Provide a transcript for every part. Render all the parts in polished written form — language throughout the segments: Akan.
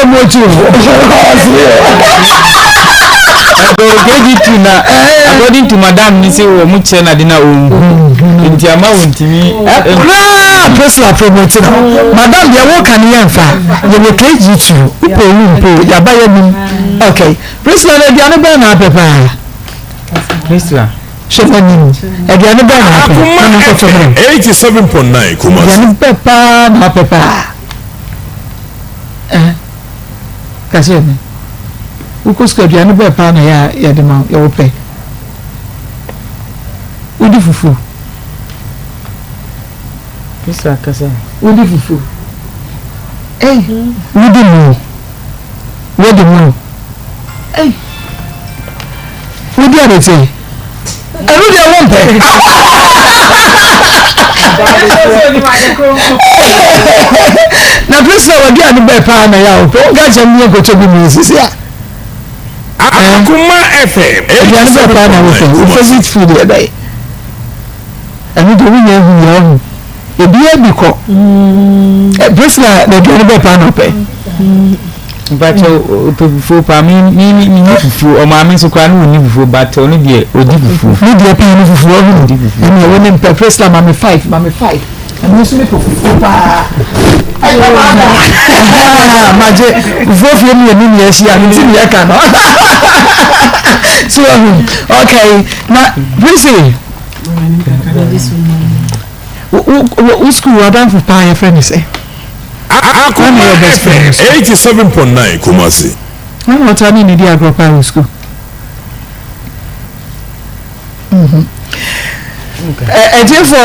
promote o. KG2 na according to madam ni sɛ wɔn kyerɛ na de na ɔnhu nti ama wɔntumi. Koraa Priscilla promote no madam deɛ woka ne yɛmfa yɛwɔ KG2 wopɛ owu mpo yɛaba yɛnim. Okay, Priscilla, na aduane bɛn na apɛ paa? Priscilla. Hwɛ m'anim, aduane bɛn na apɛ na menkɔtɔ brɛ? 87.9 Kumasi. Aduane bɛn paa na apɛ paa? Eh, ka kyerɛ me, wokɔ sukuu, aduane bɛn paa na yɛ a yɛde ma wo yɛwɔ pɛ? Wodi fufuo? Priscilla kasa. Wodi fufuo? Ei, wodi mo? Wodi mo? Ei, wodi abɛkyɛ? Ɛno deɛ wompɛ. Na Priscilla, waduane bɛɛ paa na yɛ a wopɛ? Wonka kyerɛ me yɛnkɔtɔ bi mu sisi a. Akoma FM. Aduane bɛɛ paa na wopɛ? Wo favourite food yɛ bɛyɛ? Ɛno deɛ wonya ahu yɛ ɔho ebiaa bi kɔ. Priscilla, na aduane bɛɛ paa na wopɛ? Mpakyɛ, ɔpɛ fufuo paa. Me ni fufuo, ɔmaame nso koraa ne ɔni fufuo, but ɔno deɛ ɔdi fufuo. Ne deɛ paa ne fufuo ɔho. Ɔdi fufuo. Ɛne ɛwɔ ne mpɛ. Priscilla, ma me five, ma me five. Ɛno nso mepɛ fufuo paa. Magye fufuo fie mmienu ne ahyia no nti ne yɛka no so ahu. Okay, na Prissy, wo school wadamfo paa yɛfrɛ ne sɛ? Akoma FM 87.9 Kumasi. Na ɔtaa ne ne di agorɔ paa wɔ school? Ɛtiefo,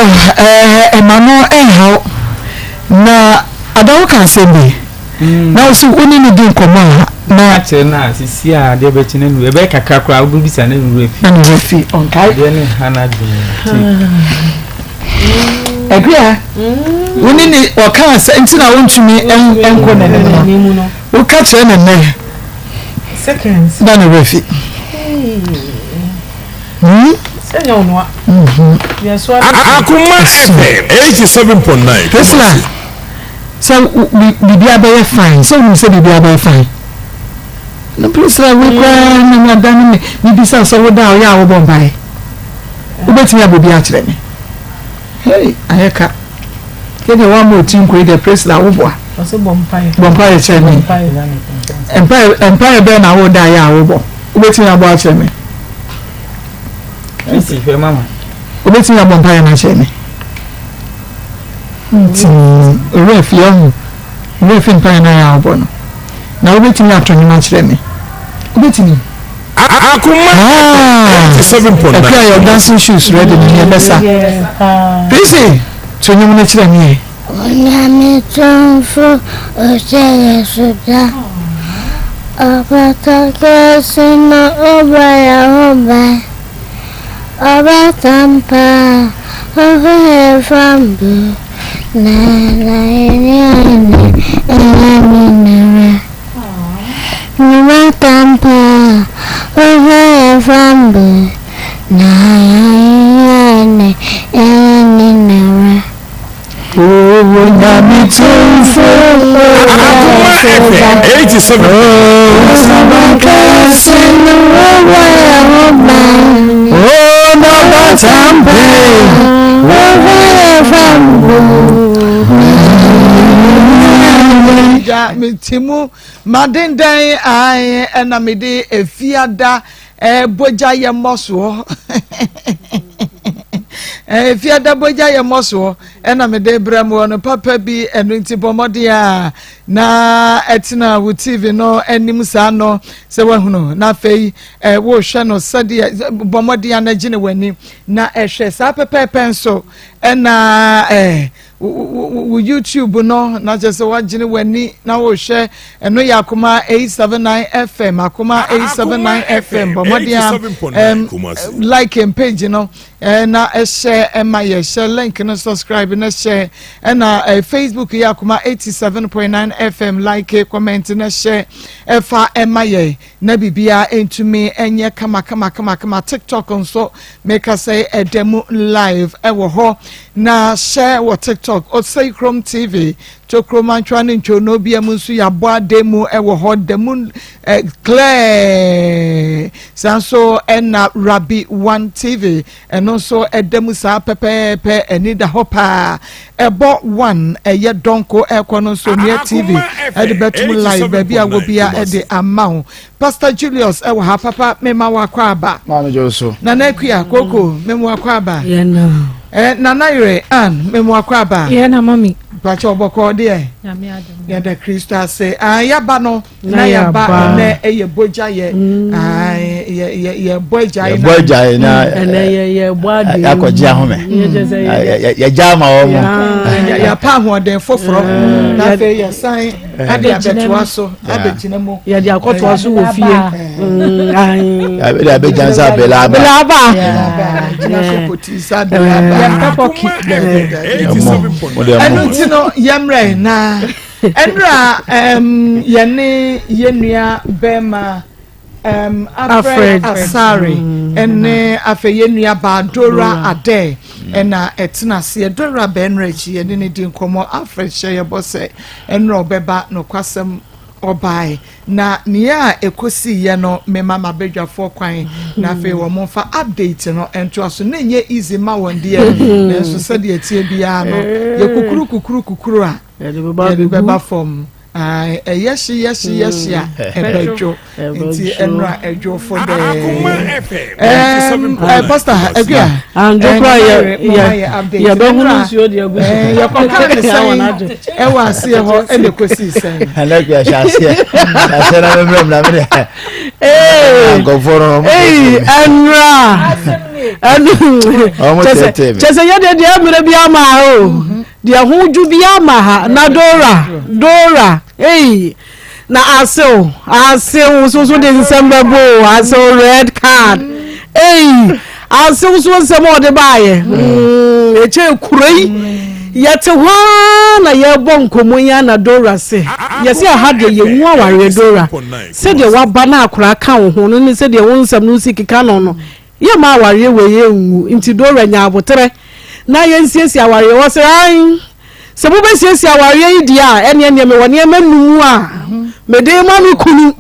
ɛma no ɛnhaw na adawo ka asɛm bi na wo so wo ne ne di nkɔmmɔ a na kyerɛ no a sisi a adeɛ bɛkye no nu ɛbɛyɛ kakra koraa wobɛbisa ne nwura fi. Na ne werɛ fi, ɔnkae. Adeɛ ne ha no adwene nti. Akua, wo ne ne ɔka asɛ nti na wontumi nkɔ n'anim no, woka kyerɛ ne nnɛ na ne werɛ fi. Akoma FM 87.9 Priscilla, Kumasi. Sɛ biribiara bɛyɛ fine, sɛ wonim sɛ biribiara bɛyɛ fine no, Priscilla, wei koraa na mada no me mebisa sɛ woda a ɔyɛ a wobɔ mpaeɛ? Wobɛtumi abɔ bi akyerɛ me? Hey, ayɛ ka yɛdeɛ woama ɔti nkoi deɛ. Priscilla, woboa, bɔ mpaeɛ kyerɛ me. Mpaeɛ bɛn na woda yɛ a wobɔ? Wobɛtumi abɔ akyerɛ me? Prissy, hwɛ mama. Wobɛtumi abɔ mpaeɛ no akyerɛ me? Nti owura fi ɔho owura fi mpaeɛ no ayɛ a wobɔ no na wobɛtumi ato nnwom akyerɛ me? Wobɛtumi? Akoma 87.9. Akua, yɛ dancing shoes ready ne neɛ bɛsa. Prissy, to nnwom no kyerɛ me ɛ. Onyame tumfo ɔhyɛ yɛ so da. Ɔbata kɛse na ɔbɔ yɛn ho ban. Ɔbata pa ɔhwɛ yɛn fam na na yɛne ane ɛyɛ nyinara. Ɔbata pa ɔhwɛ yɛn fam na yɛne ane ɛyɛ nyinara. Onyame tumfo. Akoma FM 87. Ɔbata na ɔbɔ yɛn ho ban. Oh, no batampe. Ɔhwɛ yɛn fam. Gya mete mu madendan ae ɛna mede Efiada bogya yɛ mmɔ soɔ, Efiada bogya yɛ mmɔ soɔ ɛna mede brɛ mu no papa bi. Ɛno nti bɔ mmɔden a na ɛtena wo TV no anim saa no sɛ wahunu na afei wohwɛ no sɛdeɛ bɔ mmɔden a na gyina w'ani na ɛhwɛ saa pɛpɛɛpɛ nso ɛna wo YouTube no na kyerɛ sɛ woagyene w'ani na wohwɛ. Ɛno yɛ Akoma 879 FM, Akoma 879 FM. Bɔ mmɔden a like page no. Na hyɛ ɛma yɛ hyɛ link no subscribe na hyɛ ɛna eh, Facebook yɛ akoma 87.9 FM like comment na hyɛ ɛfa ɛma yɛ na biribiara ntumi ɛnyɛ kama kama kama kama TikTok nso meka sɛ ɛda mu live ɛwɔ hɔ na hyɛ wɔ TikTok Osei Krom TV Tokuro Mantwa ne Ntwonoo bia mu nso yɛabɔ adan mu wɔ hɔ da mu eh, clear. Saa nso ɛna Rabi One TV ɛno nso ɛda mu saa pɛpɛɛpɛ ani da hɔ paa. Ɛbɔ one ɛyɛ dɔnko ɛkɔ no nso Onua TV ɛde bɛtum live baabi a wɔ bia ɛde ama wo. Pastor Julius ɛwɔ ha papa mema wakɔ aba. Maame jo so. Nana Akua Koko mema wakɔ aba. Yɛna. Eh, Nana Yere Ann mema wakɔ aba. Yɛna mami. Mpakyɛ ɔbɔkɔ deɛ. Nyame adom. Yɛda Kristo ase. Ah, yaba no na yaba ɛnɛ ɛyɛ bogya yɛ. Mm. Ah, yɛ yɛ yɛ bɔ agya yɛ bɔ agya na ɛnɛ yɛ yɛ bɔ ade. Akɔgye ahome. Yɛ gya ama wɔn mo. Yɛapa ahoɔden foforɔ. Na afei yɛsan ade abɛtoa so abɛgyina mu. Yɛde akɔtoa so wɔ fie. Yɛde abɛgya nsa abɛla aba. Abɛla aba. Gyina so poti nsa abɛla aba. Yɛmpɛ pɔki. Ɛno nti no yɛmmerɛ na ɛnura yɛne yɛn nua bɛrima. Um, Alfred Asare ɛne afei yɛn nua baa Dora Adɛ ɛna ɛtena aseɛ Dora bɛnra akyi yɛne ne di nkɔmɔ Alfred hyɛ yɛbɔ sɛ ɛnra ɔbɛba nokwasɛm ɔbae na nea a ɛkɔsi yɛ no mema mabadwafoɔ kwan na afei wɔn mfa update no ntoa so na ɛnyɛ easy ma wɔn deɛ nanso sɛdeɛ ɛteɛ biara no yɛ kukuru kukuru kukuru a yɛde bɛba fam. Ɛyɛ hye yɛ hye yɛ hye a ɛbɛdwo nti ɛnora ɛdwo fo dɛɛ pastor akua andwo kora yɛ yɛ yɛbɛhunu nsuo de agu so yɛkɔka ne sɛn ɛwɔ aseɛ hɔ ɛna ɛkɔsii sɛn ɛna akua hyɛ aseɛ aseɛ na mɛmmerɛ mu na mede nkɔfoɔ no ɛnora ɛno kyɛ sɛ yɛdeɛ deɛ mmerɛ bi ama o Deɛ ho dwo biara ma ha na Dora Dora ei na asew asew so so de nsɛm bɛbɔ o asew red card ei asew so nsɛm a ɔde baayɛ mm, ɛkyɛ kuro yi yɛte hɔ ara na yɛrebɔ nkɔmmɔ yi na Dora se yɛse aha deɛ yɛnwu awareɛ Dora sɛdeɛ waba na akora ka wo ho no ne sɛdeɛ wo nsɛm no si keka no no Yɛmma awareɛ wei nwu nti Dora nya aboterɛ na yɛnsiesie awareɛ. Ɔse ae, sɛ mobɛsiesie awareɛ yi deɛ a, ɛneɛ neɛ mewɔ nneɛma num a mede ma me kunu.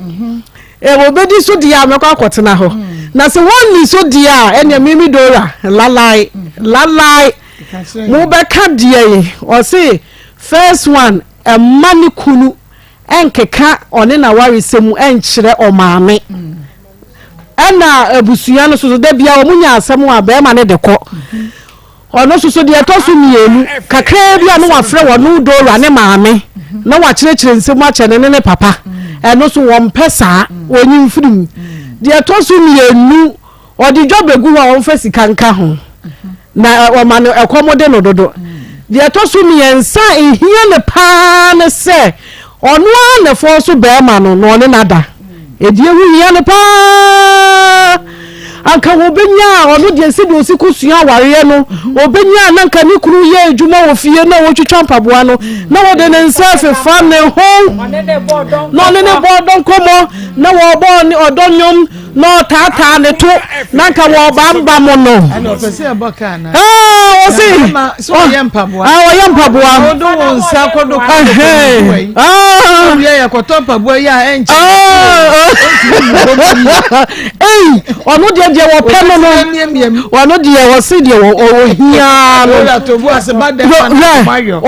Ɔbɛdi so deɛ a mɛkɔ akɔtena hɔ. Na sɛ wɔnni so deɛ a, ɛneɛ me me Dora lalae, lalae. Mobɛka deɛ yi. Ɔse first one, ɛmma ne kunu ɛnkeka ɔne n'awaresɛm mu ɛnkyerɛ ɔmaame. Ɛna abusua no soso da biara wɔn nya asɛm a bɛrima no de kɔ. Ɔno soso deɛ ɛtɔ so mmienu kakraa bi a na wafrɛ wɔn Dora ne maame na wakyerɛkyerɛ nsɛm akyɛ ne ne ne papa. Ɛno so wɔn mpɛ saa wɔnyi mfiri mu. Deɛ ɛtɔ so mmienu Ɔde dwa bɛgu hɔ a ɔmfa sika nka ho, na ɔma no ɛkɔm de no dodo. Deɛ ɛtɔ so mmiɛnsa a ɛhia no pa ara ne sɛ ɔno ara na ɛfɔɔ so barima no na ɔne no ada. Ɛdeɛ ho hia no pa ara. Anka wɔbɛnya a ɔno deɛ sɛdeɛ ɔsi kɔsua awareɛ no, ɔbɛnya a na anka ne kunu yɛ adwuma wɔ fie na ɔtwitwa mpaboa no, na wɔde ne nsa afefa ne ho, na ɔne ne bɔ ɔdɔ nkɔmmɔ, na wɔbɔ ɔdɔ nnwom. Na ɔtaataa ne to na nka wɔbamba mo no. Ɛna ɔpɛ sɛ ɛbɔ kaa na. Ɔɔ ɔsi. Sɛ ɔyɛ mpaboa. Aa ɔyɛ mpaboa. Ɔdo wɔn nsa kɔdo kɔdo kɔdo yi. Ɔwia yɛ kɔtɔ mpaboa yi a ɛnkyɛ. Eyi ɔno deɛ deɛ wɔpɛ no no. Ɔno deɛ ɔsi deɛ ɔhia no.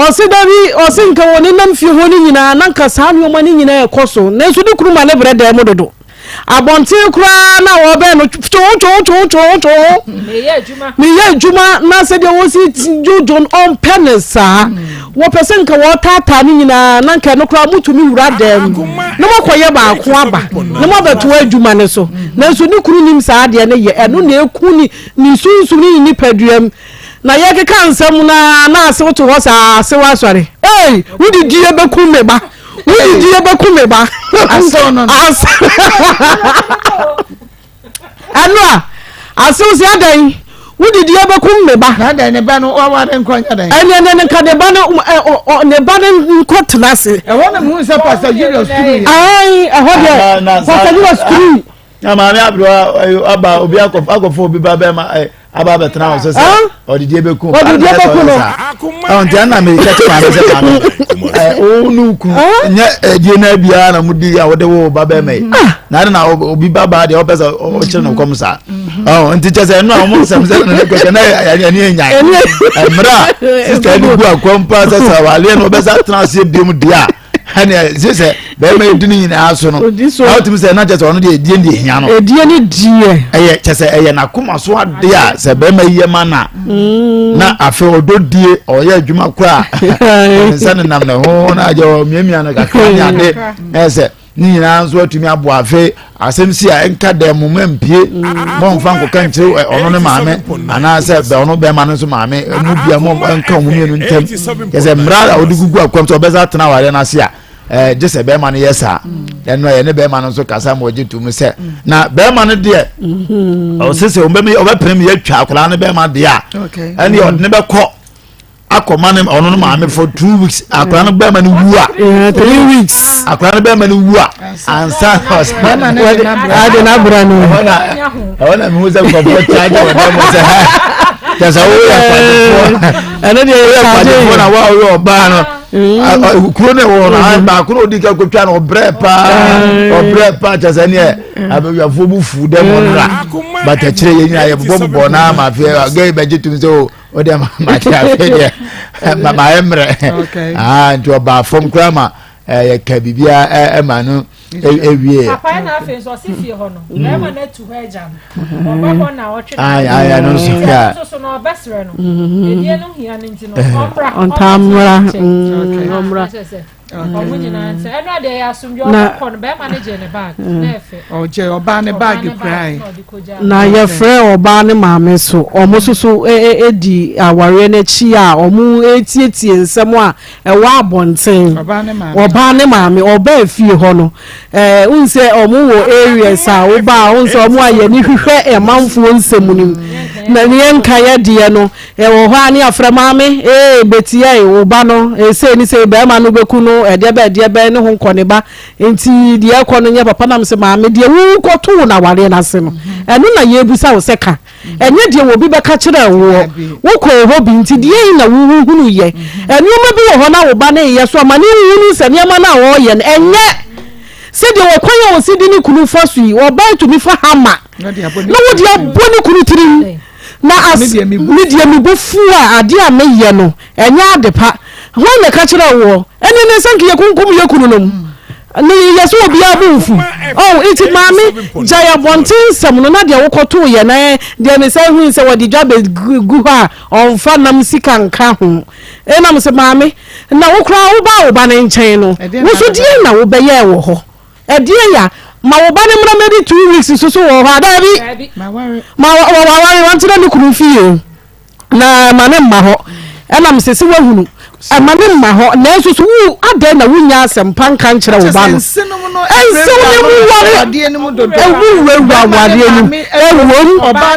Ɔsi dabi ɔsi nka wɔn nenam fie hɔ no nyinaa na nka saa nneɛma no nyinaa ɛkɔ so nanso ne kunu ma ne brɛ dan mu dodo. Abɔnten koraa na wɔbɛn no twoo-twoo-twoo-twoo-twoo. Meyɛ adwuma na sɛdeɛ wɔsi dwodwo no ɔmpɛ ne saa. Wɔpɛ sɛ nka wɔtaataa ne nyinaa na nka ɛno koraa motumi wura dan mu na moakɔyɛ baako aba na moabɛtoa adwuma no so. Nanso ne kunu nim saa adeɛ no yɛ ɛno na ɛku ne ne sunsum ne ne nipaduam. Na yɛkeka nsɛm no ara na asew te hɔ saa asew asɔre. Ei, wodidie bɛkum me ba. Wodidi yɛbɛku me ba. Asew no no. Ɛno a, asew sɛ adɛn? Wo didi ɛbɛkum me ba. Na dɛn ne ba no waware nkɔ nyɛ dɛn. Ɛnɛ ne nka ne ba no ɛ ne ba no nkɔ tena ase. Ɛhɔ na muhu sɛ Pastor Julius turu yɛ. Ayi ɛhɔ deɛ Pastor Julius turu. Na maame aberewa aba obi akɔfo obi ba bɛrima ɛ aba abɛtena hɔ sɛ sɛ ɔdidi ɛbɛkum. Ɔdidi ɛbɛkum no. Ɔn ti ɛna mi kɛtɛ maame sɛ maame ɛ o nu kun nyɛ ɛdie na biara na mo di a wɔde wo ba bɛrima yi na adi na obi ba baa deɛ ɔpɛ sɛ ɔkyerɛ no kɔm saa ɔn nti kyɛ sɛ ɛnu a wɔn nsɛm sɛ ɛnu kɛkɛ na ɛni enyan ɛmira sista ɛni gu akɔmpa sɛ sɛ waleɛ na ɔbɛsa atena aseɛ biom deɛ a ɛnna sɛ sɛ bɛrima yi di ne nyinaa so no na wotumi sɛ ɛna kyɛ sɛ ɔno deɛ edie ne hia no edie ne deɛ ɛyɛ kyɛ sɛ ɛyɛ n'akoma so adeɛ a sɛ bɛrima yi yɛ ma na mm. na afei ɔdɔ die ɔyɛ adwuma koraa ne nsa nenam ne ho na agye ɔmiamia no kakra ne ade ɛyɛ sɛ ne nyinaa nso atumi aboa afei asɛm si a ɛnka dɛm mo ma mpie mo nfa nkɔka nkyerɛ ɔno ne maame anaasɛ bɛ ɔno bɛrima no nso maame mu bia mo nka ɔmo mmienu ntɛm kyɛ sɛ mmara a ɔde gugu akwam sɛ ɔbɛsa atena awareɛ no ase a ɛɛ gye sɛ bɛrima no yɛ saa ɛno ɛyɛ ne bɛrima no nso kasa ma ɔgye tom sɛ na bɛrima no deɛ ɔsɛ sɛ ɔbɛpene mu yɛtwa akwadaa no bɛrima deɛ a ɛne ɔde ne bɛkɔ akɔma ne ɔno no maame for 2 weeks akwadaa no bɛrima no wu a 3 weeks akwadaa no bɛrima no wu a ansa ɔsan ade n'abura no ɛhɔ na ɛhɔ na mihu sɛ nkɔfoɔ kyaagye wɔ dɛm sɛ ha kyɛ sɛ woyɛ akwadefoɔ ɛno deɛ woyɛ akwadefoɔ na wa woyɛ ɔbaa no kuro no ɛwɔ no baako na odi ka kotwa no ɔbrɛ paa ɔbrɛ paa kyɛ sɛ neɛ abɛwiafoɔ bu fu dɛm ɔnra batakyerɛ yɛ nyinaa yɛbobɔ bobɔ na ama afei gɛyi bɛgye tum sɛ o o deɛ ma te afei deɛ ma ma yɛ mmerɛ aa nti ɔbaa fam koraa ma ɛyɛ ka biribiara ɛma no ewie. Papa yɛ na afei nso ɔsi fie hɔ no bɛrima no atu hɔ agya no ɔba hɔ na ɔtwe ayi ayi ɛno nso yɛ nso so na ɔbɛsrɛ no edie no hia no nti no ɔmmra ɔntamra ɔmmra. Ɔmo nyinaa nti ɛno adeɛ yɛ asomdwe ɔmo kɔ no bɛrima no gye ne bag na ɛfɛ. Ɔgye ɔbaa ne bag kurae. Na yɛfrɛ ɔbaa ne maame so ɔmo nso so di awareɛ no akyi a ɔmo retietie nsɛm a ɛwɔ abɔnten. Ɔbaa ne maame ɔbaa fie hɔ no ɛɛ n sɛ ɔmo wɔ areas a wobaa n sɛ ɔmo ayɛ ne hwehwɛ ɛmanfoɔ nsɛm no mu na ne yɛnka yɛ deɛ no. Ɛwɔ hɔ a ne yɛafrɛ maame, ee Betia e, wo ba no, ee sei ne sei, barima no bɛku no, ɛdeɛ bɛn ɛdeɛ bɛn, ne ho nkɔ ne ba, nti deɛ ɛkɔ no nyɛ papa. Na mese maame, deɛ wokɔtoo no awareɛ no ase no, ɛno na yɛrebisa wo sɛ ka, ɛnyɛ deɛ obi bɛka kyerɛɛ woɔ. Wokɔɔ hɔ bi, nti deɛn na wohunuiɛ? Nneɛma bi wɔ hɔ na wo ba no reyɛ so a, ma no nhunu sɛ nneɛma no a ɔreyɛ no, ɛnyɛ sɛdeɛ ɔkwan a ɔsi de ne kunu fa so yi, ɔbaa tumi fa hama na wɔde abɔ ne kunu tirim. Na as me deɛ me bo fu a adeɛ a meyɛ no ɛnyɛ ade pa. Hwan na ɛka kyerɛɛ woɔ? Ɛne ne sɛ nka yɛkunkum yɛ kununom. Ne yɛ sɛ obiara bo mfu. Oh, nti maame gyae abɔnten nsɛm no na deɛ wokɔtoo yɛ na deɛ me sɛ hui sɛ wɔde dwa bɛgu hɔ a ɔmfa nam sika nka ho. Ɛna me sɛ maame na wo koraa wobaa wo ba no nkyɛn no wo so deɛn na wobɛyɛɛ wɔ hɔ? Ɛdeɛn ya? Ma wo ba no mmra mmɛdi 2 weeks nso so wɔ hɔ a? Daabi. Ma waware, wantena ne kunu fie na ma ne mma hɔ. Ɛna mesɛ sɛ woahunu, ɛma ne mma hɔ. Nanso so wo adɛn na wonnya asɛmpa nka nkyerɛ wo ba no? Nsew ne mu ware, ɛwo wurawura awareɛ no mu. Ɛwom,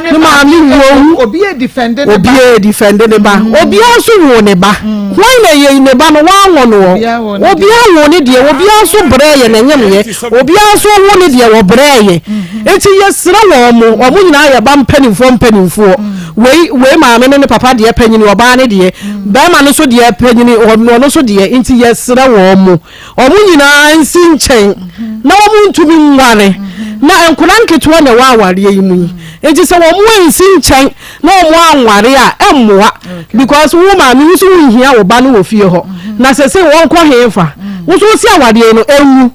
ne maame wom. Obiara defende ne ba. Obiara defende ne ba. Obiara nso woo ne ba. Hwan na yei ne ba no wanwo noɔ? Obiara woo ne deɛ, obiara nso brɛɛyɛ na ɛnyemyɛ, obiara nso wo ne deɛ wɔbrɛɛyɛ. Enti yɛsrɛ wɔn mo, wɔn nyinaa yɛ ba mpanimfoɔ mpanimfoɔ. Wei, wei maame ne ne papa deɛ panyini, ɔbaa ne deɛ, barima no nso deɛ panyini, ɔno nso deɛ. Enti yɛsrɛ wɔn mo, wɔn nyinaa nsi nkyɛn na wɔn ntumi nware. Na nkwadaa nketewa na ɛwɔ awareɛ yi mu yi. Enti sɛ wɔn ansi nkyɛn na wɔn anware a ɛmmoa because wo maame wo nso wonhia wo ba no wɔ fie hɔ na sese wɔnkɔ hefa wo nso wosi awadeɛ no ɛnwu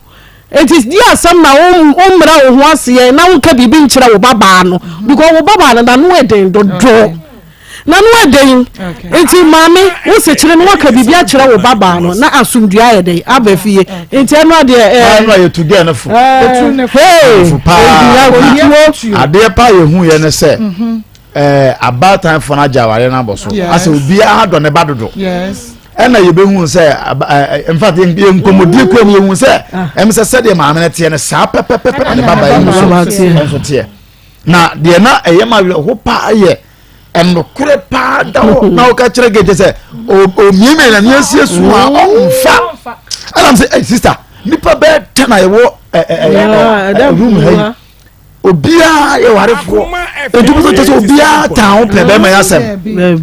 nti di asɛm na wo mmra wo ho aseɛ na wonka biribi nkyerɛ wo babaa no because wo babaa no n'ano ɛden dodo n'ano ɛden nti maame wo sekyere no waka biribi akyerɛ wo babaa no na asomdua ayɛ dɛn aba fie nti ɛno adeɛ ɛɛ ɛno a yɛtu gɛɛ no fo ɛɛ fo paa adeɛ paa yɛhu yɛ ne sɛ ɛɛ abaatan fo no agye awareɛ no abɔ so asɛ obiara dɔ ne ba dodo ɛna yɛbɛhu sɛ ɛɛ in fact yɛn nkɔmmɔdie kura mu yɛhu sɛ ɛm sɛ sɛdeɛ maame no teɛ no saa pɛpɛpɛpɛ na ne ba ba yi nso nso teɛ na deɛ na ɛyɛ ma awerɛho paa yɛ. Ɛnokorɛ paa da hɔ na woka kyerɛ gɛgye sɛ omiamia na nea asie so a ɔmfa. Ɛnam sɛ ɛy sista nipa bɛɛ tɛn a yɛwɔ ɛɛ room ha yi obiara yɛ warefoɔ nti bi sɛ kyɛ sɛ obiara tan ho pɛ bɛrima yɛ asɛm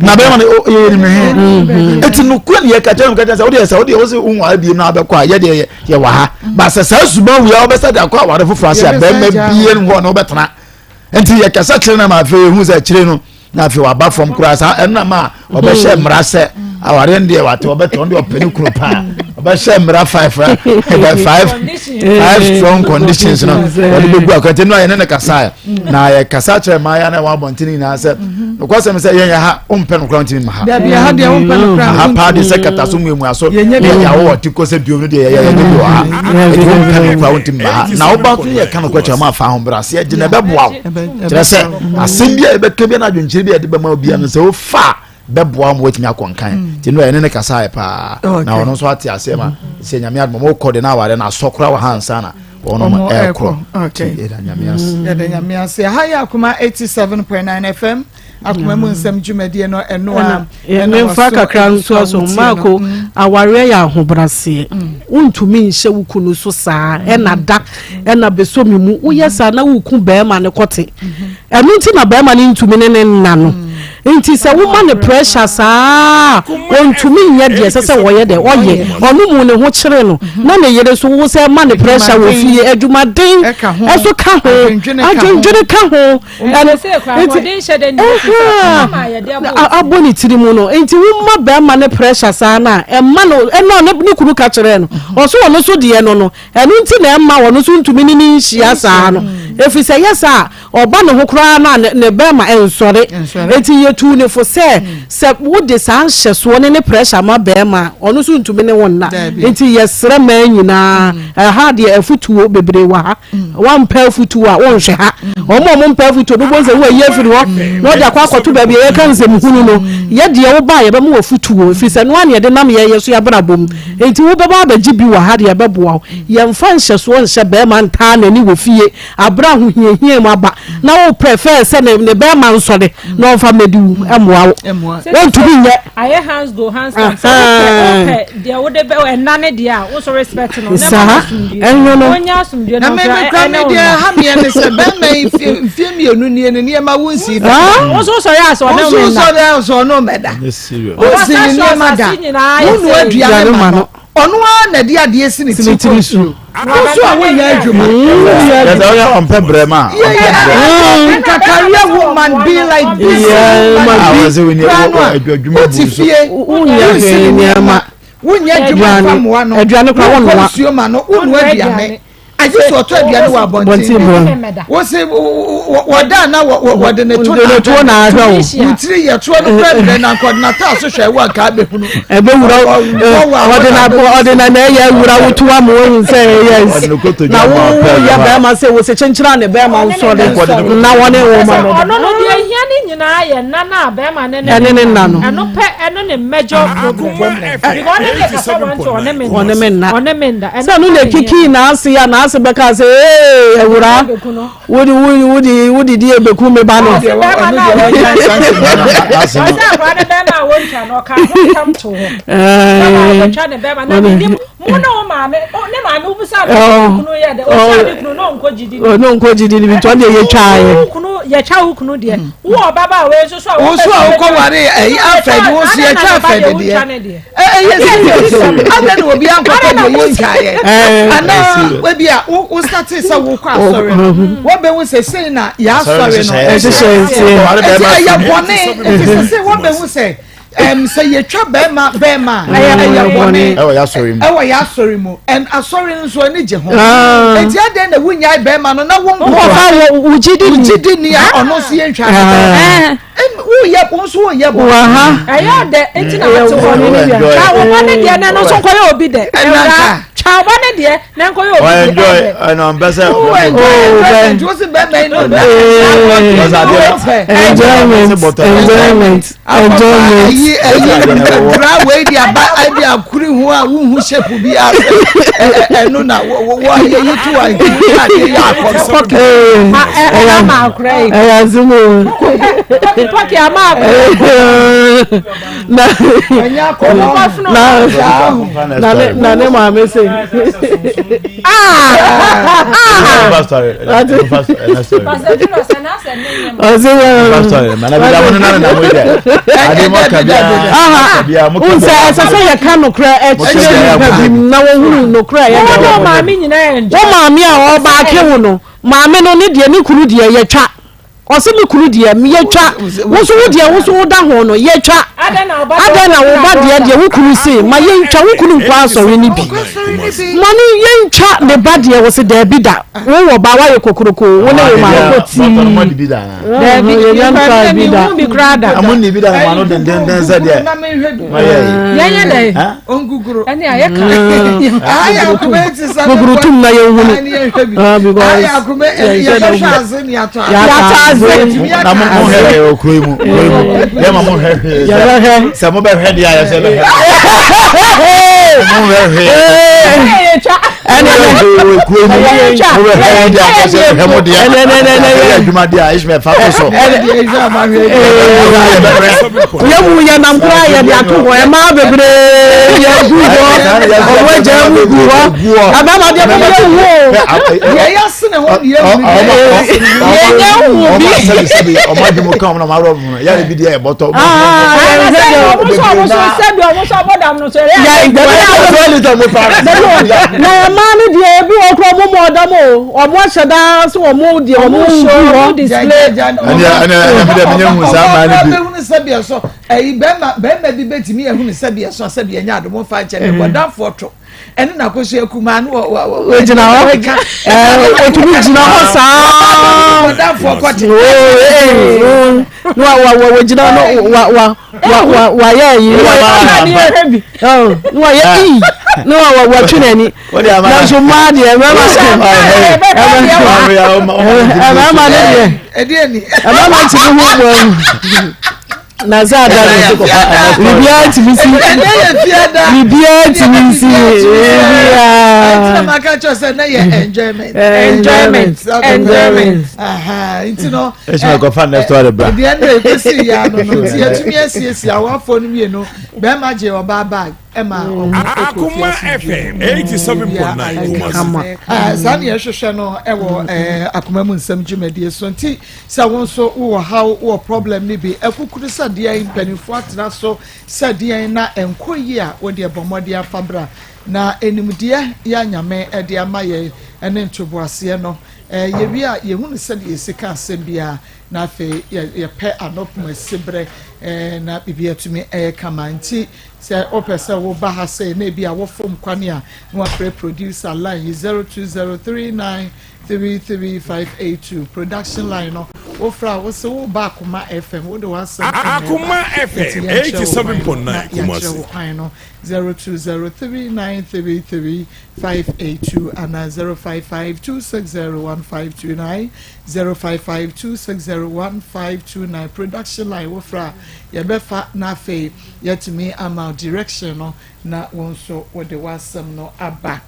na bɛrima no yɛ yɛ ne he nti nokorɛ ne yɛka kyerɛ no ka kyerɛ sɛ wodeɛ sɛ wodeɛ wo sɛ wonware biem na wabɛkɔ a yɛdeɛ yɛwɔ ha ba sɛ saa suban wei a wobɛsɛ de akɔ aware foforɔ ase a bɛrima bie no hɔ na wobɛtena nti yɛkasa kyerɛ no ma afei yɛhu sɛ akyire no na afei waba fam koraa saa ɛno ma ɔbɛhyɛ mmara sɛ awareɛ no deɛ wate ɔbɛtɔ ɔno deɛ ɔpɛ ne kunu paa ɔbɛhyɛ mmara five eh, five five strong conditions no ɔde bɛgu akwanti no a yɛne ne kasaeɛ na yɛkasa kyerɛ mmaayɛ na ɛwɔ abɔnten nyinaa sɛ nokwasɛm sɛ yɛn yɛ ha wompɛ no koraa ntumi ma ha ha paa de sɛ kata so mmuamua so ne yɛawo ɔte kɔ sɛ duom no deɛ yɛyɛ ne bi wɔ ha ɛti wompɛ no koraa wontumi ma ha na woba so yɛka no kɔkyerɛ ma afa ahobrɛaseɛ gyina ɛbɛboa wo kyerɛ sɛ asɛm bi a yɛbɛka bi na adwenkyerɛ bi a yɛde bɛma obiara no sɛ wofa bɛboa ma watumi akɔ nkan mm. nti no ɛne ne kasaeɛ paa na ɔno nso ate aseɛ ma sɛ nyame adom ɔmɔkɔ de no aware no asɔ kora wɔ ha ansa na wɔnom ɛkorɔ yɛda nyame ase mm. yɛda nyame ase ha yɛ akoma 87.9 fm akoma mu nsɛm dwumadie no ɛno a memfa kakra nso aso maako mm. awareɛ yɛ ahobraseɛ wontumi nhyɛ wo kunu so saa ɛna da ɛna bɛsɔ me mu woyɛ saa na woku bɛrima no kɔte ɛno nti na bɛrima no ntumi ne ne nna no nti sɛ woma ne pressure saa ɔntumi nyɛ deɛ ɛsɛ sɛ wɔyɛ dɛ ɔyɛ ɔno mu ne ho kyere no na ne yere so wo sɛ ma ne pressure wɔ fie adwumaden ɛso ka ho adwendwene ka ho abɔ ne tiri mu no nti woma bɛrima ne pressure saa no a ɛma no ɛna ne kunu ka kyerɛ no ɔso ɔno so deɛ no no Ɛno nti na ɛmma ɔno nso ntumi ne no nhyia saa no, ɛfiri sɛ ɛyɛ saa a, ɔba ne ho koraa no a, ne bɛrima nsɔre. Enti yɛtuu no fo sɛ, sɛ wode saa nhyɛsoɔ no ne pressure ma bɛrima a, ɔno nso ntumi ne wo nna. Enti yɛsrɛ mmaa nyinaa, ɛha deɛ afutuo bebree wɔ ha. Woampɛ afutuo a, wonhwɛ ha. Wɔn a wɔmpɛ afutuo no, wobɛhu sɛ woayi afiri hɔ na wɔde akɔ akɔto baabi a yɛka nsɛmhunu no. Yɛ deɛ woba a, yɛbɛma wo afutuo, ɛfiri sɛ ɛno ara na yɛde nam yɛn yɛn so yɛn abrabɔ mu. Enti wobɛba abɛgye bi wɔ ha deɛ ɛbɛboa wo. Yɛmfa nhyɛsoɔ nhyɛ barima ntaa n'ani wɔ fie aberɛ ahohiahia mu aba na wo prefer sɛ ne ne barima nsɔre na ɔmfa mmɛdi wo mmoa wo. Wontumi nyɛ. Ayɛ hands go hands come sɛ wopɛ wopɛ deɛ wode bɛ ɛna ne deɛ a wo so respect no na ma asomdue ɛnyɛ no wonya asomdue na na me ɔfra me kura ɛne me wo deɛ nna ha meɛ ne sɛ bɛrima yi mfie mfie mmienu nie ne nneɛma wo nsii da wo so sɔre asɛ wo ɔne nso wo nna sɔre asɛ ɔne mmɛda. Nyɛ serious. Wonsi ne nneɛma da. Wonnoa aduane ma no. Ɔno ara na ɛde adeɛ si ne tiri kɔ nsuo. Wo nso a wonyɛ adwuma. Yɛ sɛ woyɛ ɔmpɛ brɛ ma. Ɔmpɛ brɛ. Nka career woman be like this woman bi kura no a wote fie wonsi ne nneɛma wonyɛ adwuma nfa mmoa no wonkɔ nsuo ma no wonnoa aduane. Agye sɛ ɔtɔ aduane wɔ abɔnten bi. Wose wɔda na wɔde ne to na ahwɛ wo. Wo tiri yɛ toɔ no kura mmerɛ na nka ɔde n'ataa so hwɛ wo anka abɛhunu. Ɛbɛwura ɔde na ɔde na na ɛyɛ awura wo to ama woahu sɛ yes. Na wo yɛ bɛrima sɛ wo sɛ kyenkyere ne bɛrima nsɔre na wɔne wo ma no. Ɔno no deɛ ehia ne nyinaa yɛ nna no a bɛrima ne ne nna no. Ɛno pɛ ɛno ne major problem. Because ɔne ne kasa wɔn nti ɔne me nna. Ɔne me nna. Ɔne me nna. Sɛ no na ekikii n'ase a n'ase bɛka sɛ ee awura wode wode wode di ebeku me ba no. Ɔsɛ bɛrima no a wɔntwa ɔsɛ akora ne bɛrima a wɔntwa no ɔka ho ntam to hɔ. Bɛrima a wɔbɛtwa ne bɛrima na ne nim mo ne wo maame ne maame wobisa ne kunu yɛ dɛ ɔtwa ne kunu na ɔnkɔ gyidi ni. Ɔno nkɔ gyidi ni bi nti ɔno deɛ yɛtwa yɛ. Wo kunu yɛtwa wo kunu deɛ wo ɔbabaa wei nso so a wo nso a wokɔ ware ɛyi afɛde wo nso yɛtwa afɛde deɛ. Ɛyɛ serious o. Adɛn na obi ankɔtɔ deɛ yɛntwaeɛ? Anaa ebi a wo starte sɛ wokɔ asɔre no, wɔbɛhu sɛ sei na yɛasɔre no ɛhyehyɛ nseɛ. Ɛti ɛyɛ bɔne ɛti sɛ sɛ wɔbɛhu sɛ ɛm sɛ yɛtwa bɛrima bɛrima a ɛyɛ bɔne ɛwɔ yɛasɔre mu ɛwɔ yɛasɔre mu ɛn asɔre no nso ani gye ho. Ɛti adɛn na wonyae bɛrima no na wonkɔfa wo gyidi ni a ɔno nso yɛntwa no bɛrima. Woyɛ wo nso woyɛ bɔ. Ɛyɛ ɔdɛ nti na wɔte hɔ no. Na wo ba ne deɛ no nso nkɔyɛ obi dɛ. Ɛnanka. Twa ɔba ne deɛ na nkɔ yɛ obi deɛ. Enjoy ɛna ɔmpɛ sɛ. Wo enjoy enjoyment wo si bɛrima yi na ɔda. Enjoyment enjoyment enjoyment. Ayi ayi dra wei de aba ɛde akuri ho a wohu shape bi a ɛno na wɔyɛ yi to a nti wo adeɛ yɛ akɔ no. Pɔkɛ ɛyɛ ama akora yi. Ɛyɛ asem o. Pɔkɛ pɔkɛ ama akora yi. Na na na na ne maame se. Ɔse ɛsɛ sɛ yɛka nokorɛ ɛkyerɛ nipa bi na wɔhunu nokorɛ yɛ wo maame a ɔbaake wo no maame no ne deɛ ne kunu deɛ yɛtwa Ɔse me kunu deɛ yɛtwa wo nso wo deɛ wo nso woda ho no yɛtwa adɛn na wo ba deɛ deɛ wo kunu se ma yɛntwa wo kunu nkɔ asɔre no bi ma no yɛntwa ne ba deɛ wɔ se daabi da wo wɔ ba woayɛ kokoroko wo ne wo ma kɔtii daabi yɛnya ntwa bi da bi koraa da mo ni bi da ma no dendenden sɛ deɛ yɛnyɛ dɛ Onguguro. Ɛne ayɛ ka. Ayɛ akoma eti sa. Guguru tum na yɛn hunu. Ɛne yɛn hwɛ bi. Ah, because Ayɛ akoma ɛne yɛn bɛhwɛ ase ne yɛatɔ ase. Yɛatɔ ase. Na mo mo hwɛ hwɛ wɔ kuro yi mu kuro yi mu yɛ ma mo hwɛ hwɛ Yɛbɛhwɛ. sɛ mo bɛ hwɛ deɛ ayɛ sɛ bɛhwɛ mo hwɛ hwɛ Ɛne mo hwɛ hwɛ wɔ kuro yi mu mo bɛ hwɛ deɛ ayɛ sɛ bɛhwɛ mo deɛ Ɛne ɛne ɛne ɛne ɛyɛ adwuma deɛ a Ishmael fa to so. Ɛne yɛ mu yɛ nam koraa yɛ de ato hɔ ɛmaa bebree yɛ gu hɔ ɔmo agya mu gu hɔ abɛma deɛ mo yɛ wu o Yɛ yɛ asene hɔ ne yɛ hu yɛ nyɛ hu bi ɔmo asɛbi sɛbi ɔmo adi mo kan ɔmo na ɔmo arɔ ɔmo yɛrɛ bi deɛ ɛbɔtɔ. Na ɛmaa no deɛ ebi wɔ kora ɔmo mɔ ɔdam o ɔmo ahyɛ daa so ɔmo deɛ ɔmo gu hɔ display. Ɛnna ɛnna ɛnna mi dɛ mi nye hu saa maa ni bi. Bɛhunu sɛbi ɛsɔ ɛyi bɛrima bɛrima bi bɛtumi ehunu sɛbi ɛsɔ sɛbi ɛnyɛ adomo nfa nkyɛn ne bɔdanfoɔ to ɛne n'akoso akumaa no wɔ wɔ wɔ. Ogyina hɔ ɛɛ otumi gyina hɔ saa. Bɔdanfoɔ kɔte. Na wa wa wa gyina no wa wa wa wa wayɛ ayi na wayɛ ii na wa wa watwe n'ani nanso mmaa deɛ mmarima mmarima ne deɛ mmarima ntumi ho bɔ mu na sɛ ada no biribiara ntumi si biribiara ntumi si biribiara. Enjoyment enjoyment nti no. Ɛsɛ kɔfa next story bra. Deɛ no ɛkɔsi yɛ ano no nti yɛtumi asiesie awafoɔ no mmienu bɛrima gye ɔbaa bag ɛma ɔmo ɛkɔ fie Akoma asomdwe FM 87.9 Kumasi. Saa ne yɛhwehwɛ no ɛwɔ akoma mu nsɛm dwumadie so nti sɛ wo nso wowɔ haw wɔ problem no bi akukuru sɛ deɛn mpanimfoɔ atena so sɛ deɛn na ɛnkɔ yie a wodeɛ bɔ mmɔden afa bra na animdeɛ yɛ anyame ɛde ama yɛn ɛne ntoboaseɛ no Yɛwie a, yɛhunu sɛdeɛ yɛsi ka asɛm biara, na afei yɛpɛ ano poma siberɛ na biribi atumi ɛyɛ kama. Nti sɛ wopɛ sɛ woba ha sei na ebi a wofom kwane a, na wafrɛ producer line yi 0203933582 production line no wofrɛ a wose woba Akoma FM wode w'asɛm na ɛba. Akoma Nti FM yɛnkyerɛ wo kwan no na 87.9 yɛakyerɛ wo Kumasi. kwan no 02039335 582 anaa 055 260 1529, 055 260 1529 production line wofrɛ a yɛbɛfa na afei yɛatumi ama wo direction no na wo nso wode w'asɛm no aba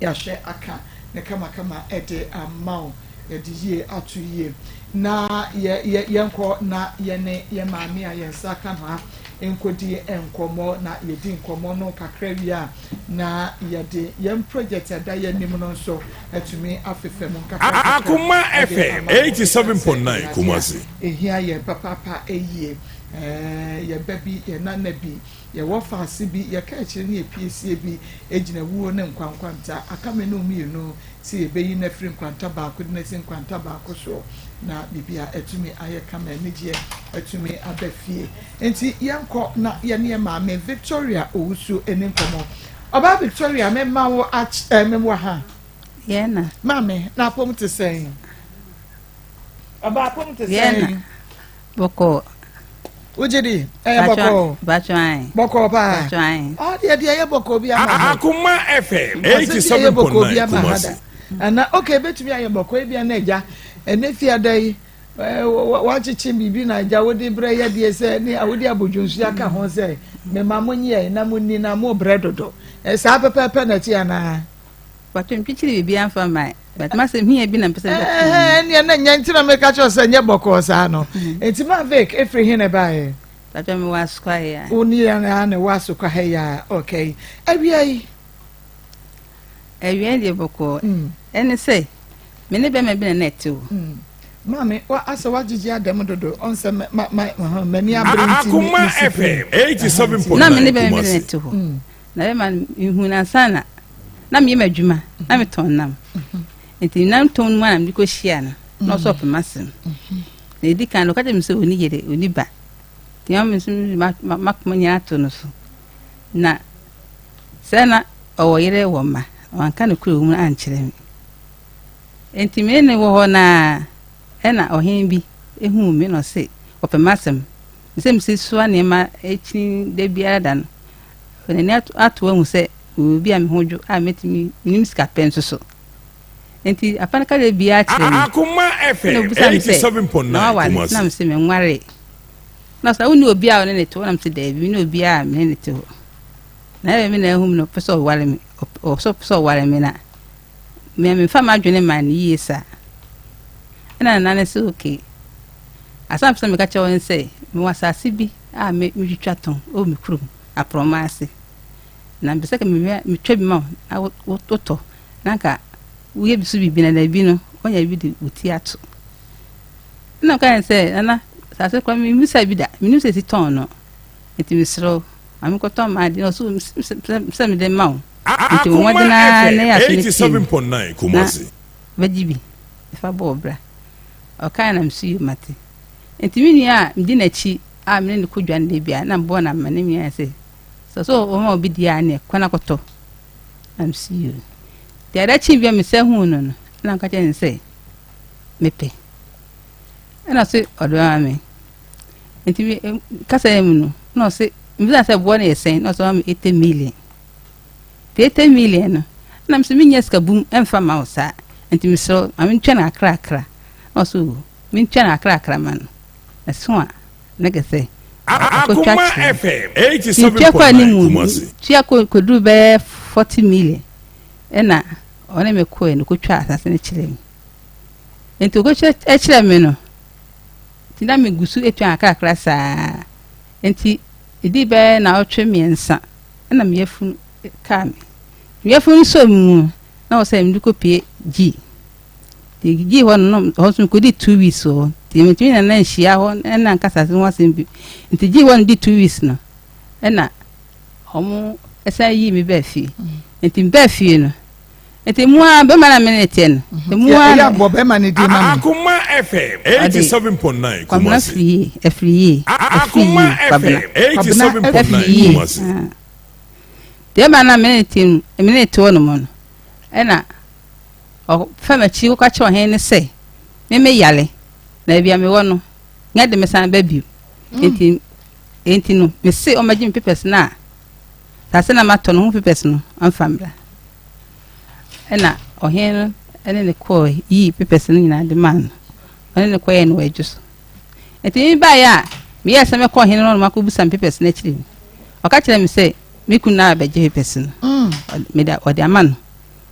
yɛahwɛ aka ne kamakama de ama wo yɛde yie ato yie na yɛ yɛ yɛnkɔ na yɛne yɛ maame a yɛn nsa ka no ha nkɔdi nkɔmmɔ na yɛdi nkɔmmɔ no kakra wie a na yɛde yɛn project a ɛda yɛn anim no nso atumi afefa mu nkakrankakra Akoma de FM ama wɔn. Ɛsiane sɛ 87.9 ɛyɛ adeɛ a Kumasi. ɛhia yɛn papaapa yie. Ɛɛ, yɛn ba bi, yɛn nana bi, yɛn wɔfaase bi, yɛn kaakyire ne yɛn piesie bi gyina wuo ne nkwa nkwanta. Aka me ne wo mmienu sɛ yɛbɛyi no afiri nkwanta baako de no asi nkwanta baako soɔ na biribiara atumi ayɛ kama, anigyeɛ atumi aba fie. Enti yɛnkɔ na yɛne yɛn maame Victoria Owusu nni nkɔmmɔ. Ɔbaa Victoria, memma wo akye, eh, mem wɔ ha. Yɛn na. Maame, na apom te sɛn? Ɔbaa apom te Yɛn na. sɛn? Bɔkɔɔ. Wogye di? Ɛyɛ bɔkɔɔ. Bɔkɔɔ paa. Ɔdeɛ deɛ ɛyɛ bɔkɔɔ bi ama ha. Akoma FM 87.9 bɔkɔɔ bi ama ha da. Kumasi. Ana okay betumi ayɛ bɔkɔɔ ebi ana agya ɛne fiada yi wakyekye biribi na agya wode brɛ yɛ deɛ sɛ ne a wode abodwonsu aka ho sɛ mema mo nyɛ na mo ni na mo brɛ dodo. Saa pɛpɛɛpɛ na ɛte anaa? Patro ntwikyiri biribiara mfa mmae but masɛm hia bi na mpɛ sɛ meka kyerɛ wo. Ɛneɛ na nyɛ nti na meka kyerɛ sɛ nyɛ bɔkɔɔ saa no. Nti ma Vic ɛfiri he na ɛbaeɛ? Patro mewɔ Asokwa ha yi a. Wo ne yɛn a na ɛwɔ Asokwa ha yi a, okay. Awia yi? Awia yi deɛ bɔkɔɔ. Ɛne sɛ me ne bɛrima bi na na ɛte o. Maame, wa asɛ wagyegye adam dodo ɔnsɛ ma ma ma m'ani abere nti Akoma FM 87.9 Na me ne bɛrima bi na Kumasi. ɛte hɔ. Na bɛma no mehu no ansa na na meyɛ m'adwuma na metɔn nam nti nam tɔn no mu a na mede kɔhyia no na ɔsɛ ɔpɛ m'asɛm na ɛdi kan no ɔka kyerɛ me sɛ ɔni yere ɔni ba nti ma me nso makoma nyinaa ato no so na sɛ na ɔwɔ yere wɔ mma wanka no kuro mu ankyerɛ me nti me ne wɔ hɔ naa ɛna ɔhen bi ehuu me na ɔse ɔpɛ m'asɛm sɛ mesi soa nneɛma akyi da biara da no N'ani ato ahu sɛ mewɔ obi a me ho dwo a mɛtumi, menim sika pɛ nso so. Nti afa no kasa biara kyerɛ me. Akoma Ɛna FM obisa me sɛ, na 87.9 waware? Na Kumasi. mese menwaree. Na ɔsɛ wonni obi a ɔne ne te hɔ? Na mese daabi, menni obi a mene ne te hɔ. Na ɛyɛ me na ahu me na ɔpɛ sɛ ɔware me, ɔsɛ ɔpɛ sɛ ɔware me na me memfa m'adwene maa no yie saa. Ɛna nana no sɛ okay. Asɛm a mepɛ sɛ meka kyerɛ wo ne sɛ mewɔ asase bi a me metwitwa tɔn wɔ me kurom. Aprɔma ase. Na mepɛ sɛ mewia metwa bi ma wo na wotɔ na nka woyɛ bi so biribi na dabi no woanya bi de wo ti ato. Ɛna ɔka yɛn sɛ nana asase kora memmisa bi da menim sɛ ɛsi tɔn no nti mesrɛ wo ma menkɔtɔn m'ade na ɔso sɛ mede ma wo nti wo Akoma mmɔden ara na FM yɛ aso no tie me 87.9 na Kumasi. bɛgye bi fa bɔ wo bra. Ɔkae na meso yie mate. Nti me nua a medi n'akyi a me ne no kɔ dwa no da biara na mebɔ no amanneɛ me nua sɛ sɛ sɛ ɔma obi di a neɛ kɔ na kɔtɔ na mesi yio nti ada kyi bi a mesɛ huu no no na nka kyerɛ no sɛ mepɛ ɛna ɔse ɔde bɛma me nti me kasa yɛ mu no na ɔse mbisa sɛ boɔ no yɛ sɛn na ɔse ɔma me 80 million nti 80 million no na mesɛ menyɛ sika bum ɛmfa ma wo saa nti mesrɛ ma mentwa no akrakra na ɔse o mentwa no akrakra ma no Ɛso a, na kɛ sɛ ɔkɔtwa Akoma kyerɛ. FM Nti tua kɔ anim 87.9 Kumasi. tua kɔ kɔduru bɛyɛ 40 million ɛna ɔne me kɔɛ no kɔtwa asase no kyerɛ me. Nti ɔkɔtwa kyerɛ me no, nti na megu so tua kakra saa. Nti ɛdii bɛyɛ naawɔtwe mmiɛnsa ɛna me yafunu kaa me. Me yafunu sɔɔ me mu na wɔ sɛ mede kɔpie G. Nti gyee hɔ no hɔ nso mekɔdii 2 weeks wɔ hɔ nti mentumi na na nhyia hɔ ɛna nkasa ho asɛm bi nti gyee hɔ no di 2 weeks no ɛna ɔmo ɛsan yii me baa fie nti baa fie no nti mu a bɛma na mene teɛ no nti mu a ɛyɛ abɔ bɛma ne din ma me Akoma FM 87.9 Kwabena Kumasi. firi yie afiri yie afiri Akoma yie Kwabena FM Kwabena afiri 87.9 yie Kumasi. ah. Bɛma na mene teɛ no mene te hɔ no mu no ɛna Ɔfa m'akyi kɔka kyerɛ ɔhene no sɛ, Me meyare, na baabi a mewɔ no, nyɛ de mesan ba bio. Mm. Enti, enti no, mese ɔmmɛgye me papers no a, asase na matɔ no ho papers no, ɔmfa mmra. Ɛna ɔhene no ne ne kɔɔ yii papers no nyinaa de maa no. Ɔne ne kɔyɛɛ no wɔ adwo so. Enti me baeɛ a, meyɛɛ sɛ mɛkɔ ɔhene no hɔ akɔbisa me papers no akyiri no, ɔka kyerɛɛ me sɛ me kunu no abɛgye papers no. Mm. Mede ɔde ama no.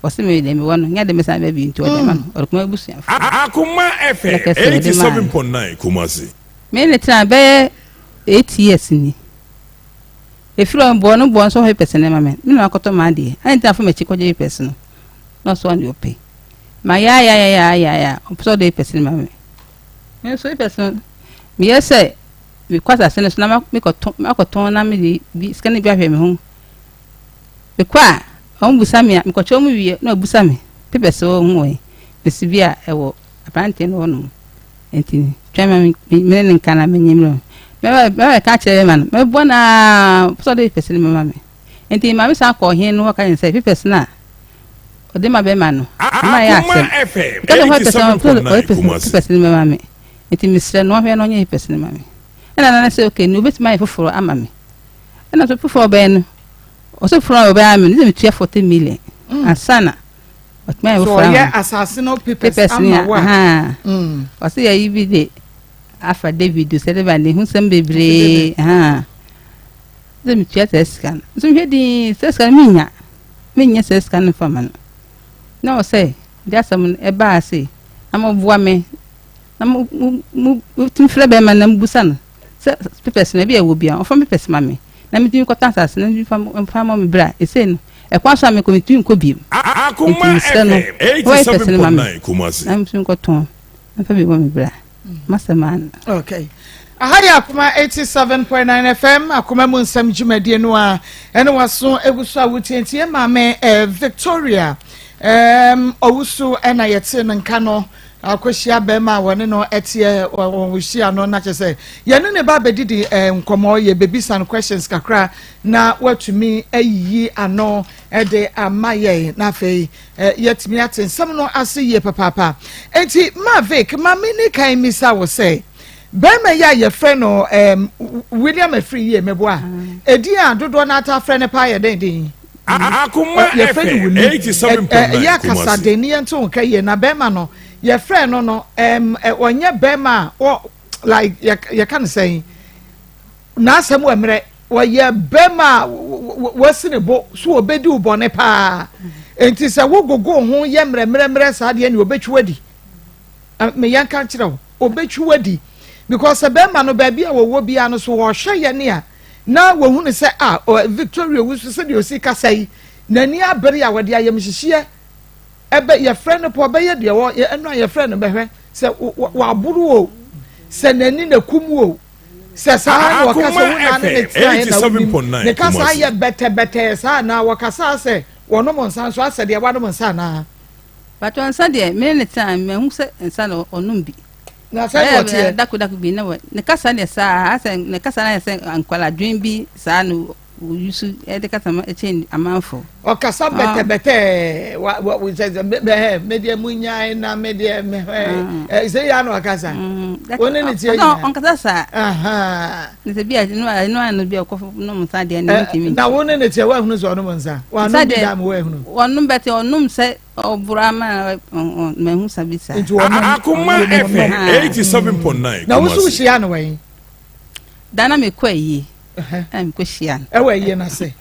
Ɔse me deɛ mewɔ no nyɛ de mesan ba bio nti ɔde ama no ɔde kɔma abusuafo. Akoma FM 87.9 Kumasi. Me ne tena bɛyɛ 8 years ni. Efiri hɔ mebɔɔ no boɔ nso ɔhɔ papers no ma me. Me na makɔtɔ m'adeɛ. Adɛn nti na afa m'akyi kɔgye papers no? Na ɔsɛ ɔno deɛ ɔpɛ. Ma yaayaayaayaaya ɔpɛ sɛ ɔde papers no ma me. Me nso papers no meyɛ sɛ mekɔ asase no so na mekɔtɔn makɔtɔn na mede bi sika no bi ahwɛ me ho. Mekɔ a, wɔbisa me a, mekɔkyerɛ wɔn wie na wɔbisa me papers wɔ ho wɔ he. Mese bi a ɛwɔ aberanteɛ no hɔnom. Nti twɛn ma me ne no nka na menye mmerɛ. Mɛbɛka akyerɛ bɛma no, mɛbɔ no ara sɛ ɔde papers no bɛma me. Nti maame san kɔɔ ɔhene no hɔ ka kyerɛ no sɛ papers no a ɔde ma bɛma no, ama ɛyɛ Akoma asɛm. FM Meka sɛ ɔmfa papers no ma me, ɔde 87.9 Kumasi. papers no bɛma me. Nti mesrɛ no ɔnhwɛ na ɔnyɛ papers no ma me. Ɛna nana sɛ okay no obetumi ayɛ foforɔ ama me. Ɛna so foforɔ ɔbɛyɛ no ɔsɛ foforɔ a ɔbɛyɛ ama me no sɛ metua 40 million mm. ansa na ɔtumi ayɛ foforɔ ama me. So ɔyɛ asase no papers ama wo a. Mm. Ɔsɛ yɛyi bi de afa David sɛ de ba ne ho nsɛm bebree. Sɛ metua saa sika no nso mehwɛ din sɛ sika no menya menyɛ saa sika no mfa ma no na ɔsɛ de asɛm no ɛbaa ase na moboa me na mo mo mo motumi frɛ bɛrima na mobusa no sɛ papers no ebi a ɛwɔ bia ɔfa papers ma me na metumi kɔtɔ asase no mfa mfa ma me bra esei no ɛkwan so a mekɔ metumi nkɔ biem nti mesrɛ no wɔyɛ papers no ma me na metumi nkɔtɔn mfa bi bɔ me bra masɛm ano. Okay. Aha yɛ Akoma 87.9 FM, Akoma mu nsɛm dwumadie no a ɛne waso egu so a wotientie maame eh, Victoria um, ɔwusu ɛna yɛte no nka no akɔhyia bɛrima a wɔne no ɛteɛ wɔn hyia no na kyerɛ sɛ yɛne ne ba bɛdidi eh, nkɔmmɔ yɛbɛbisa no questions kakra na watumi ayiyi ano de ama yɛn na afei eh, yɛatumi ate nsɛm no ase yie papaapa. Enti ma Vic, ma me ne kan mmisa wo sɛ, bɛrima yi a yɛfrɛ no um, William Afiri yie meboa, mm. edin a dodoɔ no ata frɛ no paa yɛ dɛn din? Akoma FM 87.9 ɛyɛ akasaden ne yɛnto nka yie na bɛrima no yɛfrɛ no no ɔnyɛ bɛrima a wɔ like yɛka no sɛn N'asɛm wɔ mmerɛ. Ɔyɛ bɛrima a wasi ne bo so ɔbɛdi wo bɔne paa. Enti sɛ wogogo wo ho yɛ mmerɛmmerɛmmerɛ saa deɛ ne ɔbɛtwi wadi. Meyɛ nka nkyerɛ wo, ɔbɛtwi wadi. Because sɛ bɛrima no baabi a wɔwɔ biara no so wɔhwɛ yɛne a na wɔhunu sɛ a Victoria wu so sɛdeɛ ɔsi kasa yi n'ani abere a wɔde ayamhyehyeɛ ɛbɛ yɛfrɛ no pɔ ɔbɛyɛ deɛ wɔ ɛno a yɛfrɛ no bɛhwɛ sɛ waboro o sɛ n'ani na kum o Sɛ saa na wɔka sɛ wo naa ne ne tenaeɛ na wonim ne kasa yɛ bɛtɛbɛtɛɛ saa anaa wɔkasaa sɛ wɔnom nsa nso asɛ deɛ wanom nsa anaa? Patɔ nsa deɛ me ne ne tena mahu sɛ nsa na ɔnom bi. Na sɛ na ɔteɛ? Dako dako bi na wɔ ne kasa deɛ saa asɛ ne kasa na yɛ sɛ nkwadaa dwen bi saa no Woyusu de kasa ma kyɛn amanfo. Ɔkasa bɛtɛbɛtɛɛ wa wa sɛ sɛ bɛhɛ medeɛ mu nyae na medeɛ mehwɛ sɛ yɛ ano ɔkasa. Wo ne ne tie nyinaa. Ɔnkasa saa. Ne sɛ bi a ɛno ɛno ano bi a ɔkɔ nom nsa deɛ ne ntumi. Na wo ne ne tie wahunu sɛ ɔnom nsa. Wanom bi da ma wahunu. Ɔnom bɛtɛ ɔnom sɛ ɔboro ama mahu sa bi saa. Nti ɔnom. Akoma FM 87.9 Na wo nso wohyia no wɔ yi. Da na mekɔ ayie. Ɛna mekɔhyia no. Ɛwɔ ayie no ase.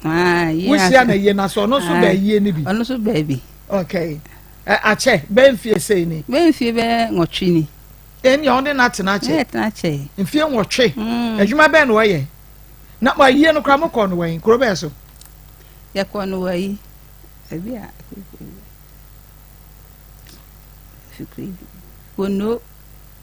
Wohyia no ayie no ase ɔno nso bɛ ayie no bi. Ɔno nso bɛɛ bi. Okay. Akyɛ bɛɛ mfie sei ni. Bɛɛ mfie bɛɛ nwɔtwe ni. Ɛnni ɔne no atena akyɛ. Ɛyɛ tena akyɛ. Mfie nwɔtwe. Mm. Adwuma bɛn na ɔyɛ. Na mo ayie no koraa mo kɔɔ no wɔ kuro bɛɛ so. Yɛkɔɔ no wɔ ayi. Ebi a. Fikiri bi. Wono.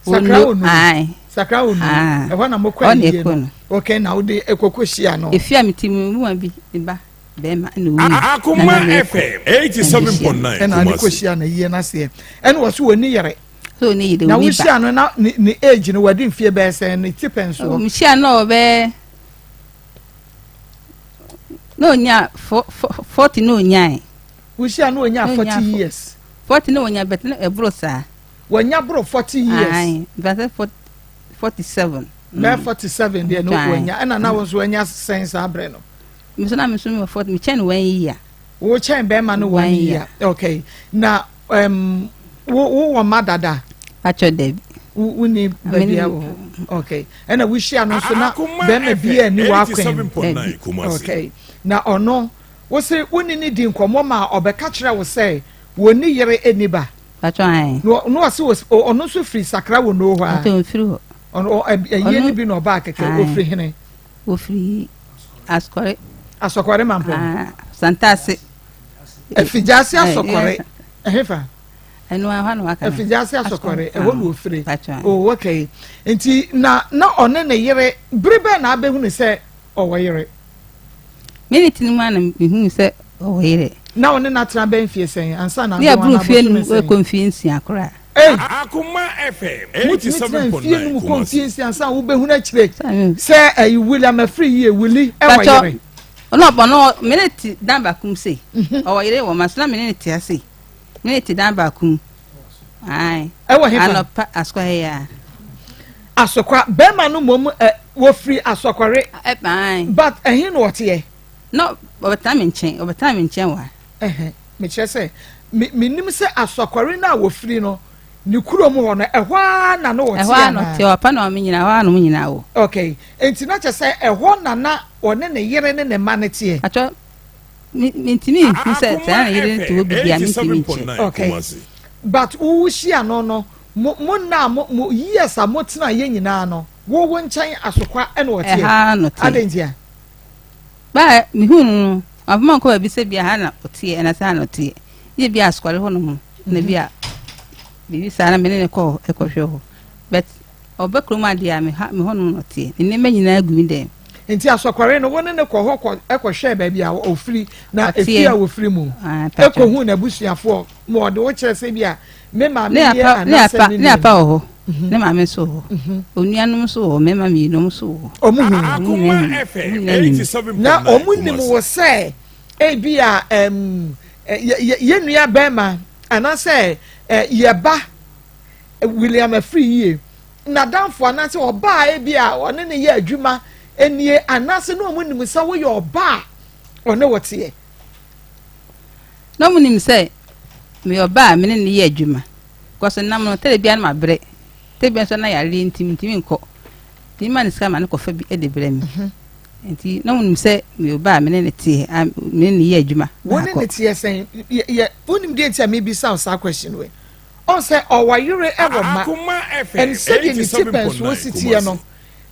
Sakra onu. Sakra onu. Ɛhɔ na mokɔ ayie no. Okay, na wode ekoko hyia no. Efi a mete mu mu bi ne ba bɛrima na owu. Akoma FM 87.9 Ɛna ade kɔ hyia na yie n'aseɛ. Ɛna wɔ so wɔ ni yere. So ni yere Na wohyia no na ne age no wadi mfie bɛyɛ sɛn ne ti pɛn soɔ. Mehyia no ɔbɛyɛ na onya 40 na onyae. Wohyia no onya 40 years. 40 na onya bɛtɛ na ɛboro saa. Wanya boro 40 years. Ayi, bɛsɛ 47. Bɛyɛ 47 deɛ no wanya ɛna na wo nso wanya sɛn saa berɛ no. Me nso na me nso mewɔ 40 mekyɛn no one year. Wo kyɛn bɛrima no one year. Okay. Na um, wo wo wɔ mma dada? Atwɔ dabi. Wo wo ni baabi a wɔ hɔ. Okay. Ɛna wohyia no nso na bɛrima bi a ni w'akwan. Okay. Na ɔno wo se wo ne ne di nkɔmmɔ ma ɔbɛka kyerɛ wo sɛ wɔnni yere ɛnni ba. Patro ayi. Na ɔno ɔsi ɔno nso firi sakra wɔ noo hɔ a. Patro nfiri hɔ. Ɔno ɛyie ni bi na ɔbaa kɛkɛ ofiri hene. Ofiri asukɔre. Asɔkɔre mampɔn. Santase. Afigyaase asɔkɔre ɛhefa. Ɛno ɛhɔ na waka. Afigyaase asɔkɔre ɛhɔ na ofiri. Oh okay nti na na ɔne ne yere bere bɛn na abɛhunu sɛ ɔwɔ yere. Me ne ti no mu a na mehuu sɛ ɔwɔ yere. Na ɔne no atena bɛn mfie sɛn ansa na Ne aboro mfie num kɔ mfie nsia koraa. Ei! Akoma FM Motumi tena mfie 87.9 num kɔ Kumasi. mfie nsia ansa na wobɛhunu akyire sɛ ɛyi William afiri yie Willie ɛwɔ yere. Ɔno ɔbɔ no me ne te dan baako mu sei. Mhm. Ɔwɔ yere wɔ ma so na me ne ne te ase. Me ne te dan baako mu. Ae. Ɛwɔ hefa? Anɔpa asɔre ya. Asokwa, bɛrima no mmom ɛ, wɔfiri Asɔkɔre. Ɛ, But ɛhe na ɔteɛ? Na ɔbɛtena me nkyɛn, ɔbɛtena me nkyɛn wɔ ha. Ɛhɛ, mekyerɛ sɛ, me, menim sɛ Asɔkɔre no a wɔfiri no, ne kurom hɔ no, ɛhɔ ara na na ɔte anaa? Ɛhɔ ara na ɔte, ɔpa na ɔme nyinaa, ɛhɔ ara na wɔn nyinaa wɔ. Okay, enti na kyerɛ sɛ ɛhɔ na na ɔne ne yere ne ne mma no teɛ? Atwɔ, me, mentumi nhu sɛ sɛ na ne yere no te hɔ bi deɛ a, mentumi nkyerɛ. Okay, but wo hyia no no, mo, mo nna a mo, mo years a motena yɛ nyinaa no, wo wo nkyɛn Asokwa na ɔteɛ? Ɛha ara na ɔteɛ. Adɛn ntia? Bere a mihuu no no, wamfa me ankɔ baabi sɛ ebia ha na ɔteɛ anaasɛ ha na ɔteɛ. Gye ebia asɔre hɔnom na ebia biribi saa na me ne no kɔɔ hɔ kɔhwɛ hɔ. But ɔba kurom adeɛ a, me ha me hɔnom na ɔteɛ. Ne nneɛma nyinaa gu me dɛm. Nti asɔkɔre no, wo ne no kɔ hɔ kɔ kɔhwɛɛ baabi a ɔfiri na efie a ɔfiri mu, kɔhuu n'abusuafoɔ ma ɔde wo kyerɛ sɛ ebia me maame nie anaasɛ me nua nie. Ne apa wɔ hɔ, ne maame nso wɔ hɔ, onuanom nso wɔ hɔ, mmarima mmienu wɔn nso wɔ hɔ. Wɔn hu. Na wɔn nim wo sɛ ebi a ɛm yɛ nua bɛrima anaasɛ yɛ ba William afiri yie n'adamfo anaasɛ ɔbaa ebi a ɔne ne yɛ adwuma nie anaasɛ na wɔn nim sɛ woyɛ ɔbaa ɔne wɔ teɛ. Na wɔn nim sɛ meyɛ ɔbaa a me ne no yɛ adwuma because nam no tɛrɛ biara na mabrɛ tɛrɛ biara nso na yareɛ nti mentumi nkɔ nti mema no sika ma no kɔfa bi de brɛ me mhm. nti na wɔn nim sɛ meyɛ ɔbaa a me ne no teɛ a me ne no yɛ adwuma wɔn ne no teɛ sɛn yɛ wonim deɛ nti a mebisa wo saa question wei ɔn sɛ ɔwɔ yere ɛwɔ ma ɛn sɛdeɛ ne ti pɛn so osi teɛ no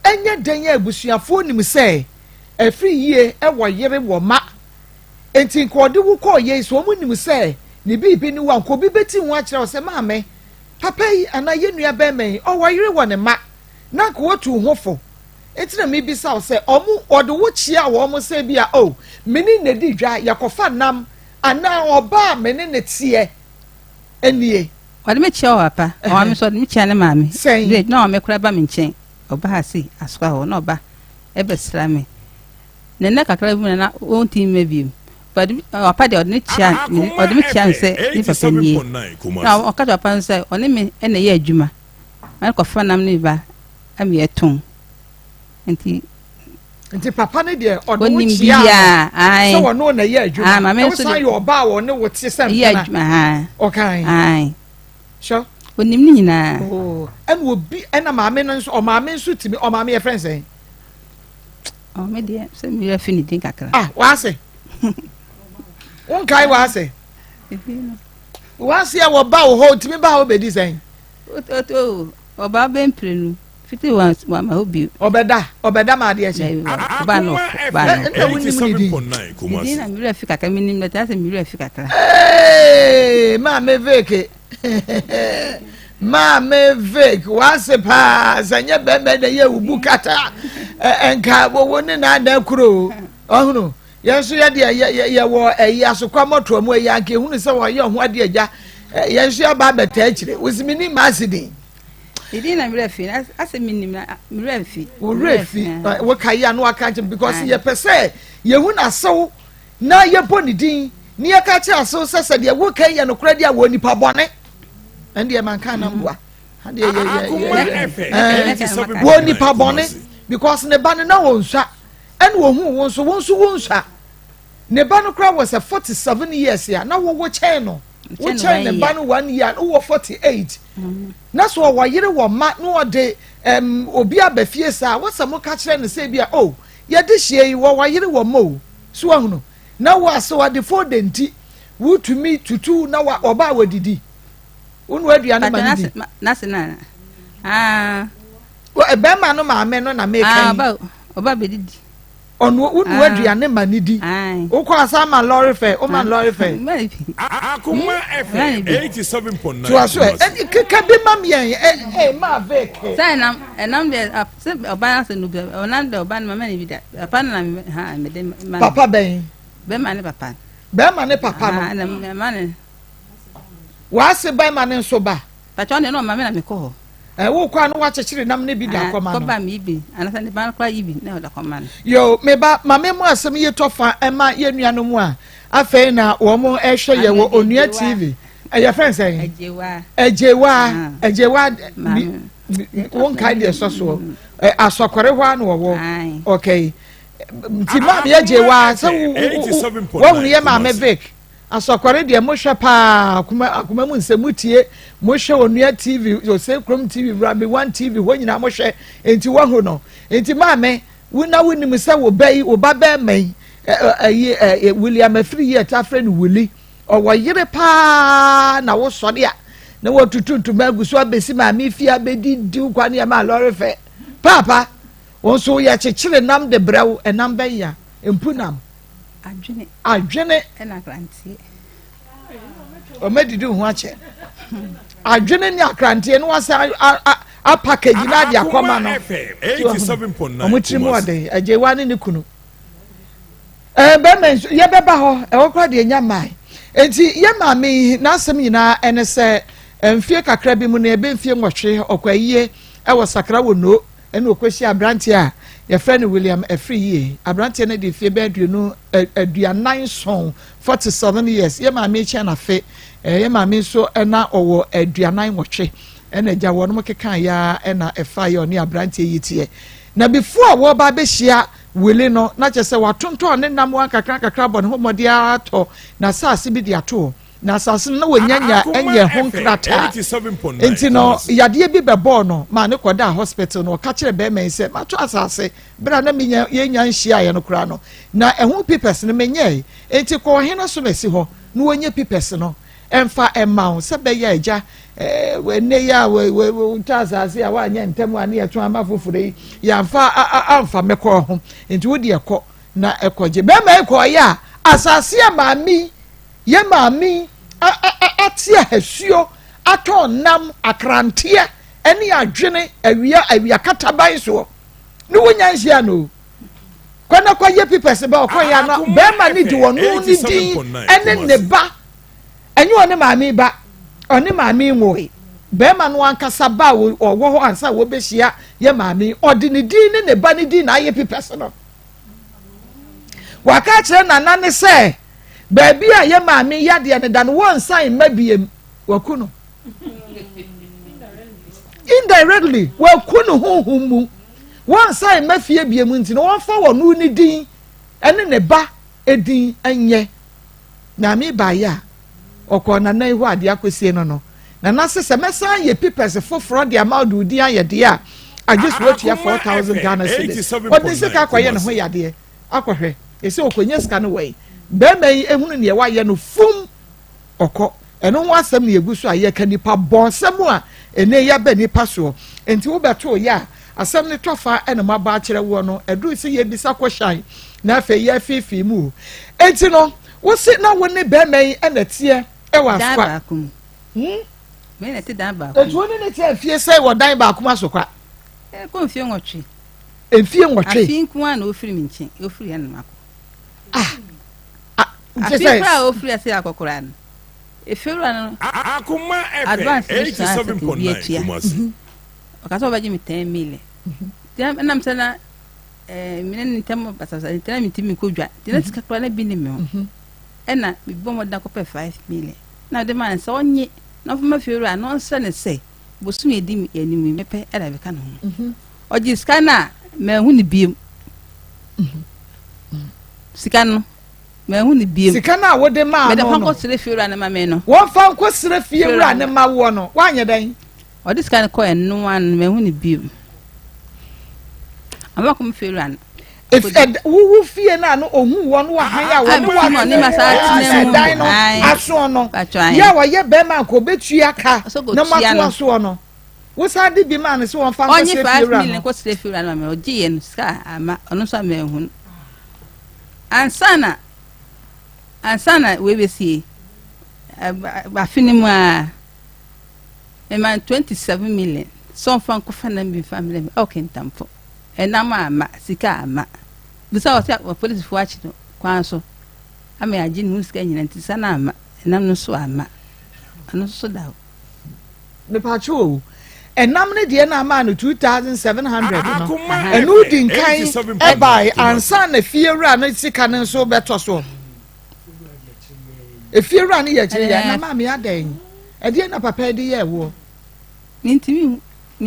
ɛnyɛ dɛn a abusuafoɔ nim sɛ ɛfiri yie ɛwɔ yere wɔ ma Enti nka ɔde wo kɔɔ yei sɛ wɔn nim sɛ ne biribi ne wo a, nka obi bɛti ho akyerɛ wo sɛ maame, papa yi anaa yɛn nua bɛrima yi, ɔwɔ yere wɔ ne mma, na nka watu wo ho fo. Enti na mebisa wo sɛ, wɔn, ɔde wo kyea wɔn sɛ bi a, oh, me ne no di dwa, yɛkɔfa nam, anaa ɔbaa a me ne no teɛ nie. Ɔde me kyea wɔ papa, ɔmaame nso ɔde me kyea ne maame. Sɛn? Na ɔmaame koraa ba me nkyɛn, ɔba ha sei, asoa hɔ, na ɔba ɛbɛsra me. Na nna kakra bi mu na na ɔntumi mma bio. But papa deɛ ɔde ne kyia ɔde me kyia no sɛ ne papa nie. Na ɔka kyerɛ papa no sɛ ɔne me na ɛyɛ adwuma. Na kɔfa nam ne ba ama yɛtɔn. Nti nti papa no deɛ ɔde wo kyia no sɛ ɔne na ɛyɛ adwuma. Na wosan yɛ ɔbaa a ɔne wo te sɛ mpena. Ɔkan. Sure. Onim ne nyinaa. Oh, ɛna obi ɛna maame no nso ɔmaame nso tumi ɔmaame yɛ fɛn sɛn. Oh, me deɛ sɛ me werɛ fi ne din kakra. Ah, w'ase. Wonkae w'ase. W'ase a wɔba wo hɔ, otumi ba hɔ bɛdi sɛn? Ɔba bɛ mprenu fiti wɔn ama hɔ bio. Ɔbɛda, ɔbɛda ma adeɛ kye. Ɔba no, ɔba no. Ɛna wonim ne din. Ne din na me werɛ fi kakra, menim na taa sɛ me werɛ fi kakra. Ee, maame veke. Maame Vic, w'ase paa sɛ nyɛ bɛrima na yɛ wo bu kata nka wo ne na ada kuro ɔhunu yɛn nso yɛ deɛ yɛwɔ ɛyi asokwa mɔtoa mu ɛyi anka ehunu sɛ wɔyɛ ɔho adeɛ agya yɛn nso yɛba abɛta akyire wosi mi ni maa si din. Ɛdin na mmerɛ fi asɛ mi nim na mmerɛ fi. Wo werɛ fi wo ka yi ano aka nkyɛn because yɛpɛ sɛ yɛhu n'asew na yɛbɔ ne din ne yɛka kyerɛ asew sɛ sɛ deɛ woka yi yɛ nokorɛ deɛ wɔ nipa bɔne. Ɛndeɛ manka na mboa adeɛ yɛ yɛ yɛ wɔ nipa bɔne because ne ba no na wɔnsua ɛna ohun wo nso wo nso wo nsua ne ba no koraa wɔ sɛ 47 years a na wowo kyɛn no wo kyɛn ne ba no one year na wowɔ 48 na so ɔwɔ yere wɔ mma na ɔde um, obi aba fie saa wɔsɛ mo ka kyerɛ no sɛ bi a oh yɛde hyia yi wɔwɔ yere wɔ mma o so ahunu na wo ase ɔde fo de nti wotumi tutu na ɔba a wɔdidi wo nua aduane ma no di. N'ase na aa. Bɛrima no maame no na meka yi. Ɔba bɛdidi. Ɔno wo nua aduane ma no di. Wokɔ asa ma lɔre fɛ, wo ma lɔre fɛ. Akoma FM 87.9. Toa so ɛ, ɛni keka bi ma mi yɛn ɛ ɛ maa veke. Sɛ ɛnam ɛnam deɛ sɛ ɔba asɛ no bi ɔnam deɛ ɔba no ma mɛ ne bi da papa no na mɛ ha mɛ de ma. Papa bɛn. Bɛrima ne papa. Bɛrima ne papa no. Na mɛ ma ne. W'ase bɛrima no nso ba. Pàtó ɔno deɛ ɔma me na mekɔ hɔ. Ɛ wokɔ a na wakyekyere nam no bi de akɔma no. Kɔba mi bi anasa ne ba no koraa yi bi na ɔde akɔma no. Yo me ba ma me mu asɛm yi tɔ fa ɛma yɛn nuanom a afei na wɔn ɛhwɛ yɛ wɔ Onua TV. Ɛyɛ fɛn sɛn? Agyewa. Agyewa. Agyewa. Wonkae deɛ ɛsɔ soɔ. Asɔkɔre hɔ ara na wɔwɔ. Okay. Nti maame yɛ gye wa sɛ woahunu yɛ maame Vic. Asɔkɔre deɛ mohwɛ paa akoma akoma mu nsɛm motie mohwɛ onua TV ose kurom TV Rabi One TV hɔ nyinaa mohwɛ nti woahu no. Nti maame wo na wonim sɛ wo ba yi wo ba bɛrima yi ɛyi William Afiri yi ɛta frɛ no Wuli. Ɔwɔ yere paa na wosɔre a na watutu ntoma agu so abɛsi maame fie abɛdi di wo kwa ne ɛma lɔre fɛ paapa wo nso yɛ kyekyere nam de brɛ wo ɛnam bɛya mpu nam adwene adwene ɛna akranteɛ ɔmɛdidi ho akyɛ adwene ne akranteɛ no wasan apakagyi no ade akɔma no ɔmo tiri mu ɔden agyewa ne ne kunu Ɛɛ bɛrima nso yɛbɛba hɔ ɛhɔ koraa deɛ nya mmae nti yɛ maame yi n'asɛm nyinaa ɛne sɛ mfie kakra bi mu no ɛbɛ mfie nwɔtwe ɔkɔ ayie ɛwɔ sakra wɔ no ɛna ɔkɔhyia aberanteɛ a yɛfrɛ no William Afiri yie aberanteɛ no de mfie bɛyɛ aduonu 47 47 years yɛ maame kyɛn n'afe yɛ maame nso ɛna ɔwɔ 48 ɛna agya wɔn keka ya ɛna ɛfa yɛ ɔne aberanteɛ yi teɛ na before a wɔba abɛhyia Willie no, na kyerɛ sɛ watontɔn ne nnamoa nkakrankakra abɔ ne ho mmɔden ara atɔ n'asase bi de ato hɔ. Na asase no, na wɔnnya nya nyɛɛ ho nkrataa. Enti no, yadeɛ bi bɛbɔɔ no maa no kɔdaa hospital. Na ɔka kyerɛɛ barima yi sɛ, Matɔ asase berɛ a na menya yɛnnya nhyiaeɛ no koraa no, na ɛho papers no menyɛe. Enti kɔ ɔhene asomasi hɔ na wɔnyɛ papers no. Ɛmfa mma wo sɛ bɛyɛ agya ɛnnɛ yi a wotɔ asase a woanyɛ ntɛm a ne yɛtɔn ama foforɔ yi yɛamfa amfa me kɔɔ ho nti wo deɛ kɔ na ɛkɔgye bɛrima yi kɔɔyɛ a asase a maame yi yɛ maame yi ate ahasuo atɔn nam akranteɛ ɛne adwene awia awia kataban soɔ ne wonya nhyia no kɔ na kɔyɛ pipɛs ba ɔkɔyɛ ano bɛrima ne di wɔn ne din ɛne ne ba Ɛnyɛ ɔne maame yi ba, ɔne maame yi nwoe. Barima no ankasa ba a ɔwɔ hɔ ansa a wɔbɛhyia yɛ maame yi, ɔde ne din ne ne ba no din na ayɛ pipɛs no. Waka akyerɛ nana ne sɛ baabi a yɛ maame yi yadeɛ no da no wɔnsan mma biem. Waku no. Indirectly, waku no honhom mu. Wɔnsan mma fie biem nti no wɔmfa wɔn ne din ne ne ba din nyɛ. Maame baeɛ a, ɔkɔɔ Nana yi hɔ a adeɛ akɔsie no no, Nana se sɛ mɛsan ayɛ pipɛs foforɔ de ama wo de wo din ayɛ deɛ a, agye sɛ woatua 4,000 Ghana cedis. Ɔde ne sika akɔyɛ ne ho yadeɛ akɔhwɛ. Ɛsɛ ɔkɔnya sika no wɔ he? Barima yi hunu neɛ wayɛ no, fum! Ɔkɔ. Ɛno ho asɛm na yɛgu so a yɛka nipa bɔnsɛm a ɛnɛ yi aba nipa soɔ. Enti wobɛtoo yɛ a, asɛm no tɔ fa na moabɔ akyerɛ woɔ no, ɛduru sɛ yɛbisa kɔhyan na afei yɛfeefee mu o. Enti no, wo se na wo ne bɛrima yi na ɛteɛ wɔ Dan Asokwa? baako mu. Hmm? Me na ɛte dan baako mu. Enti wo ne ne te mfie sɛ wɔ dan baako mu Asokwa? Ɛkɔ mfie nwɔtwe. Mfie nwɔtwe? Afe nko ara na ofiri me nkyɛn, ofiri ha na makɔ. Ah! Ah! Afe koraa a ofiri ase akɔ koraa no, efewura no Akoma FM advance no sua sɛ obi 87.9 atua. Kumasi. Ɔka sɛ ɔbɛgye me 10 million. Nti ɛnam sɛ na eh, me ne ne ntam basabasa nti na mentumi nkɔ dwa. Nti na sika koraa na bi ne me ho. Ɛna mebɔ mmɔden akɔpɛ 5 million. Na mede maa no sɛ ɔnye na ɔmfa ma fiewura na ɔnsrɛ no sɛ bosome edi me anim yi mɛpɛ ɛna bɛka ne ho. Ɔgye sika no a manhu no biom. Sika no manhu no biom. Sika no a wode maa no Mede no. fa nkɔsrɛ fiewura no ma me no. Wɔmfa nkɔsrɛ fiewura no ma woɔ no, woanyɛ dɛn? Ɔde sika no kɔɛ no ara no manhu no bio. Ama kɔm fiewura no. Wowu fie no a no ohun wɔn wɔ han a wɔne wɔn ɛdan no asoɔ no yɛ a ɔyɛ bɛrima nka obetua ka na mo atoa soɔ no wosan de bi maa no sɛ wɔmfa nkɔsrɛ fiewura no. Ɔnye 5 million nkɔsrɛ fiewura no ma me ɔgye yɛ no sika ama ɔno nso ama ehu no ansa na ansa na wei bɛsie afe no mu a. Mema no 27 million sɛ ɔmfa nkɔfa nam bi mfa mmerɛ me ɛwɔ Kintampo. Ɛnam amma, sika amma. Bisa wɔ sɛ apolisifoɔ akye no kwan so ama yɛagye ne ho sika nyina nti sika no amma, ɛnam no nso amma. Ɛno nso so da hɔ. Mepatwo o, ɛnam no deɛ na ama no 2700 no, ɛno di nkan ɛbae ansa na fiewura no sika no nso bɛtɔ soɔ. Efiewura no yɛ kyerɛ yɛ na maame adɛn? Ɛdeɛn na papa yi de yɛɛ woɔ? Mentumi hu.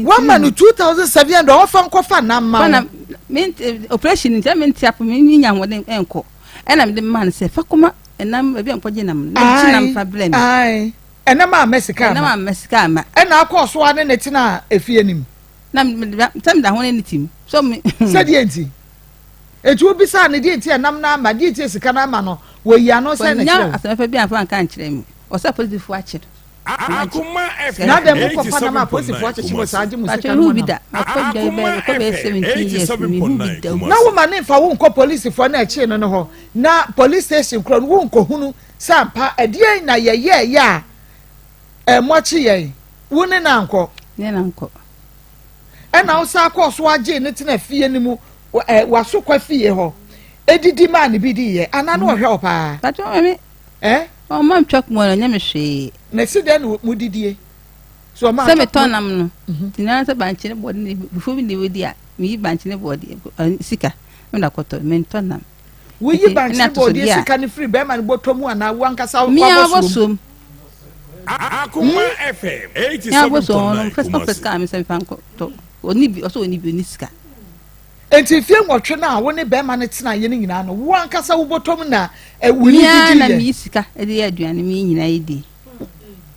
Wama no 2700 ɔmfa nkɔfa nam ma wo. Me operation nti na mente apo me nya ahoɔden nkɔ. Ɛna mede maa no sɛ fa kɔma ɛnam baabi a nkɔgye nam no. Na gye nam fa brɛ me. Ae. Ɛnam amma sika amma. Ɛnam amma sika amma. Ɛna akɔɔ so ara ne ne tenaa efie no mu. Na sɛ meda ho ne ne tim. So me. Sɛdeɛ nti? Enti wobisaa no deɛ nti a ɛnam no amma, deɛ nti a sika no amma no, wɔyi ano sɛn na kyerɛ wo? Wɔnnya asɛm fɛfɛ bi amfa anka ankyerɛ me. Ɔsɛ apolisifoɔ akye no. Akoma FM Na adɛn mokɔfa nam a apolisifoɔ akyekye mo saa gye mo sika no mo nam? Akoma FM 87.9 Na woma ne mfa wo nkɔ polisifoɔ no a ɛkyee no no hɔ, na police station korɔ no wonkɔhunu sɛ ampa ɛdeɛn na yɛyɛɛyɛ a moakye yɛn, wo ne no ankɔ? Ne no ankɔ. Ɛna wosan kɔɔ so agyee no tena fie no mu, ɛ, w'asokwa fie hɔ, edidi maa no bi diiɛ, anaa na ɔhwɛ wo paa? Patrɔ maame. Ɛ? Ɔma ntwa kuma no, ɔnyɛ me hwee. Na esi dɛn na mudidie? So ɔma Sɛ metɔn nam no, nti na sɛ bankye ne bɔɔde ne fufuo bi na ɛwɔ di a, meyi bankye ne bɔɔde sika na mede akɔtɔ, mentɔ nam. Woyi bankye ne bɔɔdeɛ sika no firi bɛrima no bɔtɔ mu anaa wo ankasa wabɔ soom? Akoma FM Me abɔ soom no, ɔfɛ sika a me sɛ mefa nkɔtɔ, ɔni bi, ɔsɛ ɔni bi, ɔni sika. Enti mfeɛ nwɔtwe no a wo ne bɛrima no tenaeɛ no nyinaa no, wo ankasa wo bɔtɔm na wo ne Me ara na didiiɛ? meyi sika de yɛ aduane, me nyinaa yɛdi.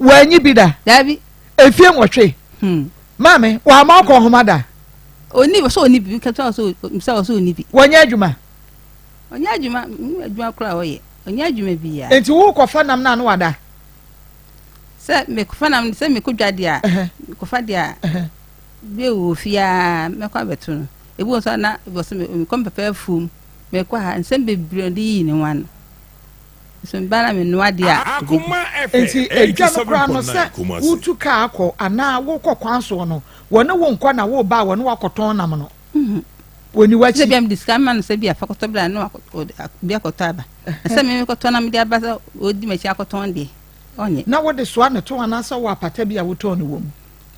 Wanyi bi da? Daabi. Mfeɛ nwɔtwe? Hmm. Maame, wamma wokɔ nhoma da? Ɔnni, ɔsɛ ɔnni bi, nka sɛ ɔsɛ ɔsɛ ɔnni bi. Wɔnyɛ adwuma? Ɔnyɛ adwuma, mm, adwuma koraa ɔyɛ. Ɔnyɛ adwuma biara. Enti wokɔfa nam no a na wada? Sɛ mekɔfa nam, sɛ mekɔ dwa deɛ a, mekɔfa deɛ a, Bi wɔ fie a mɛkɔ abɛto no. Ebi wɔ nso a na wɔsɛ mekɔ me papa afuom, mekɔ ha, nsɛm bebree ɔde yiyi ne ho ano. Nso meba na menoa adeɛ a, ɔbɛdi. Enti edwa no koraa no, sɛ wotu kaa kɔ anaa wokɔ kwan soɔ no, wɔne wo nkɔ na woreba a wɔne wo akɔtɔn nam no. Wɔnni w'akyi. Sɛ bia mede sika ma no sɛ bia fa kɔtɔ bra na bi akɔtɔ aba. Na sɛ me mekɔtɔ na mede aba sɛ ɔdi m'akyi akɔtɔn deɛ, ɔnyɛ. Na wode soa ne tɔn anaasɛ wowɔ apata bi a wotɔn no wɔ mu?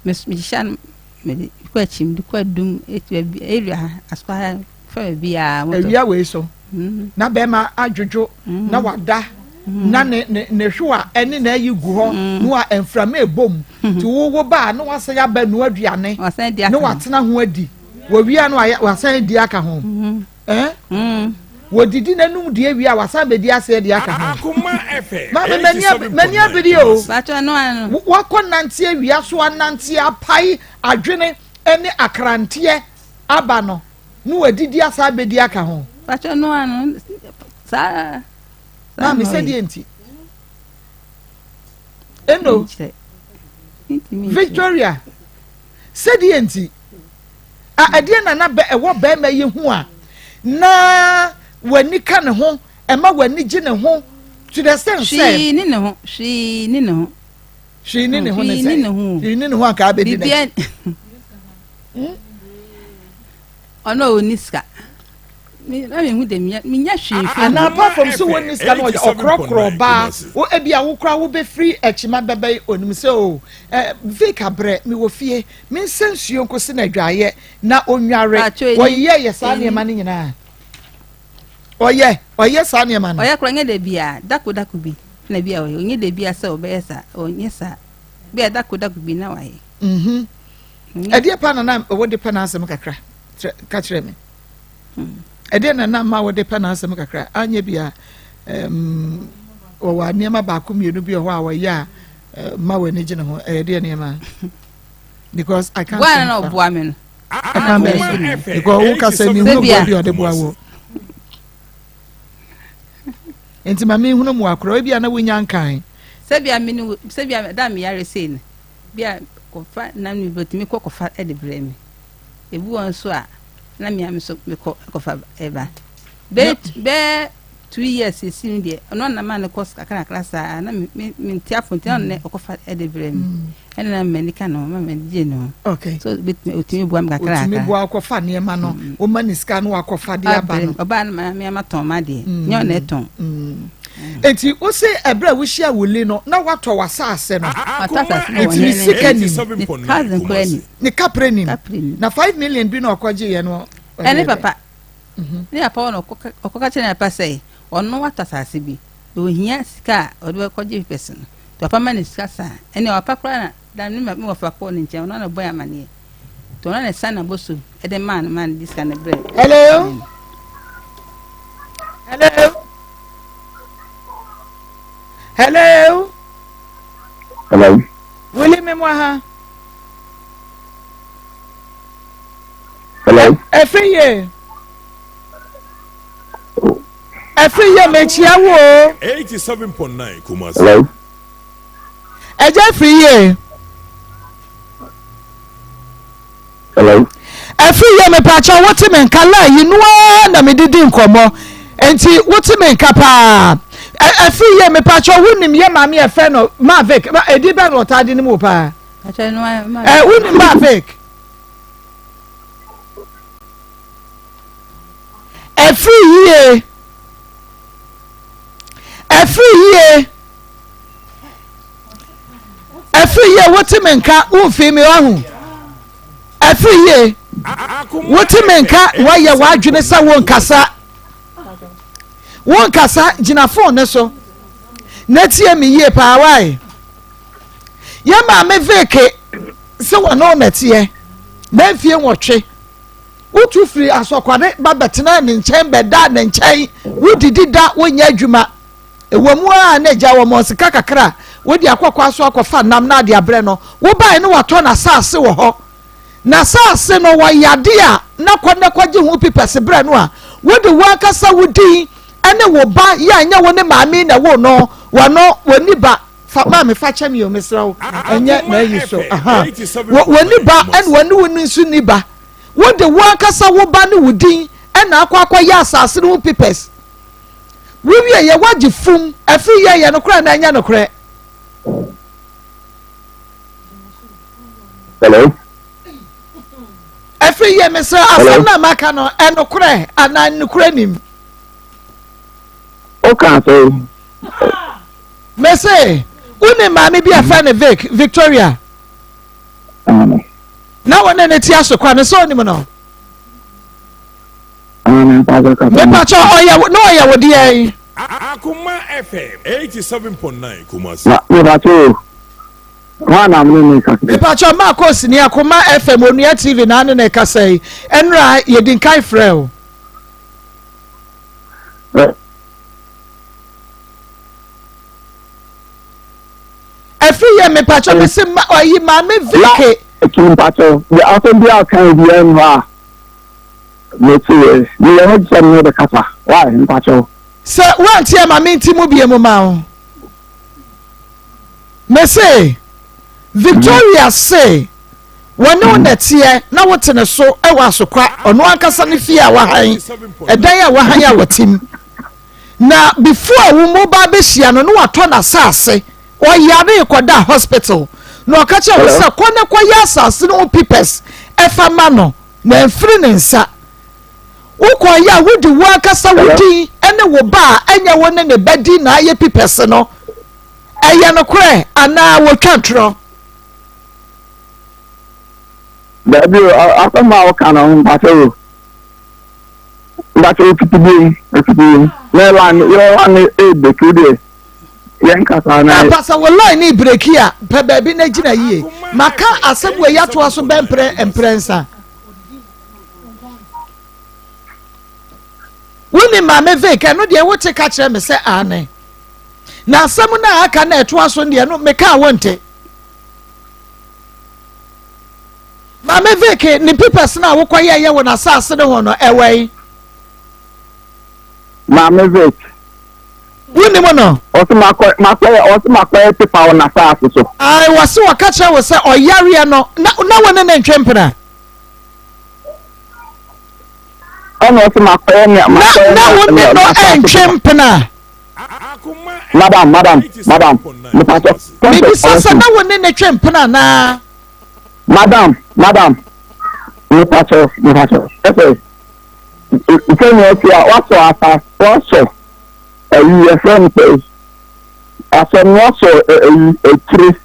Mehyehyɛ no mede kɔ akyi mede kɔ adum baabi area ha asokwa ha fa baabi a moto. Awia wei so mm. na bɛrima adwodwo mm. na wada mm. na ne ne ne hwewa ɛne na ayi gu hɔ na wa mframa ebom ti wo wo ba na wasan aba nua aduane na watena ho adi wɔwia no wasan di aka ho. Eh? Mm. Wɔdidi n'anum deɛ wie a wasan bɛdi aseɛ deɛ aka ho. Maame m'ani abere o. Wakɔ nante awia so anante apae adwene ne akranteɛ aba no na wadidi asan bɛdi aka ho. Maame sɛdeɛ nti. Eno Victoria sɛdeɛ nti. A Ɛdeɛn na na ɛwɔ barima yi ho a na w'ani ka ne ho, ɛma w'ani gye ne ho to the extent sɛ. Hwee ne ne ho, hwee ne ne ho. Hwee ne ne ho ne sɛ. Hwee ne ne ho anka abɛdi n'akyi. Hmm? Ɔno a ɔnni sika. Na mehu de menya hwee mfiri Anaa apart from sɛ wɔnni sika no ɔkorɔkorɔ baa wo ebi a wokora wobɛfiri akyima bɛbɛ yi onim sɛ o eh, Vic abrɛ mewɔ fie Mensa nsuo nkosi no adwaeɛ na ɔnware. Ɔyɛ yɛ saa nneɛma no nyinaa. Ɔyɛ ɔyɛ saa nneɛma no. Ɔyɛ koraa nyɛ da biara dako dako bi na bi a ɔyɛ ɔnyɛ da biara sɛ ɔbɛyɛ saa ɔnyɛ saa bi a dako dako bi na wayɛ. Mhm. Ɛdeɛ pa na na wode pɛ n'asɛm kakra ka kyerɛ me. Hmm. Ɛdeɛ na na ma wode pɛ n'asɛm kakra anyɛ bi a wɔwɔ nneɛma baako mmienu bi wɔ hɔ a wɔyɛ a ma w'ani gye ne ho ɛyɛ deɛ nneɛma. because I can't. Boa na ɔboa me no. Ɛkwan bɛn so because wo kasa mi hunu boa bi ɔde boa wɔ. Nti ma mi hunu mu akora ebi a na wonya nkan. Sɛbi a mi ni sɛbi a da mi yare sei no bi a kɔfa nam mi bɛtumi kɔ kɔfa ɛde brɛ mi ebi wɔ nso a na mi a mi so mi kɔ kɔfa ɛba bɛɛ bɛɛ. 2 years esi no deɛ ɔno na ma no kɔ kakra kakra saa na me me me nti afɔ nti na ɔno na ɔkɔfa ɛde brɛ mi mm. ɛna na m'ani ka ne ho ma m'ani gye ne ho okay so betumi otumi boa mi kakra kakra otumi boa akɔfa nneɛma no mm. woma ne sika no wakɔfa de aba no ɔbaa no ma mi ama tɔn ma deɛ mm. nyɛ ɔna ɛtɔn nti wose ɛberɛ a wohyia wuli no na watɔ w'asaase no nti ne sika nim ne cousin kora nim ne kapre nim na 5 million bi na ɔkɔgye yɛ no ɛne papa Ne papa hɔ na ɔkɔka kyerɛ ne papa sɛ ɔno watɔ asase bi na ohia sika a ɔde bɛkɔgye papers no. Nti papa ma no sika saa. Ɛnna papa koraa na da ne me wɔfa kɔɔ ne nkyɛn, ɔno na ɔbɔe amanneɛ. Nti ɔno na ɛsan n'abɔsom de maa no maa no de sika no brɛ. Hello. Hello. Hello. Hello. Willie Memwaha. Hello. Efi ye. Efi ye mekyia wo o. 87.9 Kumasi. Hello. Ɛgya firi yie. Hello. Ɛfiri yie mepaakyɛ wote me nka laa yi noa na mede di nkɔmmɔ nti wote me nka paa. Ɛfiri yie mepaakyɛ wonim yɛ maame ɛfɛ no Mavic ɛdi bɛn na ɔtaa de ne mu paa. Ɛ wonim Mavic. Ɛfiri yie. Ɛfiri yie. Ɛfiri yie wote me nka womfii me wahu. Ɛfiri yie wote me nka woayɛ w'adwene sɛ wonkasa. Wonkasa gyina fon ne so na tie me yie paa wae. Yɛ maame veke sɛ wɔne wo nɛteɛ na mfie nwɔtwe wotu firi asɔkwade ba bɛtena ne nkyɛn bɛda ne nkyɛn wodidi da wonyɛ adwuma. Ɛwɔ mu ara na agya wɔ ma sika kakra a wode akɔ kwa so akɔfa nam na ade abrɛ no. Wobae no watɔ n'asaase wɔ hɔ. N'asaase no wɔ yade a na kɔ na kɔgye ho pipɛse brɛ no a wode wo ankasa wo din ne wo ba yɛ a ɛnyɛ wo ne maame yi na ɛwoo no wɔno wɔnni ba fa maame fa kyɛ me o mesrɛ wo ɛnyɛ n'ayi so aha wɔnni ba ɛna wɔne wo nso nni ba wode wo ankasa wo ba ne wo din ɛna akɔ akɔyɛ asaase no ho pipɛs Wowie yɛ woagye fum afiri yɛ yɛ nokorɛ anaa ɛnyɛ nokorɛ? Hello. Afiri yɛ mesrɛ asɛm no a maka no ɛnokorɛ anaa nokorɛ nim? Woka sɛ. Mese wonim maame bi a fɛ ne Vic Victoria. Na wo ne ne te aso kwa no sɛ onim no? Mepakyɛ ɔyɛ na ɔyɛ wo deɛn? Akoma FM 87.9 Kumasi. Mepakyɛ o, hwan na mene ne kasa? Mepakyɛ Marcos ni Akoma FM Onua TV na ane ne kasa yi. Ɛnra yɛdi nkan frɛ o. Ɛfiri yɛ mepakyɛ mese ɔyi maame Vicky. Mpakyɛ, asɛm bi a ɔka bi ɛnhɔ a. Mete yɛ, meyɛ hɔ sɛ me ne bɛkasa. Why, mpakyɛw? Sɛ woante a ma mente mu bie mu ma wo. Mese, Victoria se wɔne wo na ɛteɛ na wote ne so wɔ asokwa, ɔno ankasa ne fie a wahan, ɛdan a wahan a wɔte mu. Na before wo mo ba bɛhyia no, na watɔ n'asase, ɔyare kɔda hospital, na ɔka kyerɛ wo sɛ kɔ na kɔyɛ asase no ho papers ɛfa ma no. Na ɛmfiri ne nsa. Wokɔeɛ a, wode wo ankasa wo din ne wo ba a ɛnyɛ wo ne ne ba din na ayɛ pipɛse no. Ɛyɛ nokorɛ anaa wɔtwa ntorɔ? Dabi o, asɛm a woka no mpakyɛ o. Mpakyɛ ofiti bi ofiti bi. Na line yɛ line ebeki o deɛ. Yɛn kasa na. Ampa sɛ wo line ne breki a, pɛ baabi na gyina yie. Maka asɛm wei atoa so bɛ mprɛ mprɛnsa. Wonim Maame Vic, ɛno deɛ wote ka kyerɛ me sɛ aane. Na asɛm no a aka na ɛtoa so deɛ no meka a wonte. Maame Vic, ne papers no a wokɔyɛɛyɛ wɔ n'asase no ho no, ɛwɔ yi? Maame Vic. Wonim no? Ɔse makɔ makɔyɛ ɔse makɔyɛ pepa wɔ n'asaase so. Ae wɔse wɔka kyerɛ wo sɛ ɔyareɛ no na na wo ne ne ntwe mpena. Ɛna ɔse makɔyɛ ne makɔyɛ na wo ne no ntwe mpena. Madam madam madam mepatɔ. Mebisa sɛ na wo ne ne twe mpena anaa. Madam madam mepatɔ mepatɔ ɛsɛ sɛnea ɛte a wasɔ asa wasɔ ayi yɛfrɛ no sɛ asɔ no wasɔ ayi akyire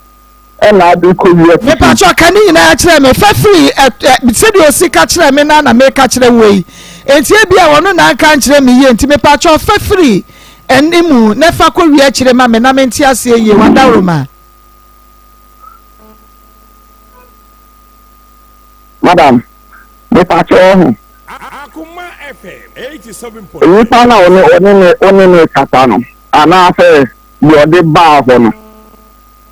ɛna ade kɔ wi ɛte. Mepatwɔ ka ne nyinaa kyerɛ me fa firi ɛ ɛ sɛdeɛ osi ka kyerɛ me na na meka kyerɛ wo yi nti ebi a ɔno na anka nkyerɛ me yie nti mepatwɔ fa firi ɛne mu na fa kɔ wi akyire ma me na mente aseɛ yie wadaworo ma. Madam, mepakyɛ wo ho. Nipa no a ɔne ɔne ne ɔne ne kasa no anaasɛ deɛ ɔde baa hɔ no,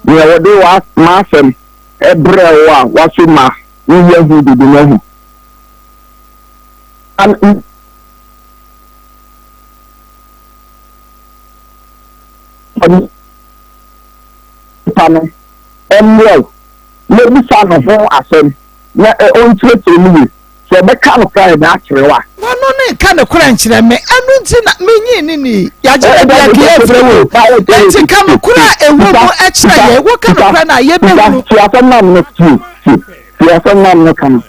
deɛ ɔde wa m'asɛm ɛbrɛ wo a waso ma woyɛ ho dede no ahu. Nipa no mmerɛ wo na bisa no ho asɛm na ɔnkyerɛkyerɛ mu yie. Sɛ ɔbɛka nokorɛ a ɛde akyerɛ wo a. W'ano no nka nokorɛ nkyerɛ me, ɛno nti na menyii no nnii. Yɛagye no deɛ anka yɛmfrɛ wo o. Enti ka nokorɛ a ɛwɔ mu kyerɛ yɛn. Woka nokorɛ no a, yɛbɛhunu. Tie asɛm no a me tie, tie, tie asɛm no a me ka no.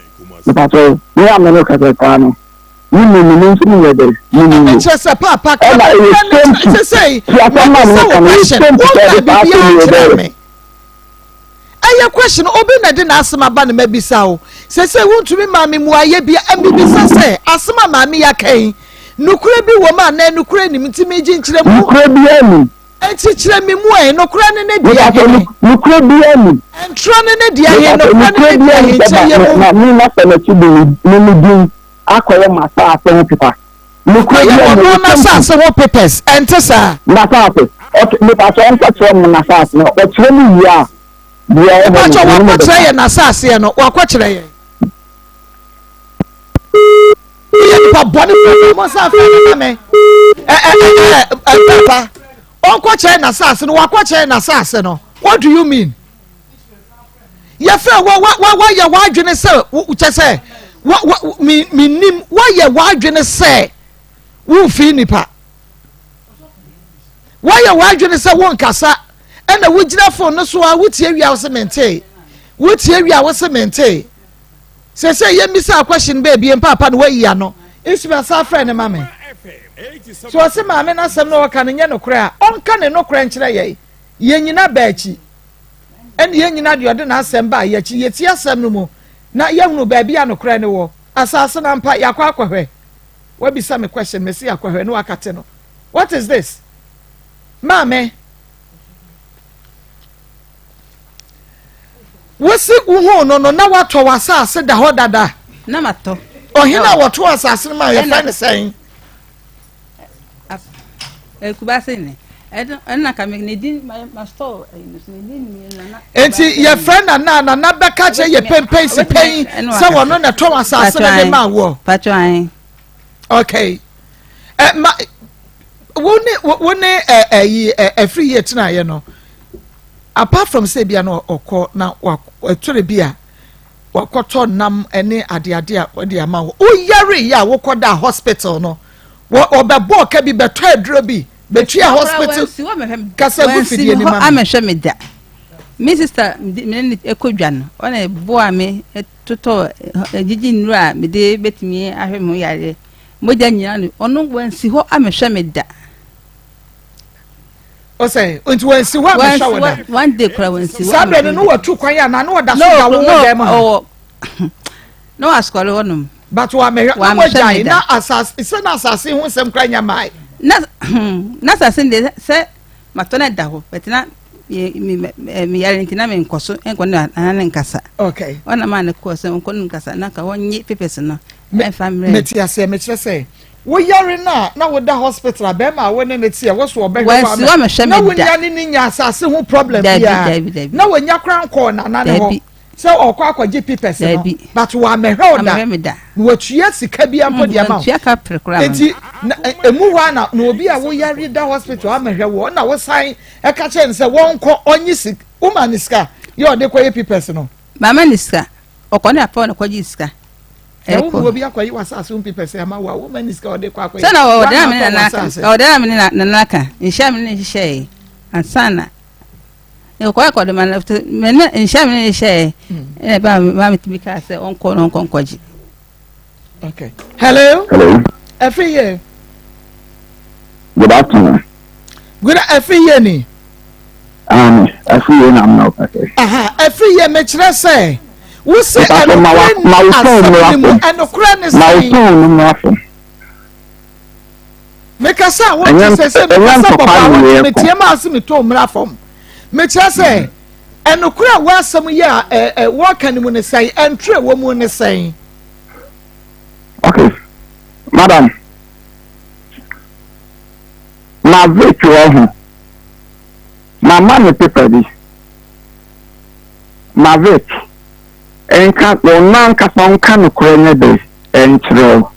Mepakyɛ wo, me a me no kasa paa no, wo nim me, me nso menyɛ dɛ, me nim wo. Kyerɛ sɛ paapa ka Ɛna ɛyɛ nokorɛ no same kyerɛ, to, sesei tie asɛm no a me mabisa ka wo no, ɛyɛ question, same to sɛ wonkaa ɛde saa asɛm biribiara yi nkyerɛɛ ɛbɛyɛ. me. Ɛyɛ question obi na ɛde n'asɛm aba na mabisa wo. Sesei wontumi maa me mmuaeɛ bia. Mebisa sɛ, asɛm a maame yi aka yi, nokorɛ bi wɔ mu anaa nokorɛ nnim? Nti megye nkyerɛmu. Nokorɛ biara nnim. Nti kyerɛ me mu ɛ, nokorɛ no ne deɛ Mepakyɛ he? nokorɛ biara nnim. Ntorɔ no ne deɛ he? Mepakyɛ Nokorɛ no nokorɛ ne deɛ biara he? nnim sɛ Kyerɛ yɛ mu. ma me m'asɛm akyi de me me din akɔyɛ m'asaase ho pepa. Nokorɛ Akɔyɛ biara nnim. ɔno n'asaase ho papers, ɛnte saa? N'asaase. Ok, mepakyɛ ɔnkɔkyerɛ mo n'asaase no, ɔkyerɛ mu wie a, deɛ ɛwɔ hɔ no, Mepakyɛ me ne mo wakɔkyerɛ bɛka. yɛn n'asaaseɛ no, wakɔkyerɛ yɛn. Woyɛ nipa bɔne fo, mo nsa afɛ no ma me. Ɛ ɛ ɛ ɛ ɛ papa, ɔnkɔkyerɛ n'asaase no, wakɔkyerɛ n'asaase no. What do you mean? Yɛfrɛ wɔ wɔ wɔ wɔyɛ w'adwene sɛ kyɛ sɛ wɔ wɔ mi mi nim wɔyɛ w'adwene sɛ womfii nipa. Woayɛ w'adwene sɛ wonkasa ɛna wogyina fon no so a wotie wie a wose mentee. Wotie wie a wose mentee. Sese yɛmmisa question baabi mpaapa no wayi ano. Ismail san frɛ ne ma me. So ɔse maame no asɛm no ɔka no nyɛ nokorɛ a ɔnka ne nokorɛ nkyerɛ yɛn. Yɛn nyina baa akyi. Ɛne yɛn nyina deɛ ɔde n'asɛm baa yɛakyi. Yɛtie asɛm no mu na yɛhunu baabi a nokorɛ no wɔ. Asase no ampa yɛakɔ akɔhwɛ. Wabisa me question mese akɔhwɛ na wakate no. What is this? Maame. Wosi wohuu no no na watɔ w'asase da hɔ dada. Na matɔ. Ɔhene a wɔto asase no ma yɛfrɛ no sɛn? Kubase ne. Ɛna ka me ne din ma store ɛyi no so ne din ne nana. Enti yɛfrɛ nana a nana bɛka kyerɛ yɛ pɛmpɛn si pɛn sɛ wɔno na ɛtɔn asase no de ma woɔ. Patro ayi. Okay. Ɛ ma wo ne wo ne ɛ ɛyi ɛ ɛfiri yie tenaeɛ no apart from sɛ ebia no ɔkɔ na ɛtɔrɔ bi a wakɔtɔ nam ne adeade a wɔde ama wo woyare yɛ a wokɔda hospital no wɔbɛbɔ ɔka bi bɛtɔ aduro bi bɛtua hospital kasa gu fidie ni ma me. amɛhwɛ me da me sister me ne ɛkɔ dwa no ɔna ɛboa me totɔ gyigyi nnuro a mede bɛtumi ahwɛ me ho yareɛ mogya nyina no ɔno wansi hɔ amɛhwɛ me da. Ɔsɛ nti wansi hɔ amɛhwɛ wo da. One day kora wansi hɔ. Saa berɛ no na watu kwan anaa na ɔda so da wo dɛm ha. Na wasɔre hɔ nom. But wamɛhwɛ na wagyae na asase sɛ na asase ho nsɛm kora nya mae. Na na asase deɛ sɛ matɔ no da hɔ but na me yare nti na menkɔ so nkɔ ne nana ne nkasa. Okay. Ɔna maa ne kɔɔ sɛ nkɔ ne nkasa na nka wɔnye papers no ɛmfa mmerɛ. Mete aseɛ mekyerɛ sɛ wo yare no a na woda hospital a bɛrima a wo ne ne teɛ wo so ɔbɛhwɛ wo ama na wonya ne ne nya asase ho problem biara na wɔnya kora nkɔɔ nana ne hɔ. Sɛ ɔkɔ akɔgye papers no but wamɛhwɛ wo da na watua sika bi mpo de ama wo nti na emu hɔ ana na obi a woyare da hospital amɛhwɛ wo na wosan ɛka kyerɛ no sɛ wɔnkɔ ɔnye sika woma ne sika yɛ ɔde kɔyɛ papers no. Mama ne sika ɔkɔ ne apɔ na kɔgye sika. Na wo mu obi akɔyi w'asase ho papers ama wo a woma ne sika ɔde kɔ akɔyɛ. Sɛ na ɔde na me ne nana aka ɔde na me ne nana aka nhyia me ne nhyehyɛe ansa na. Mekɔ akɔ de ma no me ne nhyɛ me ne hyɛ ɛna ba ma me tumi kaa sɛ ɔnkɔ na ɔnkɔ nkɔgye. Okay. Hello. Hello. Ɛfiri yie. Good afternoon. Good ɛfiri yie ni. Aane, ɛfiri yie na amena ɔka sɛ. Aha, ɛfiri yie mekyerɛ sɛ wosi ɛnokorɛ ni asɛm ni mu ɛnokorɛ ne sɛn. Ma wo phone no mmra fam. Mekasa a wonte sɛ sɛ mekasa bɔkɔ a wonte metie ma ase metɔ mmra fam. Mekyerɛ sɛ mm. Ɛnokorɛ a ɛwɔ asɛm yi a ɛ ɛ wɔreka no mu ne sɛn? Ɛntoro a ɛwɔ mu ne sɛn? Okay, madam, na Vic wɔ ho. Mama no paper bi. Ma Vic nka, ɔno ankasa ɔnka nokorɛ nyɛ dɛ nkyerɛ wo.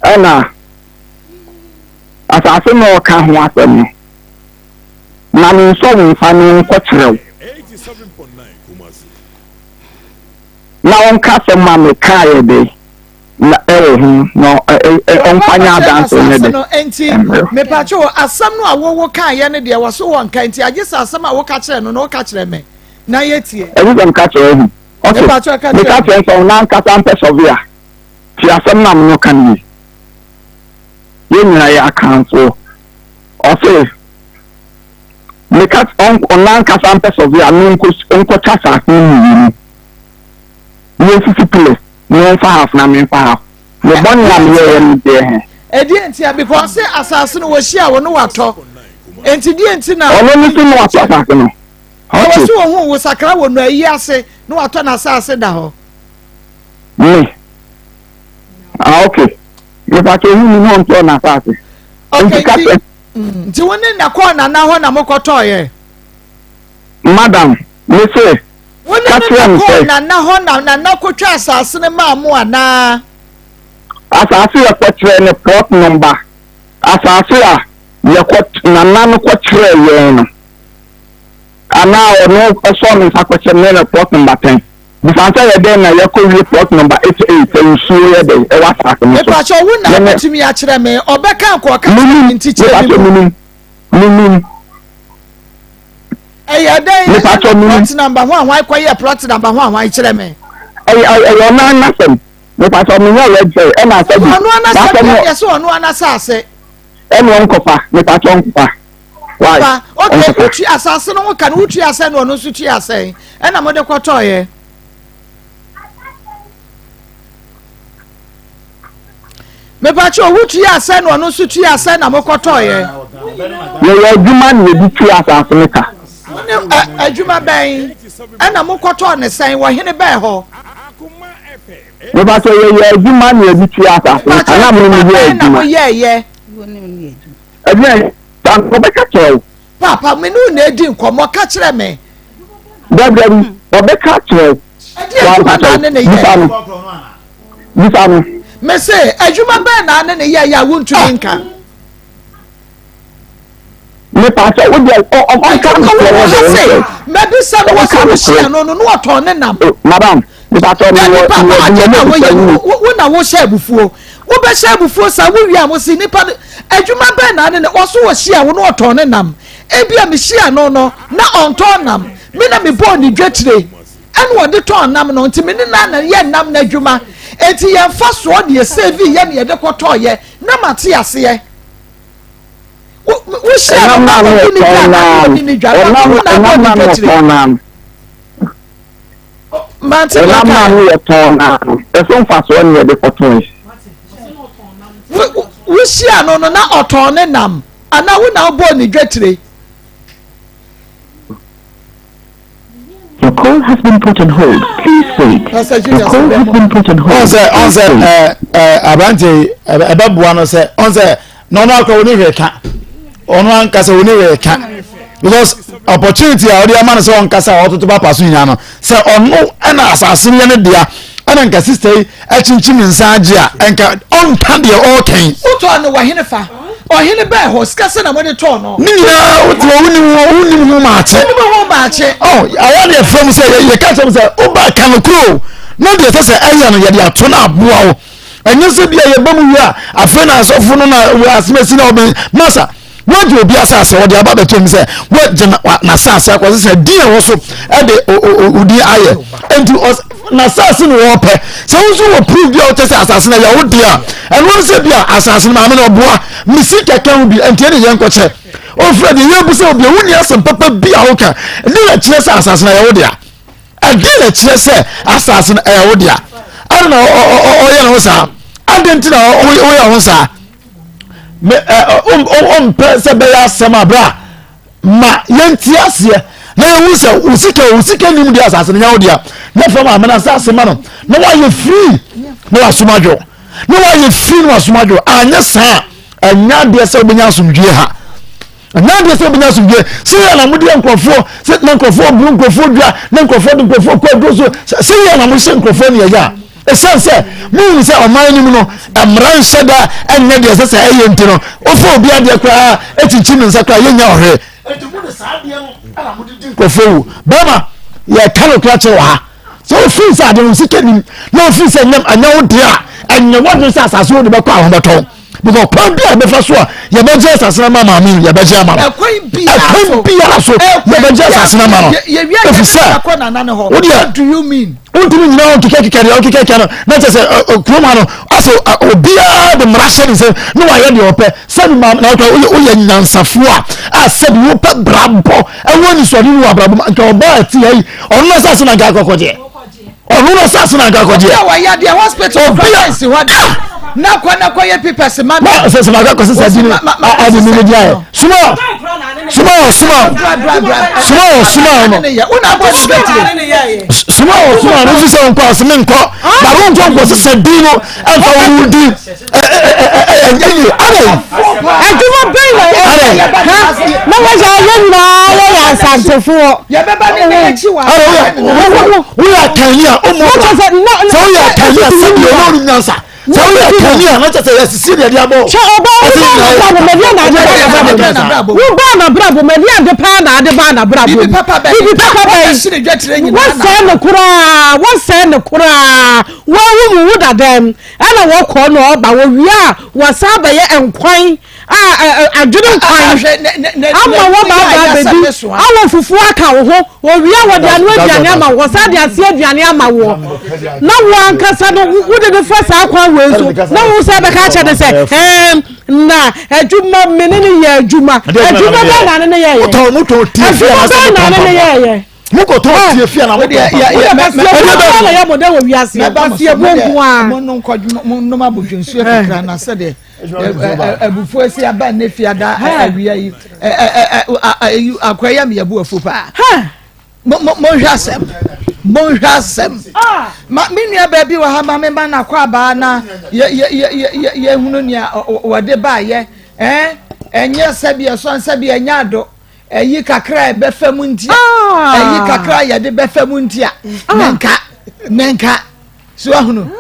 Ɛna asase na ɔka ho asɛm no, ma no nsɔ wo nsa no nkɔkyerɛ wo. Na ɔnka asɛm a mekaeɛ dɛ na ɛwɔ ho na ɔmfa nyɛ adanse nyɛ dɛ nti mepatwe wɔ asɛm no a wowo kaeɛ no deɛ wɔ so wɔ nka nti agye sɛ asɛm a woka kyerɛ no na woka kyerɛ me na yɛtie. Ɛne sɛ meka kyerɛ hu. Ɔse meka kyerɛ sɛ ɔno ankasa mpɛ sɔve a tie asɛm no a me no ka no yie. Yɛn nyinaa yɛ akanfoɔ. Ɔse meka ɔno ankasa mpɛ sɔve a no nkɔkyɛ asase no mmienu. Yɛnsisi pillars na ɔmfa half na memfa half. Me bɔne a meyɛeɛ no deɛ he. Ɛdeɛ nti a because ɔse asase no wɔhyia wo no watɔ nti deɛ nti na. Ɔno no so no watɔ asase no. Na wɔsi ohun wo sakra wɔ no ayi ase na watɔ n'asase da hɔ. Me ah okay mepakyɛ ohun mi na ɔntɔ n'asase. Okay nti mm, nti wo ne na kɔɔ nana hɔ na mokɔtɔɔ yɛ. Madam me se Wo ne no na kɔɔ nana hɔ na nana kotwa asase no maa mo anaa? Asase yɛ kɔkyerɛ ne plot number asase a yɛkɔ nana no kɔkyerɛ yɛn no. Anaa ɔno ɔsɔɔ me nsa kɔkyɛ me no plot number ten. Bisa sɛ yɛ dɛn na yɛkɔ wie plot number 88 sɛ nsuo yɛ dɛn ɛwɔ asase no so. Mepakyɛ wo na wobɛtumi akyerɛ me ɔbɛka nka ɔka kyerɛ me nti kyerɛ me mu. Mepakyɛ menim menim. Ɛyɛ dɛn Mepakyɛ menim. Plot number ho ahwan kɔyɛ plot number ho ahwan kyerɛ me. Ɛyɛ ɛyɛ ɔno anasɛm mepakyɛ menyɛ red sɛ ɛna asɛ bi. Ɔno anasɛm deɛ yɛ sɛ ɔno anasase. Ɛna ɔnkɔfa mepakyɛ ɔnkɔfa. Why? Ba, okay, wotua asase no ho ka no wotua sɛn na ɔno nso tua sɛn ɛna mode kɔtɔɔyɛ? Mepakyɛ wotua sɛn na ɔno nso tua sɛn na mokɔtɔɔyɛ? Yɛyɛ adwuma na yɛde tua asase no ka. Wone adwuma bɛn ɛna mokɔtɔɔ ne sɛn wɔ hene bɛn hɔ? Mepakyɛ yɛyɛ adwuma na yɛde tua asase no ka na mo ne yɛ adwuma. Yɛyɛ. Ɛdeɛn? Saa no, wɔbɛka kyerɛ wo. Paapa, me ne wo na edi nkɔmmɔ, ka kyerɛ me. Dabi, dabi, wɔbɛka akyerɛ wo. Ɛdeɛ adwuma na ne ne yɛ? Bisa no. Bisa no. Me se, adwuma bɛn na ne ne yɛ yɛ a wontumi nka? Mepa sɛ wo deɛ ɔnka no korɛ wɔ deɛ ɔnsɛ. Mɛbisa no wɔ sɛ wohyia no no na ɔtɔn ne nam. Oh, madam, mepa sɛ mewɔ mewɔ adeɛ na woyɛ wo na wohyɛ abufuo. Wobɛhyɛ abufuo saa wowie a mo se nipa no adwuma bɛn na ne ne ɔso wɔhyia wo no ɔtɔn ne nam. Ebi a mehyia no no na ɔntɔn nam. Me na mebɔɔ ne dwetire ɛna ɔde tɔn nam no nti me ne na na yɛ nam no adwuma. Enti yɛmfa soɔ deɛ save yɛ ne yɛde kɔtɔɔyɛ na mate aseɛ. Wohyia no na ɔdi ne dwa na ɔdi ne dwa na ɔnam na ɔbɔ ne dwetire. Mante ɛnam na ano yɛ tɔn na ɛso mfasoɔ ne yɛde kɔtɔn. Wohyia no no na ɔtɔn ne nam anaa wo na wobɔɔ ne dwetire. Your call has been put on hold. Please wait. Your call has been put on hold. Ɔn sɛ ɔn sɛ ɛɛ ɛɛ aberante yi ɛbɛboa no sɛ ɔn sɛ na ɔno akora wɔn hwɛ ka ɔno ankasa wɔn hwɛ ka because opportunity a ɔde ama no sɛ ɔnkasa a ɔtoto ba pa so nyinaa no sɛ ɔno ɛna asase no yɛ ne dea ɛna nka sista yi akyinkyim nsa agye a nka ɔnka deɛ ɔɔkɛn. Wotɔɔ no wɔ hene fa? Ɔhene bɛɛ hɔ sika sɛ na mode tɔɔ no. Ne nyinaa wote hɔ wonim ho wonim ho maakye. Wonim ho maakye. Ɔ ayɛ ne yɛfrɛ mu sɛ yɛka kyerɛ mu sɛ woba ka no kuro na deɛ ɛsɛ sɛ ɛyɛ no yɛde ato no aboa wo ɛnyɛ sɛ bia yɛba mu wie a afei na asɔfo no na asɛmasi na ɔbɛn masa Woagye obi asase, ɔde aba abɛto mu sɛ woagye n'asase akɔsɛ sɛ din a ɛwɔ so ɛde odin ayɛ. Nti n'asase na wɔpɛ. Sɛ wo nso wɔ proof bi a wokyɛ sɛ asase no ɛyɛ wo deɛ a, ɛno ara sɛ bi a asase no maame no ɔboa mesi kɛkɛ ho bi nti ɛne yɛn nkɔkyɛ. Ofura deɛ yɛbu sɛ obi a wonni asɛm papa bi a woka ɛde na kyerɛ sɛ asase no ɛyɛ wo dea. Ɛde na kyerɛ sɛ asase no ɛyɛ wo dea. Ɛde na ɔyɛ ne ho saa. Ade nti na ɔyɛ ho saa. me ɛ ɔmpɛ sɛ bɛyɛ asɛm a bra ma yɛnti aseɛ. Na yɛhu sɛ wo sika wo sika nim deɛ asase no nyɛ wo dea. Na fa maame no asase ma no na wayɛ free na wasom adwo. Na wayɛ free na wasom adwo. Anyɛ saa ɛnyɛ adeɛ sɛ wobɛnya asomdwie ha. Ɛnyɛ adeɛ sɛ wobɛnya asomdwie. Sɛ yɛ na modeɛ nkurɔfoɔ sɛ na nkurɔfoɔ bu nkurɔfoɔ dua na nkurɔfoɔ de nkurɔfoɔ kɔ aduro so sɛ yɛ na mohyɛ nkurɔfoɔ ne ɛyɛ a ɛsiane sɛ mohu sɛ ɔman no mu no mmara nhyɛ da ɛnyɛ deɛ ɛsɛ sɛ ɛyɛ nti no wofa obi adeɛ koraa ɛkyinkyim ne nsa koraa yɛnya ɔhwɛ. Enti mode saa adeɛ no na mode di nkurɔfoɔ wu. Bɛrima, yɛka no kora kyerɛ wɔ ha. Sɛ wofiri sɛ ade no sika nim na wofiri sɛ nyɛ ɛnyɛ wo deɛ a, ɛnyɛ w'adwene sɛ asase wo de bɛkɔ a ho bɛtɔ. Because kwan bi a yɛbɛfa so a yɛbɛgye asase no ama maame no, yɛbɛgye ama no. Ɛkwan biara so. Ɛkwan biara so yɛbɛgye asase no ama no. Ɛfiri sɛ, wo deɛ wontumi nyina hɔ nkekakeka deɛ wokekaka no na kyɛ sɛ kurom ha no asɛ obiara de mmara hyɛ ne nsam na wayɛ deɛ ɔpɛ sɛbi ma na ɔkura woyɛ woyɛ nyansafoɔ a a sɛbi wopɛ brabɔ ɛwɔ anisoade mu wɔ abrabɔ mu nka ɔbaa ɛte ha yi ɔno na asase na nka akɔkɔgyeɛ ɔno na asase na nka akɔgyeɛ. Obi a wɔyɛ adeɛ hospital Obi a kura si hɔ de na kɔ na kɔ yɛ papers ma mi. Na sɛ sɛ maka kɔsɛ sɛ adi adi mi di ayɛ suma suma wɔ suma suma wɔ suma no suma wɔ suma no fi sɛ nkɔ ase mi nkɔ baro nkɔ nkɔ sɛ di no ɛnfa wɔn di. Ɛnyɛ yie adɛn. Adwuma bɛn na ɛyɛ ha na wɔyɛ ayɛ nyinaa wɔyɛ asantefoɔ. Woyɛ akanni a ɔmɔ bra sɛ woyɛ akanni a sɛbi ɔno ɔnim nyansa sɛ woyɛ akanni a na kyɛ sɛ yɛsisi deɛ de abɔ. Kyɛ ɔbaa wo baa n'abrabɔ mu ɛdeɛ na ade baa n'abrabɔ mu wo baa n'abrabɔ mu ɛdeɛ ade paa na ade baa n'abrabɔ mu bibi papa bɛyi wɔsɛɛ no koraa wɔsɛɛ no koraa wɔahu mu wo dadam. Ɛna wɔkɔ na ɔba wɔwie a wɔsan bɛyɛ nkwan a adwene nkwan ama wɔba aba abɛdi awɔ fufuo aka wo ho wɔwie a wɔde ano aduane ama wo wɔsan de ase aduane ama woɔ na wo ankasa no wode no fa saa kwan wei so na wo sɛ bɛka akyɛ ne sɛ ɛɛm na adwuma me ne ne yɛ adwuma adwuma bɛn na ne ne yɛyɛ adwuma bɛn na ne ne yɛyɛ. mokɔtɔ tie fie na motɔ monom abodwonsuo kakra na sɛdeɛ abufuo asi aba nnɛ fiada awia yi akora yɛ meyɛbo afu paa monhwɛ asɛm monhwɛ asɛm ma me nua baabi wɔ ha ma me ma nakɔ abaa na yɛhunu nea wɔde baayɛ ɛnyɛ sɛbi ɛsɔn sɛbi ɛnyɛ ado Ɛyi kakra a ɛbɛfa mu nti a. Ɛyi kakra a yɛde bɛfa mu nti a. Menka menka so ahunu.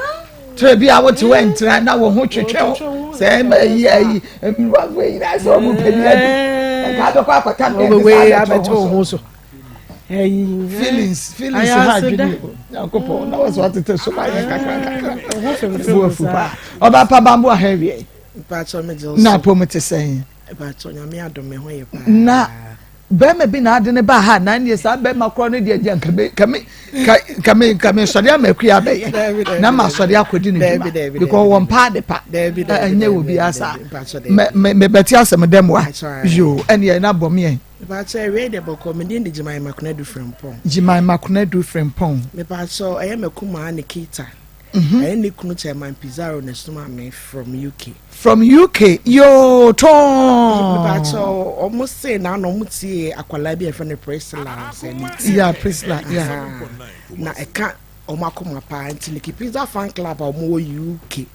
Tire bi a wote hɔ ntra na wo ho twetwe wo. Sɛ ɛma ɛyi ɛyi mmeranteɛ nyinaa sɛ wɔn pɛ bi adi. Nka abɛkɔ akɔta mbɛn de saa abɛto wo ho so. Feelings feelings ha adwene o. Nyankopɔn na wɔsɔ atete so ma yɛ kakra kakra. Bu afu paa. Ɔba pa bambo ahɛn wie. Na apɔmu te sɛn. Ɛbɛkyɛ nyame adom me ho yɛ paa. Na bɛrima bi na ade ne ba ha na neɛ saa bɛrima korɔ no deɛ deɛ nka me nka me nka me sɔre ama akua abɛyɛ na ma sɔre akɔdi ne dwuma because wɔn paa de pa ɛnyɛ wɔ bi asa mɛ mɛ mɛbɛte asɛm dɛm wa yoo ɛne ɛna bɔ meɛ. Mepaakyɛ ɛwɛ deɛ bɔkɔ me din de Gyimai Makonadu Frimpong. Gyimai Makonadu Frimpong. Mepaakyɛ ɛyɛ mɛkumaa Nikita. Ɛyɛ ne kunu Chairman Pizarro na ɛsomaa me from UK. From UK yoo tɔn. Mepakyɛ ɔmo se na na ɔmo tie akwadaa bi a yɛfrɛ no Priscilla sɛ ne ti. Yeah Priscilla yeah. Na ɛka ɔmo akoma paa nti Nikki Pizza fan club a ɔmo wɔ UK.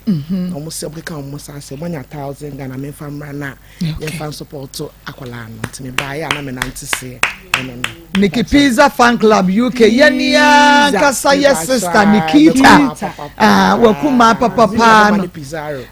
Ɔmo se ɔmo keka ɔmo sa sɛ ɔmo anya thousand Ghana menfa mmra na. yɛmfa nsopɔto akwadaa no nti mebaeɛ a na menante seɛ ɛno no. Nikki Pizza Fan Club UK yɛ ni ankasa yɛ sista Nikita ah, wakuma papapaa no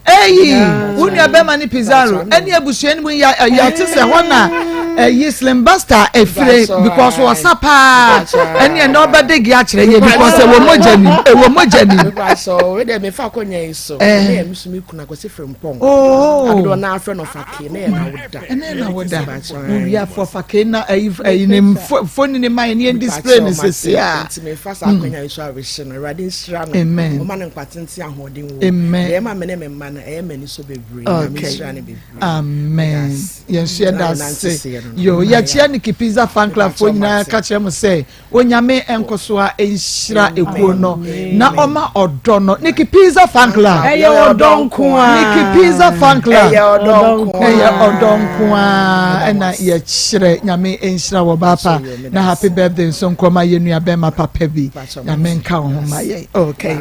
eyi wo nua bɛma ne Pizarro ɛne abusua no mu yɛ yɛte sɛ hɔ na ɛyi Slim Buster efire because ɔsa paa ɛne ɛna ɔbɛde ge akyerɛ yɛ because ɛwɔ mogya nim ɛwɔ mogya nim. So ɛnɛ yɛ me so me kunu Akwasi Frimpong. Oh. Adodoɔ naa frɛ no Ɔfakee ne yɛ n'awoda. Ɛnɛ yɛ n'awoda. Wowiafo Ɔfakee na ɛyi ɛyi ne mfoni ne ma yɛ ne yɛn display ne sese a. Nti me fa saa akwanya yi so awehyɛ no Awurade nhyira no. Amen. Ɔma no nkwa tenten ahoɔden wɔ. Amen. Deɛ ɛma me ne me mma no ɛyɛ m'ani so bebree. Okay. Nyame nhyira no bebree. Amen. Yɛn nso yɛda ase. Yo, yɛkyia Nikki Pizza fan club foɔ nyinaa ka kyerɛ mo sɛ Onyame nkosoa nhyira ekuo no na ɔma ɔdɔ no. Nikki Pizza fan club. Ɛyɛ ɔdɔ nko ara. Nikki Pizza fan club. Ɛyɛ ɔdɔ nko ara. Ɛyɛ ɔdɔ nko ara ɛna yɛkyerɛ. Nyame nhyira wɔ baapa na happy birthday nso nkɔma yɛn nua bɛrima papa bi. Nyame nka wo ho ma yɛn. Okay.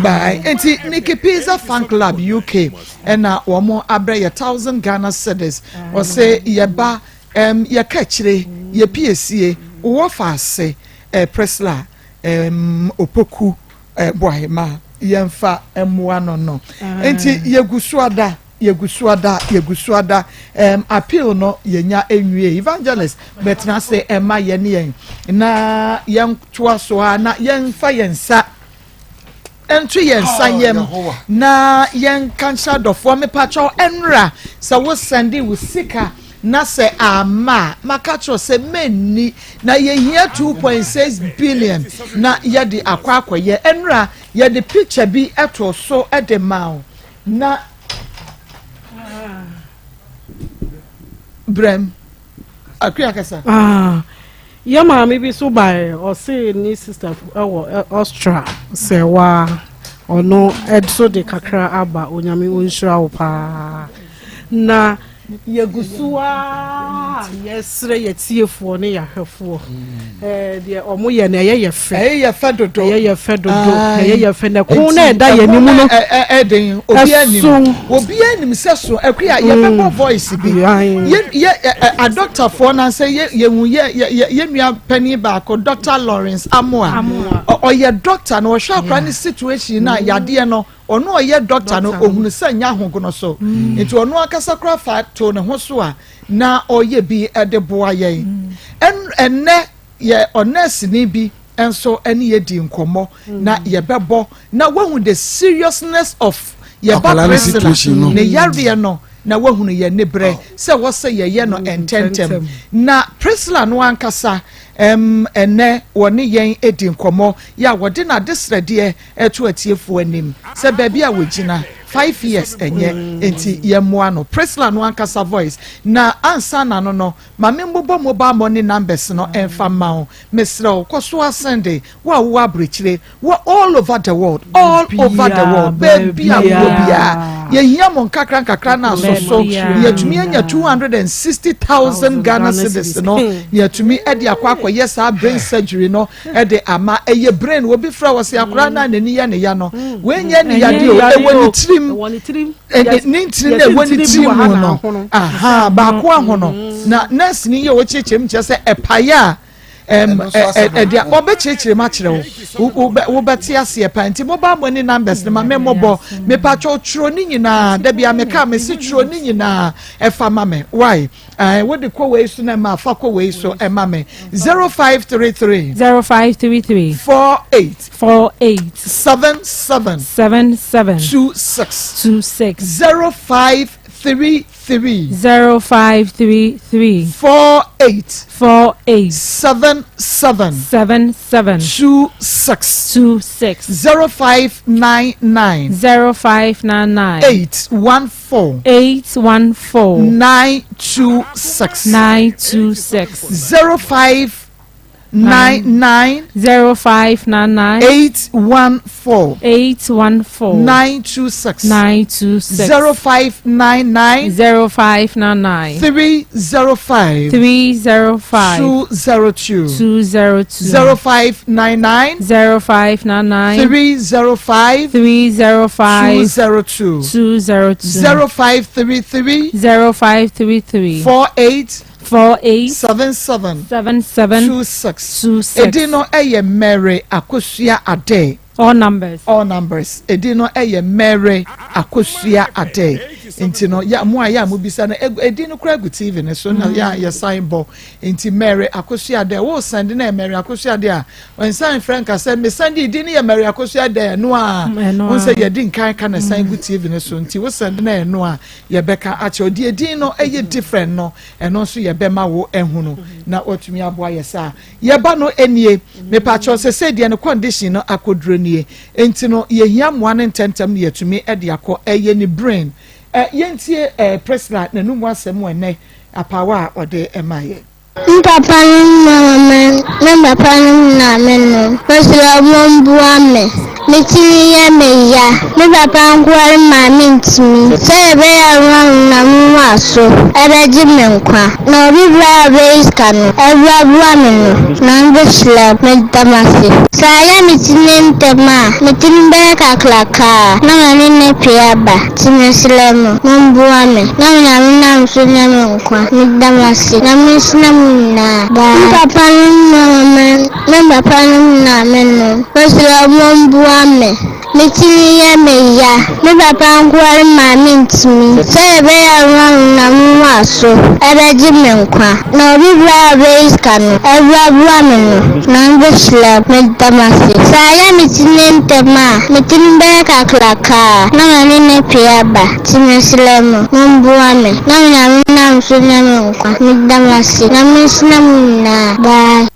Bye. Nti Nikki Pizza fan club UK ɛna wɔn abrɛ yɛ thousand Ghana cedis. Wɔsɛ yɛba Erm yɛka akyire, yɛ piesie, wowɔ faase eh Priscilla erm Opoku eh Boahema yɛmfa mmoa no no Nti yɛgu so ada, yɛgu so ada, yɛgu so ada erm Appeal no yɛnya nwiei Evangelist bɛtena ase mma yɛne yɛn na yɛntoa so ara na yɛmfa yɛn nsa nto yɛn nsa yam na yɛnka nkyerɛ adɔfoɔ mepakyɛw ɛnora sɛ wo sɛnde wo sika na sɛ ama a maka kyerɛ sɛ menni na yɛhia 2.6 billion na yɛde akɔ akɔyɛ ɛnora yɛde picture bi ɛto so de ma wo na brɛm akua kasa. Ah. Yɛ maame bi so bae ɔse ne sister wɔ Austria sɛ waa ɔno so de kakra aba onyame ɔnhyira wo paa na yɛgu so a yɛsrɛ yɛtiefoɔ ne yɛahwɛfoɔ mm. deɛ ɔmo yɛ no ɛyɛ yɛ fɛ ɛyɛ yɛ fɛ dodo ɛyɛ yɛ fɛ dodo ɛyɛ yɛ fɛ na ɛko na ɛda yɛn anim no ɛden obi anim obi anim sɛ so ɛkua yɛbɛbɔ mm. voice bi yɛ yɛ adɔktafoɔ na sɛ yɛ yɛhu yɛ yɛ yɛ nua panyin baako Dr. Lawrence Amoa ɔyɛ dɔkta na ɔhwɛ akora ne situation na mm. yadeɛ no ɔno ɔyɛ dɔkta no ohunu sɛ nya ahogono so mm. nti ɔno akasa kora fa to ne ho so a na ɔyɛ bi de boa yɛn ɛnɛ yɛ ɔnɛɛseni bi nso ne yɛ di nkɔmmɔ na yɛbɛbɔ na wahu the seriousness of yɛba Priscilla ne yareɛ no na wahunu yɛn ne berɛ sɛ wɔsɛ yɛyɛ no ntɛntɛm na Priscilla no ankasa ɛnɛ wɔne yɛn di nkɔmmɔ yɛ a wɔde n'adesrɛdeɛ ɛto atiefoɔ anim sɛ baabi a wɔgyina 5 years ɛnyɛ nti yɛmmoa no Priscilla no ankasa voice na ansa na no no Ma me mmobɔ mobile money numbers no mfa mma wo. Mesrɛ wo, kɔ so ara sɛnde, wo a wowɔ aburokyire, wɔ all over the world, all over the world, baabi a wowɔ biara. Yɛhia mo nkakra nkakra na asɔ so, na yɛatumi anya 260,000 Ghana cedis no, na yɛatumi de akɔ akɔyɛ saa brain surgery no de ama. Ɛyɛ brain, obi frɛ wɔ sɛ akwadaa no a n'ani yɛ ne ya no, wei nyɛ ne yadeɛ o, ɛwɔ ne tirim. ne ntini na ɛwɔ ne tiri mu no aha baako ahono mm. na nurse ni yɛ ɔkyerɛkyerɛ mu kyerɛ sɛ ɛpaeɛ a ɛde a ɔbɛkyerɛkyerɛ mu akyerɛ wo wobɛte aseɛ paa nti mobile money numbers no ma me mmɔbɔ mepatwɛ twerɛ ne nyinaa dabi a meka mesi twerɛ ne nyinaa ɛfa ma me why Ɛɛ wode kɔ wei so na ɛma fa kɔ wei so ɛma me 0533. 0533. 48. 48. 77. 77. 26. 26. 0533. 0533. 48. 48. 77. 77. 26. 26. 0599. 0599. 814. 4. 814. 926. 926. 05 99 0599 814 814 926 926 0599 0599 305 305 202 202 0599 0599 305 305 202 202 0533 0533 48 48 77 77 26 26. Edin no yɛ Mary Akosua Adeh. All numbers. All numbers. Edin no yɛ Mary Akosua Adeh. Nti no ya mo a yɛ a mo bisa no edin no kora gu TV no so na yɛ a yɛsan bɔ. Nti Mary Akosua Adeh wo send na Mary Akosua Adeh a nsan frɛ nka sɛ me send edin no yɛ Mary Akosua Adeh ɛno a. Wo sɛ yɛdi nkan ka na san gu TV no so nti wo send na ɛno a yɛbɛka akyerɛ deɛ edin no ɛyɛ different no ɛno nso yɛbɛma wo ahunu na watumi aboa yɛ saa yɛba no nie mepakyɛw sɛ sɛ deɛ ne condition no akɔduro nie nti no yɛhia mmoa no ntɛmntɛm na yɛtumi de akɔ ɛyɛ ne brain ɛ yɛntie ɛ Priscilla n'anum asɛm ɛnɛ. apaawa a ɔde ma yɛ. Me papa no me mama me papa no maame no mesrɛ mo mboa me me tsir yɛ me ya me papa nkoa ne maame nntumi sɛ yɛbɛyɛ a wɔnam mo aso ɛbɛgye me nkwa na obi biara a ɔbɛyi sika no ɛboaboa me no na mebɛhyira meda mo ase sɛ ayɛ me ti ne ntɛm a me ti no bɛyɛ kakraka na m'ani no apue aba nti mesrɛ mo momboa me na Onyame nam so nya me nkwa. Meda mo ase. Nyame nhyira mo nyinaa. Bye. Me papa nom me mama me papa nom maame nom mesrɛ mo mboa me me tiri yɛ me ya me papa nkoa ne maame ntumi sɛ ɛbɛyɛ a wɔn mo aso ɛbɛgye me nkwa na obi biara a ɔbɛyi sika no ɛboaboa me no na ɔbɛhyira meda mo ase sɛ ayɛ me ti ne ntɛm a me tiri bɛyɛ kakrakaa na m'ani no apue aba. Nti mesrɛ mo, momboa me, na Onyame nam so nya me nkwa. Meda mo ase. Nyame nhyira mo nyinaa. Bye.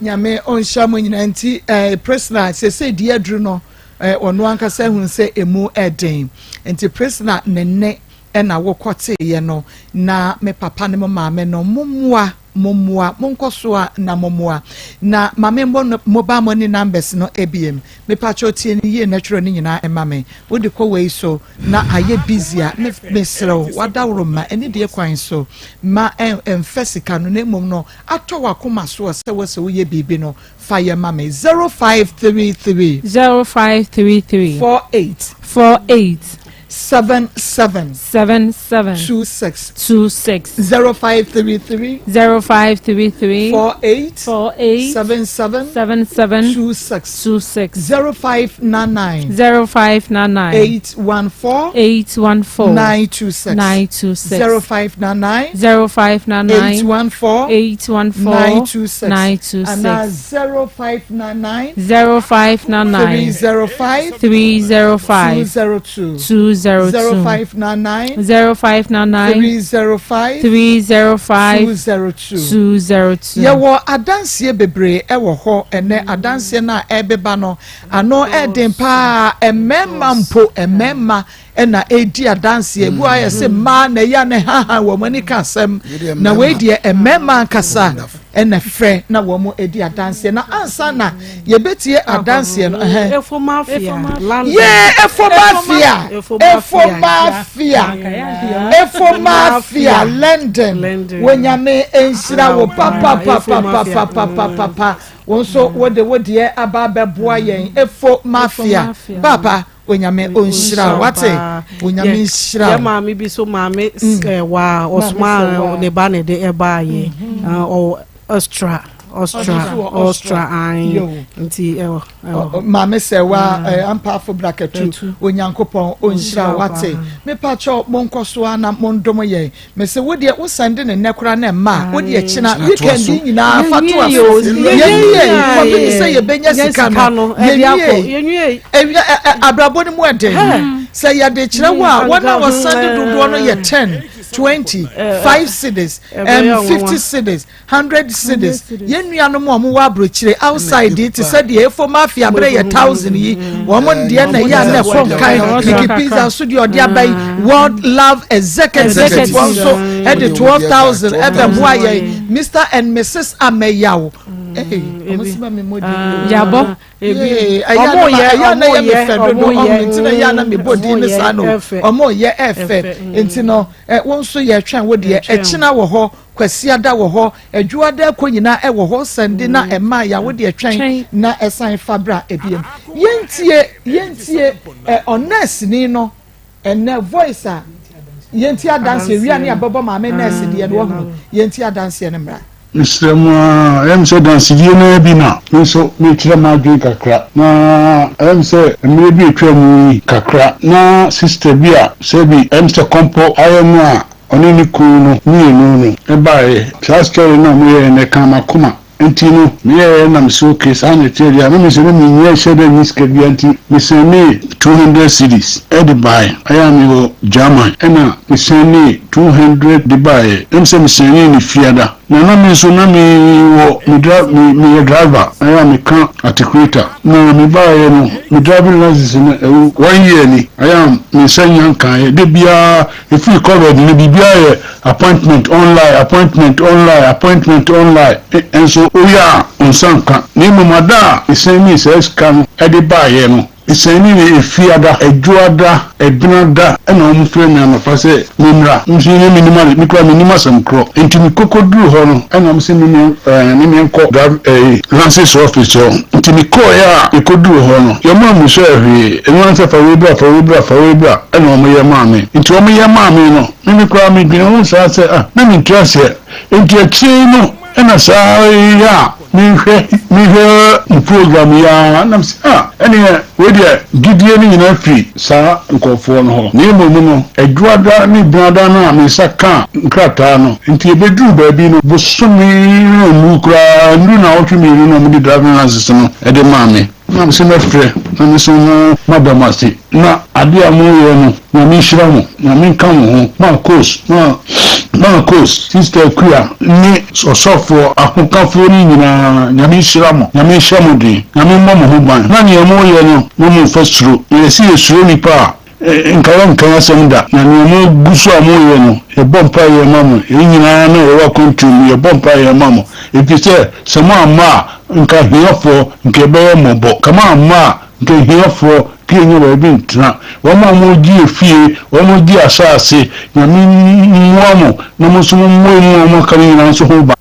Nyame ɔnhyira mo nyinaa nti eh, Priscilla sese deɛ aduru no eh, ɔno ankasa ehun sɛ emu ɛden nti Priscilla ne nne ɛna wokɔ teeɛ no na me papa ne mo maame no mo mmoa Mommoa, monkɔ so a na mommoa. Na ma me mmɔ mobile money numbers no ebiem. Mepakyɛw tie no yie na twerɛ ne nyinaa ma me. Wode kɔ wei so na ayɛ busy a, me mesrɛ wo, w'adaworo mma anidie kwan so. Mma ɛmfa sika no na mmom no atɔ w'akoma soɔ sɛ wɔ sɛ woyɛ biribi no, fa yɛ ma me. 0533. 0533. 48. 48. 77. 77. 26. 26. 0533. 0533. 48. 48. 77. 77. 26. 26. 0599. 0599. 814. 814. 926. 926. 0599. 0599. 814. 814. 926. 926. Anaa 0599. 0599. 305. 305. 202. 202. 0599. 0599. 305. 305. 202. 202. Yɛwɔ adanseɛ bebree ɛwɔ hɔ ɛnɛ adanseɛ no a ɛbeba no ano ɛden paa mmarima mpo mmarima na ɛredi adanseɛ ebi wɔ ayɛ sɛ mmaa na ɛyɛ ne haha wɔn ani ka asɛm na wei deɛ mmarima ankasa ɛna frɛ na wɔn edi adanseɛ na ansa na yɛbɛtie adanseɛ no ɛhɛn yee efomafia efomafia efomafia London wonyame nhyira wo papapapapapapapa wɔn nso wɔde wo deɛ aba abɛboa yɛn efomafia papa. Onyame onhyira wo wate Onyame nhyira wo. Yɛ maame bi so maame mm. wa ɔsoma ne ba ne de ɛbaa yɛ mm-hmm. ɔwɔ Austria Austria Austria ayi nti ɛwɔ ɛwɔ. Maame sɛ wa mm. ampaafo brakatu Onyankopɔn onhyira wo wate mepakyɛw monkɔ so ara na mondom yɛn Mese wo deɛ wo sɛnde ne nnɛ koraa na ɛma a wo deɛ kyena weekend yi nyinaa fa to aso yɛnwie kɔpem sɛ yɛbɛnya sika no yɛnwie abrabɔ no mu ɛden sɛ yɛde kyerɛ wo a wɔn a wɔsɛnde dodoɔ no yɛ 10 20 5 cedis 50 cedis 100 cedis yɛn nuanom a wɔwɔ aburokyire outside yi te sɛ deɛ efo mafia bere yɛ thousand yi wɔn deɛ na ɛyɛ a na ɛkɔ nkan Nikki Pizza nso deɛ ɔde aba yi World Love Executive wɔn nso ɛde 12,000 ɛbɛboa yɛn Mr and Mrs Ameyaw ɛy wɔn si ma mi mo di yabɔ ɛyɛ ana yɛ mi fɛ dodo ɔmo nti na ɛyɛ ana mi bɔ din ne saa no ɔmo yɛ ɛfɛ nti no ɛ wɔn nso yɛ twɛn wo deɛ ɛkyina wɔ hɔ. Kwasiada wɔ hɔ, Adwuada ɛkɔ nyinaa ɛwɔ hɔ, Sɛnde na ɛmaa ya wo deɛ twɛn na ɛsan fa bra ebiem. Yɛntie, yɛntie ɛ ɔnɛɛseni no ɛnɛ voice a yɛntie adanseɛ wia ne abɛbɔ maame nɛɛse deɛ no wahunu yɛntie adanseɛ no mmra. Mesrɛ mo ara, ɛyɛ me sɛ dansedie no ara bi na me nso merekyerɛ m'adwene kakra. Na ɛyɛ me sɛ mmerɛ bi a atwa mu yi kakra, na sista bi a sɛbi ɛyɛ me sɛ kɔmpɔ ayɛ no a ɔne ne kunu no mienu no baeɛ. Saa story no a ɔmo yɛeɛ no ɛkaa m'akoma nti no meyɛeɛ na mese okay saa na ɛteɛ deɛ a na mese na mennya hyɛ da nni sika biara nti me sɛndee 200 cedis de baeɛ ɛyɛ a mewɔ German ɛna me sɛndee 200 de baeɛ na mesɛ me sɛndee no Fiada. Na na me nso na me wɔ me dri me meyɛ driver ɛyɛ a meka articulator na me baeɛ no me driving license no ɛwo one year ni ɛyɛ a me nsa nnya nkaeɛ da biara ɛfiri covid no biribiara yɛ appointment online appointment online appointment online nso woyɛ a wo nsa nka na mmom ada a mesɛnee saa sika no de baeɛ no Esiane ne Efiada, Ɛdwoada, Ɛbenada na wɔn frɛ me anɔpa sɛ me mmra. Me nso na mennim ade, me koraa mennim asɛm korɔ. Nti me kɔkɔ duru hɔ no ɛna wɔn se me ɛɛ me meɛ nkɔ drive ɛɛ lances office hɔ. Nti me kɔɔɛ a me kɔ duru hɔ no yɛ mo ammusaɛ hwee. Ɛno ara ne sɛ fa wei bra, fa wei bra, fa wei bra ɛna wɔn yɛ maa me. Nti wɔn yɛ maa me no, me me koraa me dwene ho saa sɛ ah na mente aseɛ. Nti akyire yi no ɛna saa yɛ a. Mehwɛ mehwɛ mo program yi ara na mese ah ɛneɛ wei deɛ gyidie no nyinaa firi saa nkurɔfoɔ no hɔ na mmom no Adwuada ne Benada no a me nsa kaa nkrataa no nti ɛbɛduru baabi no bosome no nnuru koraa nnuru naawɔtwe mmienu na wɔde driving license no de maa me. Na mese mɛfrɛ na me nso mo mada mo ase na adeɛ a moyɛ no Nyame nhyira mo Nyame nka mo ho Marcos ma Marcos sister Akua ne ɔsɔfoɔ ahokafoɔ no nyinaa Nyame nhyira mo Nyame nhyɛ mo den Nyame mmɔ mo ho ban na neɛ moyɛ no mo momfa suro na yɛse yɛsuro nipa a Nka yɛnka asɛm da, na nea mogu so a moreyɛ no, yɛbɔ mpaeɛ ma mo. Yɛn nyinaa na yɛwɔ akwantuo mu, yɛbɔ mpaeɛ ma mo. Ɛfiri sɛ, sɛ moamma a, nka ahiafoɔ, nka yɛbɛyɛ mmɔbɔ. Nka moamma a, nka ahiafoɔ, nka yɛnnya baabi ntena. Wɔn a wɔregye afie, wɔn a wɔregye asase, Nyame mmoa mo, na mo nso mommoa mu a wɔaka no nyinaa nso ho ban.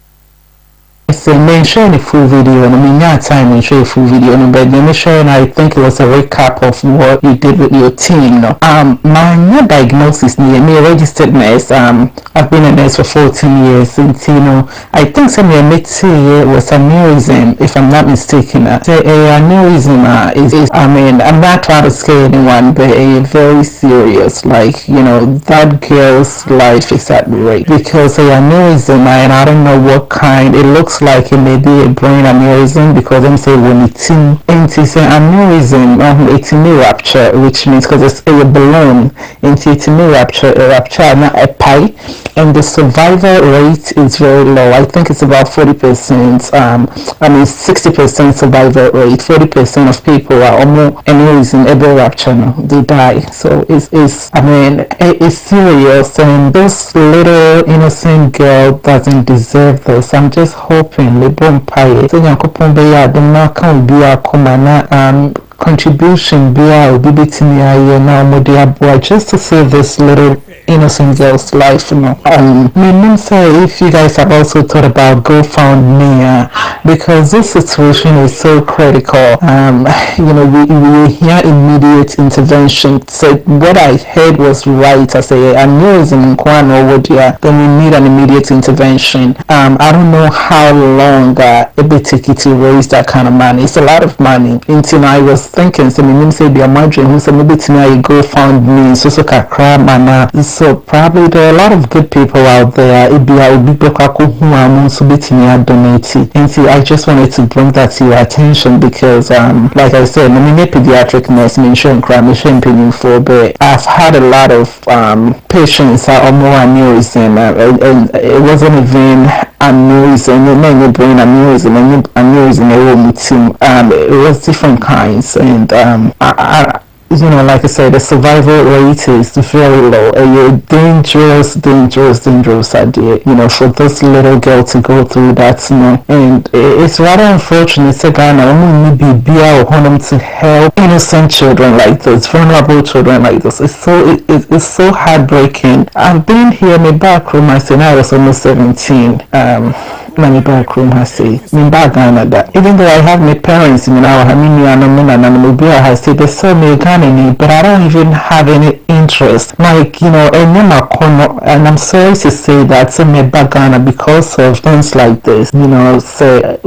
Sɛ menhwɛɛ ne full video no, menyaa time nhwɛɛ full video no but deɛ mehwɛɛ no I think it was a recap of what you did with your team no. Um, manya diagnosis no yɛ, meyɛ registered nurse, um, I've been a nurse for 14 years nti no I think sɛ nea meteeɛ was aneurysm if I'm not mistaken a. Sɛ ɛyɛ aneurysm a is, I mean I'm not trying to scare anyone but ɛyɛ very serious like you know that girl's life is at risk because ɛyɛ aneurysm a and I don't know what kind it looks like it may be a brain aneurysm because ɛm sɛ ɛwɔ ne ti mu nti sɛ aneurysm ɔho ɛtumi rupture which means because it's ɛyɛ balloon nti ɛtumi rupture rupture a na ɛpae and the survival rate is very low I think it's about 40% um, I mean 60% survival rate 40% of people a ɔmo aneurysm ɛbɛ rupture no they die so it's, it's I mean it is serious and this little innocent girl doesn't deserve this I'm just hoping mebɔ mpaeɛ sɛ Nyankopɔn bɛyɛ adom na aka obiara akoma na um contribution biara a obi bɛtumi ayɛ na wɔde aboa just to save this little innocent girl's life no um menim sɛ if you guys have also thought about GoFundMe a because this situation is so critical um you know we we hear immediate intervention Sɛ what I heard was right a, sɛ ɛyɛ aneurysm nko ara na ɔwɔ deɛ a, then we need an immediate intervention. Um, I don't know how long a ɛbɛ take to raise that kind of money. It's a lot of money. Nti no, I was thinking sɛ menim sɛ ebia moadwene ho sɛ mobɛtumi ayɛ GoFundMe nso so kakra ama no a. So probably there are a lot of good people out there a ebia obi bɛkɔ akɔhu a wɔn nso bɛtumi adonate. Nti I just wanted to bring that to your attention because um, like I said, no menyɛ pediatric nurse, menhwɛ nkora, mehwɛ mpanyinfoɔ, but I've had a lot of um, patients a wɔn wɔ aneurysm, uh, and it wasn't even aneurysm, na ɛnyɛ brain aneurysm, ɛnyɛ aneurysm ɛwɔ wɔn ti mu, um, it was different kinds, and um, I, I, you know, like I said, the survival rate is very low. A dangerous, dangerous, dangerous idea, you know, for this little girl to go through that, you know. And it's rather unfortunate, sɛ Ghana, wɔn nni biribiara wɔ hɔnom to help innocent children like this, vulnerable children like this. It's so, it, it, it's so heartbreaking. I've been here, me back room, I said I was almost 17. Um, na me baa kurom ha sei. Me mbaa Ghana da. Even though I have me parents nyinaa wɔ ha, me nuanom, me nananom, obiara wɔ ha sei, but still meyɛ Ghanani, but I don't even have any interest. Like, you know, ɛnyɛ m'akɔnnɔ, and I'm sorry to say that sɛ mɛba Ghana because of things like this, you know, sɛ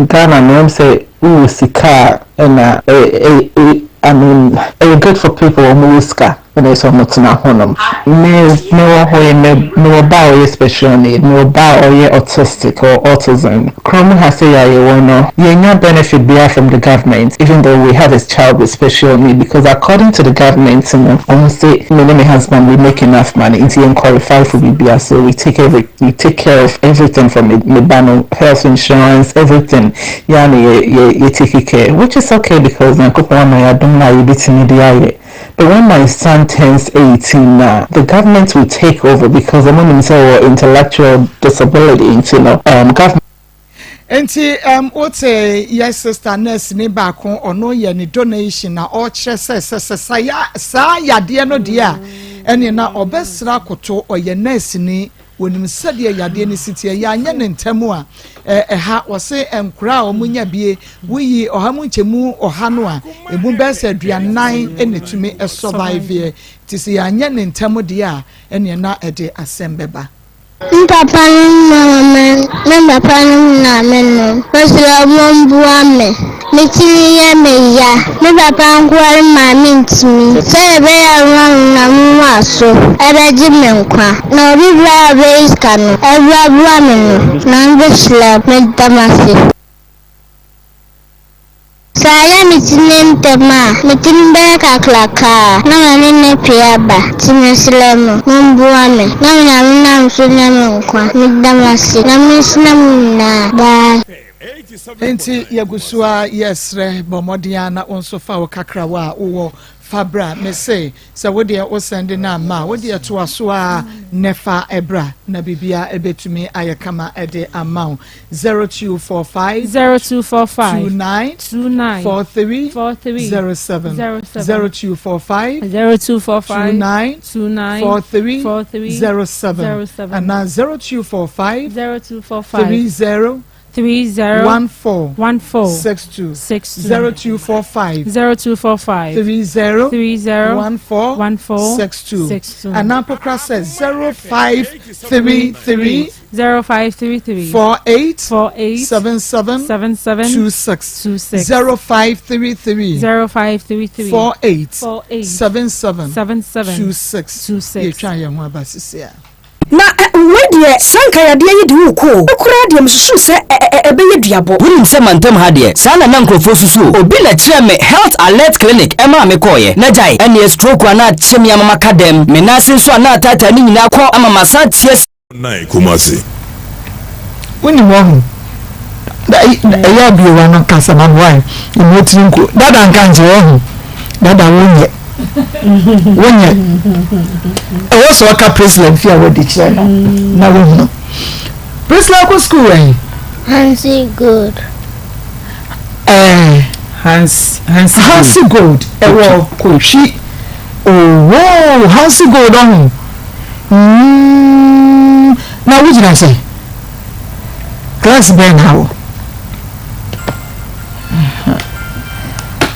Ghana no, ɛm sɛ wowɔ sika a, ɛna, I mean, ɛyɛ good for people a wɔwɔ sika. Na ɛsɛ sɛ wɔtena hɔnom. Me mewɔ hɔ yi, me mewɔ ba a ɔyɛ special need, mewɔ ba a ɔyɛ autistic or autism. Kurom ha sei a yɛwɔ no, yɛnnya benefit biara from the government even though we have a child with special need because according to the government no, wɔn se me ne me husband we make enough money nti yɛn qualify for biribiara so we take every we take care of everything for me me ba no, health insurance, everything yɛn ara na yɛ yɛ yɛ take care which is okay because Nyankopɔn ama yɛn adom no a yɛbɛtumi de ayɛ. But when my son turns 18 na, the government will take over because ɔmo nim sɛ ɔwɔ intellectual disability nti no um government. Nti um wote yɛ sister nurse ni baako ɔno yɛ ne donation na ɔkyerɛ sɛ sɛ sɛ sa ya saa yadeɛ no deɛ a ɛne na ɔbɛsra akoto ɔyɛ nurse ni Wɔnim sɛdeɛ yadeɛ no si teɛ. Yɛanyɛ no ntɛm a, ɛha. Wɔse nkoraa a wɔnya bie, woyi ɔha mu nkyɛmu ɔha no a, ɛmu bɛyɛ sɛ aduanan na ɛtumi surviveɛ. Nti sɛ yɛanyɛ no ntɛm deɛ a, ɛneɛ na ɛde asɛm bɛba. Me papa no mama me me papa no maame no mesrɛ mo mboa me me tsir yɛ me ya me papa nkoa ne maame nntumi sɛdeɛ ɛbɛyɛ a wɔnam w'aso ɛbɛgye me nkwa na obi biara a ɔbɛyi sika no ɛboaboa me no na ɔbɛhyira meda mo ase. Sɛ ayɛ me ti no ntɛm a, me ti no bɛyɛ kakraka na m'ani no apue aba. Nti mesrɛ mo, momboa me na Onyame nam so nya me nkwa. Meda mo ase. Nyame nhyira mo nyinaa. Bye. Enti yɛgu so ara yɛresrɛ, bɔ mmɔden ara na wo nso fa wo kakrawa a wowɔ fa bra. Mese sɛ wo deɛ wo sɛnde no amma a, wo deɛ toa so ara na fa bra na biribiara ɛbɛtumi ayɛ kama de ama wo. 0245 0245 29 29 43 43 07 07 0245 0245 29 29 43 43 07 07 anaa 0245 0245 30 30 14 14 62 62 0245 0245 30 30 14 14 62 62 anaa mpo koraa sɛ 0533 0533 48 48 77 77 26 26 0533 0533 48 48 77 77 26 26 yɛtwa yɛn ho aba sisi a. Na ɛ, wei deɛ, saa nka yadeɛ yi de wo rekɔ o. Me koraa deɛ, mesusu sɛ ɛ, ɛ, ɛbɛyɛ duabɔ. Wonim sɛ mantam ha deɛ, saa na na nkurɔfoɔ susu o. Obi na kyerɛɛ me Health Alert Clinic ɛmaa me kɔeɛ. Na gyae, ɛnneɛ stroke a na akye me ama maka dɛm, me nan ase nso a na ataataa ne nyinaa kɔ ama masan ate asi. Nine Kumasi. Wonim wahu ɛyɛ abie wa no kasa ma no why emu tiri nko dada nka nkyerɛ wahu dada wonyɛ wonyɛ ɛwɔ sɛ ɔka Priscilla mfi a wadi kyerɛ no na wohunu Priscilla kɔ school wɛn. Hansi Gold. Ɛɛ Hans Hansi Hansi Gold ɛwɔ Kotwi owoo Hansi Gold ɔho. Mm, na wogyina sɛ class bɛn na awɔ?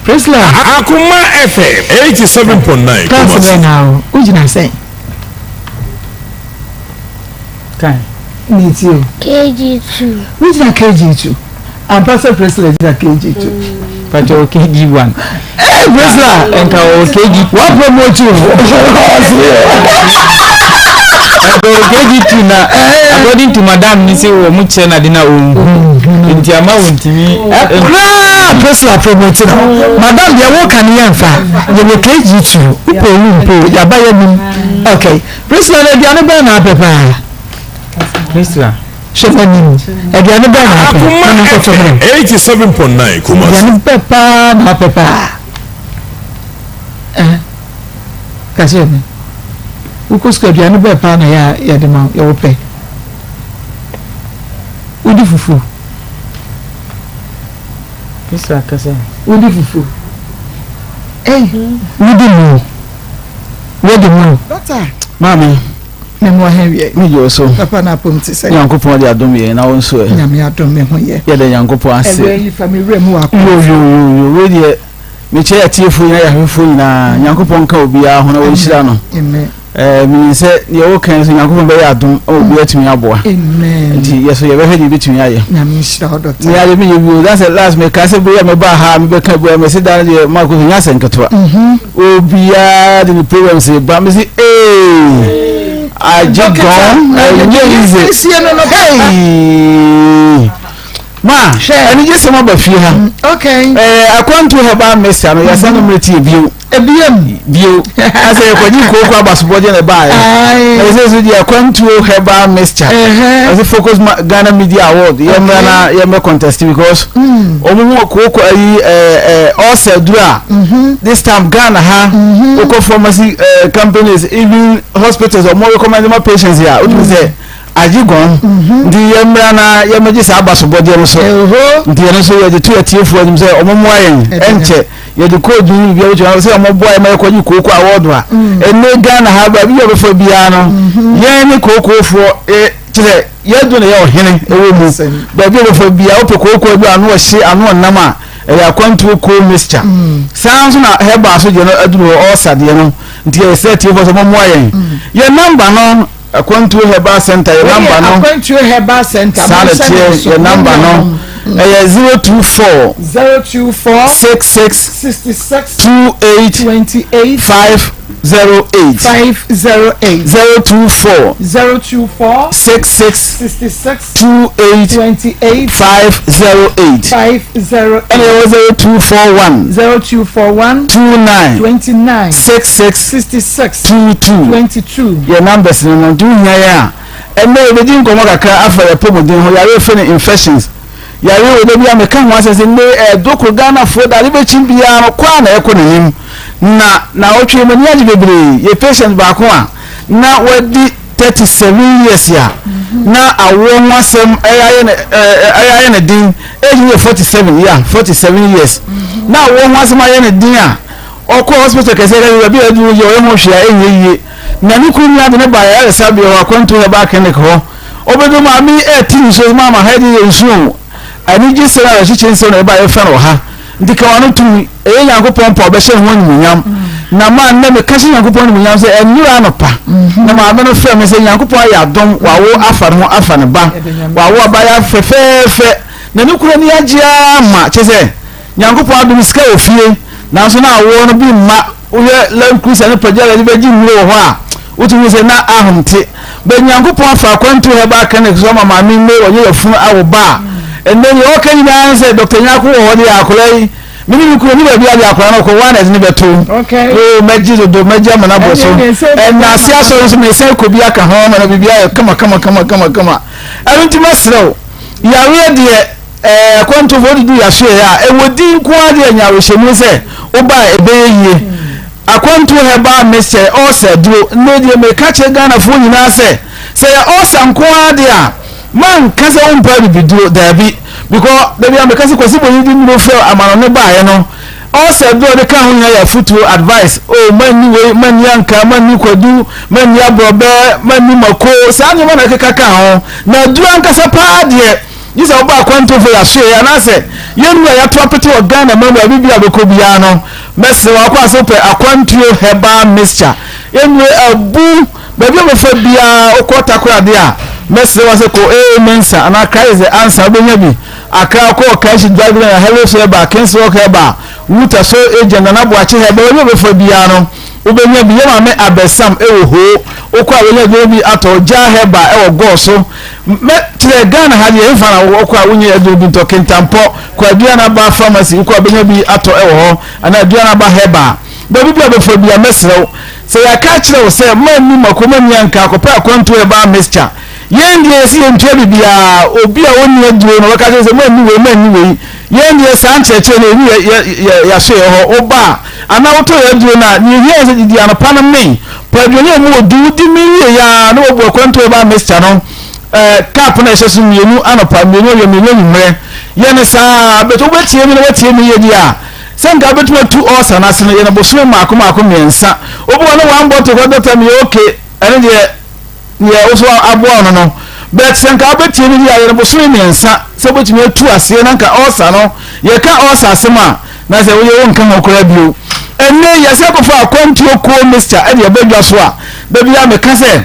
Priscilla. Akoma FM 87.9 Class bɛn na awɔ? Wogyina sɛn? Kan. Ne ti o. KG2. Wogyina KG2. Ampa sɛ Priscilla gyina KG2. Pàtó wɔ KG1. Ee Priscilla. Nka wɔ KG2. Wọ́n promote o. Nka wɔ KG2 na according to madam ni sɛ wɔn kyerɛ na de na ohun. Nti ama wɔn ntumi. Koraa Priscilla promote no. Madam deɛ wɔ ka ne yɛn fa. Yɛ wɔ KG2. Wopɛ owu mpo yaba yɛ nim. Okay. Priscilla na aduane bɛn na apɛ paa? Priscilla. Hwɛ m'anim. Aduane bɛn na apɛ? Na me nkɔtɔ mmerɛ. 87.9 Kumasi. Aduane bɛn paa na apɛ paa? Eh, ka kyerɛ me. Wokɔ sukuu aduane bɛn paa na yɛ a yɛde ma wo, yɛwɔ pɛ? Wodi fufuo? Priscilla kasa. Wodi fufuo? Ei, wodi mu. Wodi mu. Doctor. Maame. Me mo ha wie. Me gye wo so. Papa na apom te sɛ. Nyankopɔn de adom yɛn na wo nso ɛ. Nyame adom me ho yɛ. Yɛda Nyankopɔn ase. Ɛwɛ yi fa me wura mu akɔ. Yo yo yo yo wei deɛ mekyɛ atiefoɔ nyinaa yɛahwɛfoɔ nyinaa Nyankopɔn nka obiara ho na wɔnhyira no. Amen. Ɛɛ menim sɛ deɛ woka yi nso Nyankopɔn bɛyɛ adom ama obi atumi aboa. Amen. Nti yɛ so yɛbɛhwɛ deɛ yɛbɛtumi ayɛ. Nyame nhyira wo dɔkta. Me ade meyɛ bio that's the last meka sɛ bere a mebaa ha a mebɛka bua mese da no deɛ Marcus nyɛ asɛ nketewa. Mhm. Obiara de ne problems ba mese ee agye gɔn ɛnyɛ easy. Hey! Ma anigye sɛm aba fie ha. Mm, okay. Ɛɛ akwantu herbal mixture no yɛsɛn no mmerɛ tie bio. Ebiem. Bio. Asɛ yɛkɔgye kooko abasobɔdeɛ na ɛbaeɛ. Na yɛsɛ so deɛ akwantuo herbal mixture. Ɛsɛ focus Ghana Media Award yɛmmra na yɛmmɛ contest because wɔn mu kooko ayi ɛɛ ɛɛ ɔsɛ duro a this time Ghana ha wokɔ pharmacy ɛɛ companies even hospitals wɔn recommend ma patients a wotumi sɛ. agye gɔn nti yɛmmra na yɛmmɛgye saa abasobɔdeɛ no so nti yɛno nso yɛde to atiefoɔ anim sɛ ɔmo mmoa yɛn ɛnkyɛ yɛde koodu no biribiara bɛtumi sɛ ɔmo boa yɛn ma yɛkɔgye kooko awɔɔdo a mm. ɛnɛ Ghana ha baabi yɛ ɔbɛfa biara no mm-hmm. yɛn ne kookoofoɔ e, kyerɛ yɛdo na yɛ ɔhene ɛwɔ mu baabi ɔbɛfa biara wopɛ kooko adu ano ɔhye ano ɔnam a ɛyɛ akwantuo coal mixture mm. saa nso na herbal so deɛ no aduru hɔ ɔɔsa deɛ no nti yɛsɛ atiefoɔ sɛ ɔmo mmoa yɛn mm. yɛn namba no Akwantuo Herbal Center yɛ namba no. Akwantuo Herbal Center. Saa na teɛ yɛ namba no. Ɛyɛ 024. 024. 66. 66. 28. 28. 508. 508. 024. 024. 66. 66. 28. 28. 508. 508. Ɛna ɛwɔ 0241. 0241. 29. 29. 66. 66. 22. 22. Yɛ numbers no no nti wohia yɛn a ɛnnɛ yɛbɛdi nkɔmmɔ kakra afa yɛn apɔmuden ho yareɛ yɛfrɛ no infections yareɛ wɔ da bi a meka ho asɛm sɛ nnɛ ɛdoko Ghanafoɔ da ade bɛkyi biara no kɔ a na ɛkɔ n'anim na naawɔtwe m'ani agye bebree yɛ patient baako a na wadi 37 years a na awoɔ ho asɛm ɛyɛ ne ɛyɛ ne den age no yɛ 47 yeah 47 years na awoɔ ho asɛm ayɛ ne den a Ɔkɔɔ hospital kɛseɛ ka sɛ baabi a aduru yɛ ɔyɛ ho hwee a ɛnyɛ yie. Na ne kunu nua de no baa ayaresabea hɔ Akwantu Herbal Clinic hɔ. Ɔbɛduru maame yi ɛrete nsuo sɛ maama ha deɛ yɛ nsuo o. Anigye sɛm awerɛkyekye nsɛm na ɛbaa yɛfrɛ no wɔ ha. Nti ka w'ano tom ɛyɛ Nyankopɔn pɛ a ɔbɛhyɛ ne ho animuonyam. Na ma nnɛ meka hyɛ Nyankopɔn animuonyam sɛ ɛnnora anɔpa na maame no frɛ me sɛ Nyankopɔn ayɛ adom wawo afa ne ho afa ne ba. Wawo abaayewa fɛfɛɛfɛ na ne kunu ani agye ara ma kyerɛ sɛ Nyankopɔn adom sika wɔ fie nanso na awoɔ no bi mma wohwɛ Land Cruiser ne Pajero yɛde bɛgye nnuro wɔ hɔ a wotumi hu sɛ na ahom te but Nyankopɔn afa akwantuo herbal clinic so ama maame nnɛ wɔnyɛ yafunu awo ba a ɛnnɛ deɛ ɔka nyinaa ne sɛ Dr. Nyarko wɔ hɔ deɛ akwadaa yi me ne me kunu ne baabi a deɛ akwadaa no kɔ wɔn na ɛde ne bɛto oo mɛgye dodo mɛgye ama no abɔ so ɛna ase asɔre nso mesan kɔ bi aka ho ama no biribi ayɛ kama kama kama kama kama ɛno nti mɛsrɛ wo yareɛ deɛ Ɛɛ akwantufoɔ wode du yɛasoɛeɛ a, ɛwɔ din nko ara deɛ nya awerɛhyɛmu sɛ woba a ɛbɛyɛ yie. Akwantuo herbal mixture ulcer aduro. Nnɛ deɛ meka kyerɛ Ghanafoɔ nyinaa sɛ, sɛ yɛ ulcer nko ara deɛ a, manka sɛ wompɛ abibiduro, daabi. Because da bi a meka sɛ Kwasi Bonyi de nnuro frɛ amanɔne baeɛ no, ulcer aduro a ɔde ka ho nyinaa yɛ afotuo, advice. Oh, manni wei, manni ankaa, manni kwadu, manni aborɔbɛ, manni mako, saa nneɛma na ɛkeka ka ho. Na aduro ankasa paa deɛ, Gye sɛ wobɔ akwantufo yɛ asoɛe anaasɛ yɛn nnuru a yɛato apete wɔ Ghana man mu baabi biara a wobɛkɔ biara no. Mɛsrɛ wo akɔ ase wopɛ akwantuo herbal mixture. Yɛn nnuru abu baabi a wobɛfa biara wokɔ Takoradi a mɛsrɛ wo sɛ kɔ AA Mensa anaa Christ the Answer wobɛnya bi. Accra wokɔ Okaishie Drug Line, Hellos Herbal, Kings Rock Herbal, Wuta Soul Agent, Nana Boakye Herbal baabi a wobɛfa biara no wobɛnya bi. Yɛn maame Abɛsam wɔ Hoo wokɔ a wobɛnya aduro bi atɔ. Jah Herbal wɔ Gɔɔ so. Mɛ kyerɛ Ghana ha deɛ ɛmfa na wokɔ a wonyɛ aduro bi ntɔ Kintampɔ kɔ Aduanaba pharmacy wokɔ a bɛnya bi atɔ ɛwɔ hɔ anaa Aduanaba herbal baabi bi a bɛfa bi a mɛsrɛ wo sɛ yɛaka akyerɛ wo sɛ manni mako manni anka akɔpɛ akwantuo herbal mixture yɛn deɛ yɛsi yɛntua biribiara obi a ɔnni aduro no wɔka kyerɛ sɛ manni wei manni wei yɛn deɛ saa nkyerɛkyerɛ no ɛni yɛ yɛ yɛ yɛaso yɛ hɔ woba a anaa wotɔ yɛ aduro no a nea ɛhia sɛ didi anɔpa no mee Pɔ aduane a emu wɔ du wodi mee wie yɛ ara na wabu akwantuo herbal mixture no ɛɛ cup no a ɛhyɛ so mmienu anɔpa mmienu awia mmienu anwummerɛ yɛ no saa but wobɛtie me na woatie me yie deɛ a sɛ nka wobɛtumi atu ulcer no ase no yɛ no bosome mmaako mmaako mmiɛnsa obi wɔ ne one bottle kɔ doctor meyɛ okay ɛno deɛ deɛ wo so aboa no no but sɛ nka wobɛtie me deɛ a yɛ no bosome mmiɛnsa sɛ wobɛtumi atu aseɛ na nka ulcer no yɛka ulcer asɛm a na sɛ woyɛ wonka ho koraa bio. Ɛnnɛ yi, yɛsan kɔfa akwantuo kuo mixture de ɛba dwa so a, Da biara meka sɛ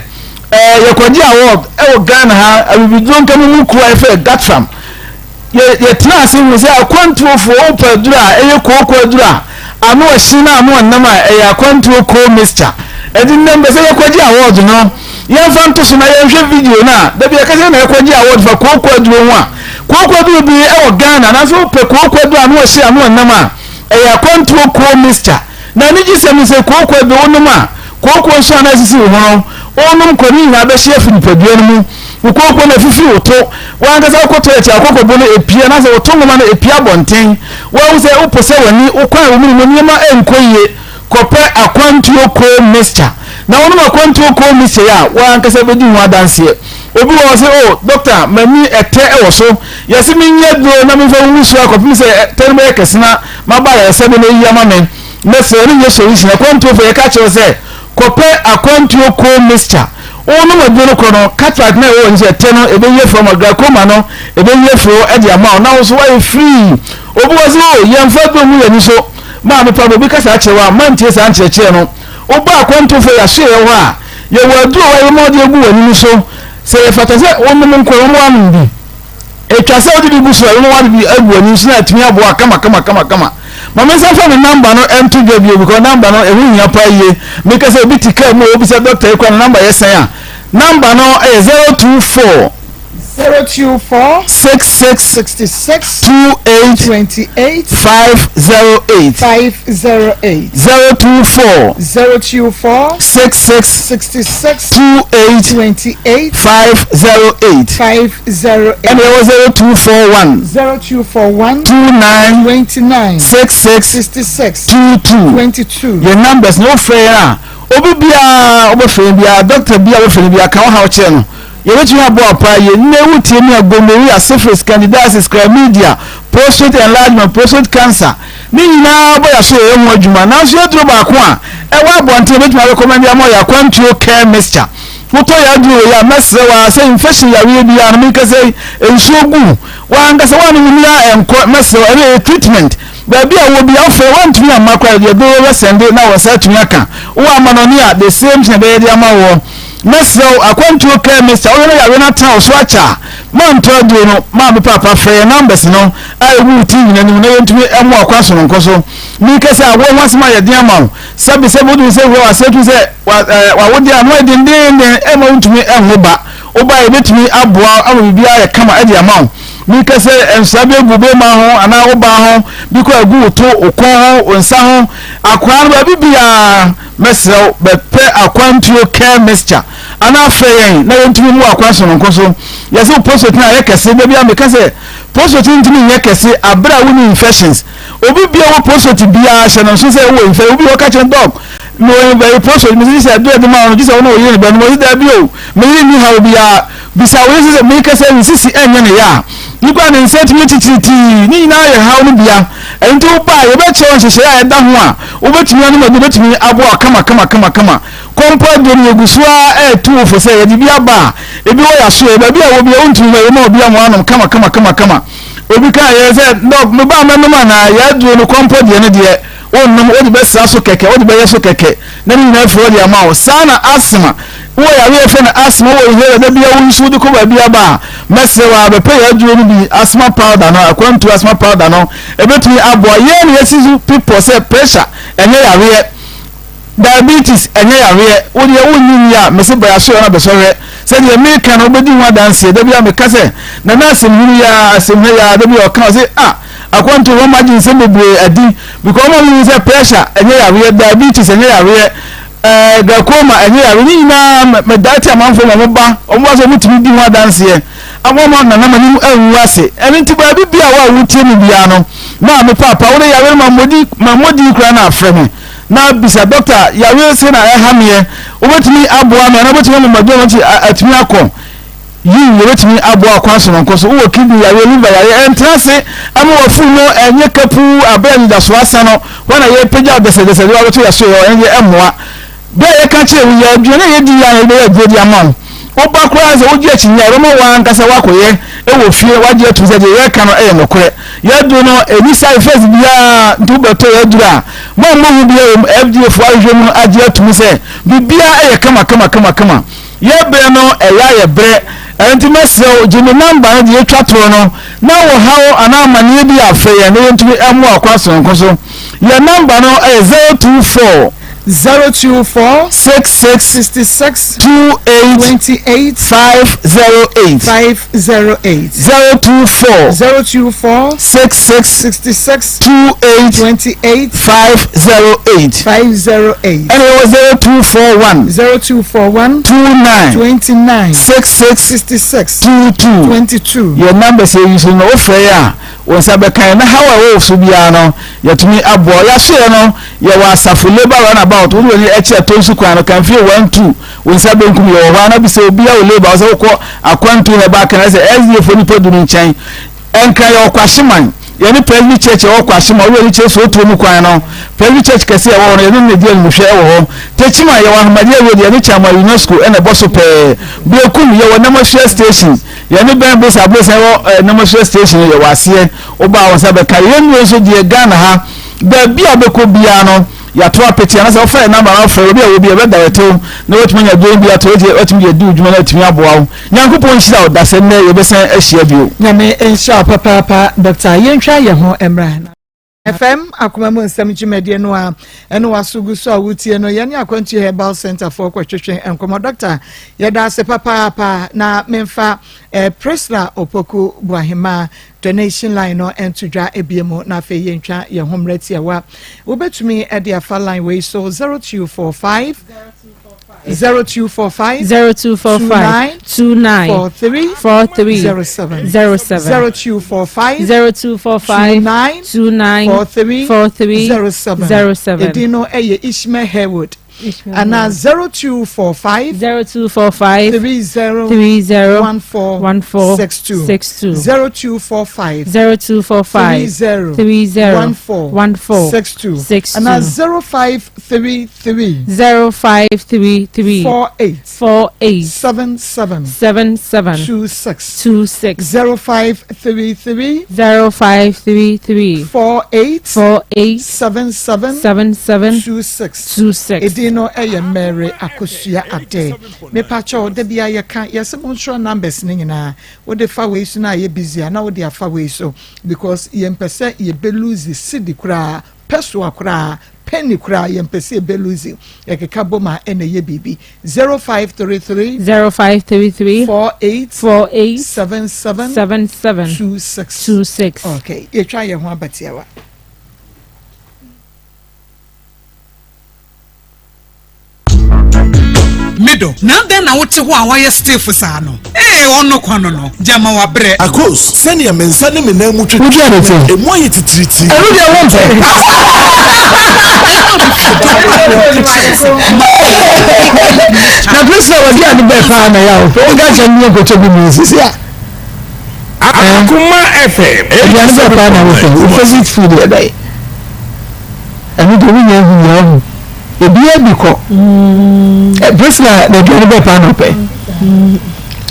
ɛɛ yɛkɔgye award ɛwɔ Ghana ha abibiduro nka mu mu kuo a yɛfrɛ Gatram. Yɛ yɛtena ase hu sɛ akwantuofoɔ wopɛ aduro a ɛyɛ kooko aduro a ano ɔhye na ano ɔnam a ɛyɛ akwantuo coal mixture. Ɛnti nnɛ mpɛ sɛ yɛkɔgye award no yɛmfa nto so na yɛnhwɛ video no a da bi yɛka sɛ na yɛkɔgye award fa kooko aduro ho a kooko aduro bi ɛwɔ Ghana nanso wopɛ kooko aduro ano ɔhye ano ɔnam a ɛyɛ akwantuo coal mixture. Na anigyesɛm ne sɛ kooko aduro wonom a, kooko nso a na asisi wo ho no, wonom kɔ ne nyinaa bɛhye afi nipadua no mu. Wo kooko no afifi wo to. W'ankasa wokɔ toilet a, kooko bo no epue anaasɛ wo to nwoma no epue abɔnten. Woahu sɛ wopo sɛ w'ani, wo kwan a wo mene mu nneɛma nkɔ yie. Kɔpɛ akwantuo coal mixture. Na wonom akwantuo coal mixture yi a, w'ankasa bɛdi ho adanseɛ. Obi wɔ hɔ ɔse, oh, doctor, m'ani ɛtɛ wɔ so. Yɛse menyɛ aduro na memfa ngu so akɔpem sɛ ɛtɛ no bɛyɛ kɛse na maba ayaresabea na ayi ama me. Mɛsrɛ, ɛno nyɛ solution. Akwantuofo, yɛka kyerɛ wo sɛ kɔpɛ akwantuo coal mixture. Wonom aduro no kɔ no, cataract no a ɛwɔ w'ani so ɛtɛ no, ɛbɛyi afiri hɔ ama wo. Glaucoma no, ɛbɛyi afiri hɔ de ama wo na wo nso woayɛ free. Obi wɔ hɔ sɛ, oh, yɛmfa aduro ngu yɛn ani so. Maame pa, obi ka saa kyerɛ wo a, mantie saa nkyerɛkyerɛ no. Woba akwantuofo yɛasoɛeɛ hɔ a, yɛwɔ aduro a wɔayɛ ma wɔde agu w'ani no so. Sɛ ɛfata sɛ wonom nko a, wɔma woanom bi. Etwa sɛ wode bi gu so a, ɛbɛma woade bi agu w'ani so na atumi aboa kama kama kama kama. Ma me nsa mfa me namba no nto dwa bio because namba no ɛho hia paa yie. Meka sɛ obi te kaa mu a obisa dɔkta yi koraa ne namba yɛ sɛn a, namba no yɛ 024 024 66 66 28 28 508 508 024 024 66 66 28 28 508 508 ɛna ɛwɔ 0241 0241 29 29 66 66 22 22 yɛn numbers na wofrɛ yɛn a obi biara wobɛfrɛ yɛn biara doctor biara wobɛfrɛ no biara ka wo haw kyerɛ no yɛbɛtumi aboa paa yie nnɛ wotie mi a gonorrhea syphilis candidiasis chlamydia prostate enlargement prostate cancer ne nyinaa bɔ yɛaso yɛyɛ ho adwuma nanso yɛduro baako a ɛwɔ abɔnten yɛbɛtumi arekɔmɛnde ama yɛ akwantuo care mixture Wotɔ yɛn aduro wei a, mɛsrɛ wo ara sɛ infection yareɛ biara no, meka sɛ nsuo gu w'ankasa woanom nnuru a ɛnkɔ, mɛsrɛ wo, ɛno ɛyɛ treatment. Baabi a wowɔ biara wofrɛ woantumi amma koraa yɛde aduro wei bɛsɛnde na wo nsa atumi aka. Wowɔ amanɔne a, the same thing ɛbɛyɛ de ama woɔ. Mɛsrɛ wo, akwantuo chemist a wohwɛ na yareɛ no atena wo so akyɛ a, mantɔ aduro no, maame paapa frɛ yɛn numbers no a ɛgu wo TV no anim na yɛntumi mmoa wo kwan sononko so. Meka sɛ awoɔ ho asɛm ayɛ den ama wo, Sɛbi sɛbi wotumi sɛ wura w'ase tumi sɛ wa ɛɛ w'awodeɛ ano ayɛ dendeenden ɛma wontumi ɛnwo ba. Woba a yɛbɛtumi aboa ama biribiara ayɛ kama ɛde ama wo. Meka sɛ nsa bi agu bɛrima ho anaa wo baa ho, bi kɔ agu wo to, wo kɔn ho, wo nsa ho, akwaa no baabi biara, mɛsrɛ wo bɛpɛ akwantuo care mixture anaa frɛ yɛn na yɛntumi mmoa akwan sononko so. Yɛse wo prostate no ayɛ kɛse, da biara meka sɛ prostate ntumi nyɛ kɛse aberɛ a wonni infections. Obi bia wɔ prostate biara hyɛ no nso sɛ wowɔ infection. Obi wɔ ka kyerɛ dɔk mewɔ bɛyɛ prostate mesi sɛ aduro ɛde ma wo no gye sɛ wo ne wo yere ne bɛnom. Ɔsi daabi o me yere nni haw biara. Bisa wo yere sɛ sɛ meka sɛ ne sisi ɛnyɛ ne ya a ne kura ne nsa tumi kyikyiri tii ne nyinaa yɛ haw no bia. Ɛno nti wo ba a yɛbɛkyerɛ wo nhyehyɛeɛ a ɛda ho a wobɛtumi anom aduro bɛtumi aboa wo kama kama kama kama. Kɔmpɔ aduro no yɛgu so ara ɛretu wo fo sɛ yɛde bi aba a ebi wɔ yɛasoɛ baabi a wɔ bia wontumi ma yɛma obi ama woanom kama kama kama kama. Obi kaa yɛn sɛ, Dɔk, me ba a mɛnom anaa? Yɛn aduro no kɔmpɔ deɛ no deɛ, wonnom, wode bɛsra so kɛkɛ, wode bɛyɛ so kɛkɛ, na ne nyinaa afiri hɔ de ama wo. Saa na asthma, wowɔ yareɛ a yɛfrɛ no asthma, wowɔ inhaler da biara wo nso wode kɔ baabi aba a, mɛsrɛ wo ara bɛpɛ yɛn aduro no bi, asthma powder no, akwantuo asthma powder no, ɛbɛtumi aboa. Yɛn na yɛasi so pi pɔ sɛ pressure ɛnyɛ yareɛ. Diabetes ɛnyɛ yareɛ, wo deɛ wo nnye nni a, mese bra yɛasoɛ na bɛsɔ hwɛ. Sɛ deɛ meka no wobɛdi ho adanseɛ. Da biara meka sɛ Nana asɛmhunu yi ara, asɛmhuna yi ara, da biara ɔka ɔse ah akwantuo wɔn agye nsɛm bebree adi because wɔn hu sɛ pressure ɛnyɛ yareɛ, diabetes ɛnyɛ yareɛ, ɛɛ glaucoma ɛnyɛ yareɛ, ne nyinaa mɛdaate amanfoɔ ma wɔn ba, wɔn ba sɛ wɔn tumi di ho adanseɛ. Wɔn nana m'anim anwu ase. Ɛno nti baabi biara wo a wotie me biara no, maame paapa wo de yareɛ no mammɔdi mammɔdi koraa na afrɛ me. na bisa dɔkta yareɛ sei na ɛha meɛ wobɛtumi aboa me anaa wobɛtumi ama maduro no nti atumi akɔ yiw yɛbɛtumi aboa kwan sononko so wowɔ kidney yareɛ liver yareɛ ɛntena ase ama wafuru no ɛnyɛ kapuu abere anidasoɔ asa no hɔ na yɛpagya dɛsɛdɛsɛ de wabɛto yɛso yɛ ɛno deɛ ɛmmoa berɛ a yɛka kyerɛ wo yɛ aduane a yɛdi yɛ a yɛbɛyɛ aduro de ama wo. Woba koraa sɛ wogye akyinnye a, yɛbɛma wo ankasa woakɔyɛ wɔ fie, woagye atum sɛ deɛ yɛreka no yɛ nokorɛ. Yɛn aduro no, ɛnni side effects biara, nti wobɛtɔ yɛn aduro a, mommɔ hu biara wɔ mu. FDA foɔ ahwehwɛ mu agye atum sɛ biribiara yɛ kama kama kama kama. Yɛn berɛ no, ɛyɛ a yɛbrɛ. Ɛno nti mɛsrɛ wo, gye me number no deɛ ɛtwa toɔ no, na wo haw anaa amaneɛ bi a, frɛ yɛn na yɛntumi mmoa wo kwan sononko so. Yɛn number no yɛ 024. 024 66 66 28 28 508 508 024 024 66 66 28 28 508 508 ɛna ɛwɔ 0241 0241 29 29 66 66 22 22 Yɛn numbers yɛ yi so no wofrɛ yɛ a wo nsa bɛka yɛn na haw a ɛwɔ wo so biara no yɛtumi aboa wo. Yɛasoɛ no yɛwɔ asafo labour runabout wode w'ani kyerɛ Tonsu kwan no Kamfie 1 2 wo nsa benkum yɛwɔ hɔ ana bisa obiara wɔ labour wo sɛ wokɔ akwantu herbal clinic sɛ SDA foɔ nipa du no nkyɛn Nkran yɛwɔ Kwahyeman yɛne Presby Church ɛwɔ Kwahyeman wode w'ani kyerɛ Sootuo mu kwan no Presby Church kɛse ɛwɔ hɔ no yɛne no na ɛdi animhwɛ ɛwɔ hɔ Techiman yɛwɔ Ahmadiyya Road yɛne Chairman UNESCO ɛna ɛbɔ so pɛɛ Berekum yɛwɔ Namasua Station Yɛne bɛn bosa bosa ɛwɔ eh, Namasua station no yɛwɔ aseɛ woba a wɔn nsa bɛka yɛn nnuro nso deɛ Ghana ha baabi a wobɛkɔ biara no yɛato apete anasɛ wofa yɛn namba na wofrɛ obi a wɔ bi yɛbɛ direct wo na watumi anya duro bi ato wotie watumi de adi wo dwuma na atumi aboa wo Nyankopɔn nhyira wo dasɛ nnɛ yɛbɛsan ahyia bio. Nyame nhyira wo papaapa Doctor yɛntwa yɛn ho mmra. FM akoma mu nsɛm dwumadie no a ɛne waso gu so a wotie no yɛne akwantuo herbal center foɔ kɔtwetwe nkɔmmɔ dɔkta yɛda ase papaapa na memfa eh, Priscilla Opoku Boahema donation line no nto dwa ebie mu na afei yɛntwa yɛn ho mmerɛ tiawa wobɛtumi de afa line wei so 0245 0245 0245 29 43 43 07 07 0245 0245 29 29 43 43 07 07 Edin no yɛ Ishmael Harewood anaa 0245 0245 30 30 14 14 62 62 0245 0245 30 30 14 14 62 62 anaa 0533 0533 48 48 77 77 26 26 0533 0533 48 48 77 77 26 26 Edin no yɛ Mary Akosua Ade. Mepakyɛw, da biara yɛka, yɛse monkyerɛw numbers no nyinaa. Wode fa wei so na ayɛ busy a, na wode afa wei so because yɛmpɛ sɛ yɛbɛ lose cedi koraa, pɛsoa koraa, penny koraa yɛmpɛ sɛ yɛbɛ lose. Yɛkeka bom a ɛna ɛyɛ biribi. 0533 0533 48 48 77 77 26. 26 Okay, yɛtwa yɛn ho aba tiawa. Me dɔ, na adɛn na wote hɔ a woayɛ stiff saa no? Ee, ɔno kwa no no, gyama wabrɛ. Akos, sɛnea me nsa ne me nan mu twetwe Wodua ne te. emu ayɛ titiritii. Ɛno deɛ wompɛ. Na Priscilla wadi ade bɛɛ paa na yɛ a wopɛ. Wonka kyerɛ me nkɔtɔ bi mu sisi a. Akoma FM. Aduane bɛɛ paa na wopɛ. Wo favorite food yɛ dɛn? Ɛno deɛ wonya hu yɛ ɔho. Obiara bi kɔ. Priscilla na aduane bɛɛ paa na ɔpɛ.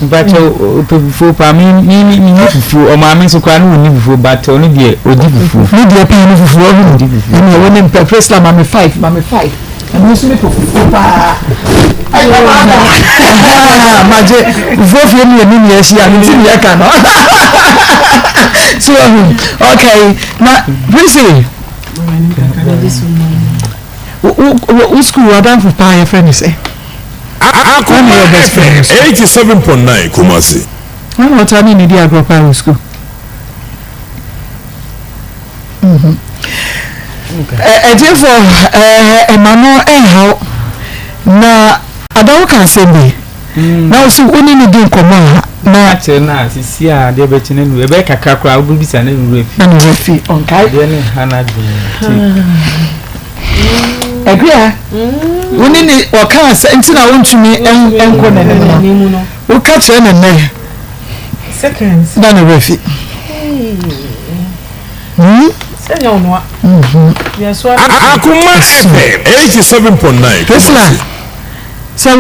Mpakyɛ ɔpɛ fufuo paa mi mi mi mi ni fufuo ɔmaame nso koraa ne ɔni fufuo but ɔno deɛ ɔdi fufuo. Ne deɛ paa ne fufuo ɔho Ɔdi fufuo. ɛna ɛwɔ ne mpɛ Priscilla ma me five ma me five ɛno nso mepɛ fufuo paa. Ɛyɛ maa da. Magye fufuo fie mu yɛ ne nua ahyia ne ti nea ɛka no. So ɔho okay na Priscilla. Wo sukuu w'adamfo paa yɛfrɛ ne sɛ? Akoma FM 87.9 Kumasi. Wọn na ɔtaa ne ne di agorɔ paa wɔ sukuu. Ɛtiefo ɛma no ɛnhaw na adawo ka asɛm bi. Na wo so wo ne no di nkɔmmɔ a, na. Akyerɛ no a, sisi a adeɛ bɛkye no nuru, ɛbɛyɛ kakra koraa wobɛbisa na nuru afi. Na nuru afi, ɔnkae. Adeɛ no nha n'adwene nti. Akua, wo ne ne ɔka asɛ nti na wontumi nkɔ n'anim no, woka kyerɛ no nnɛ na ne werɛ afi. Akoma FM 87.9 Priscilla. Sɛ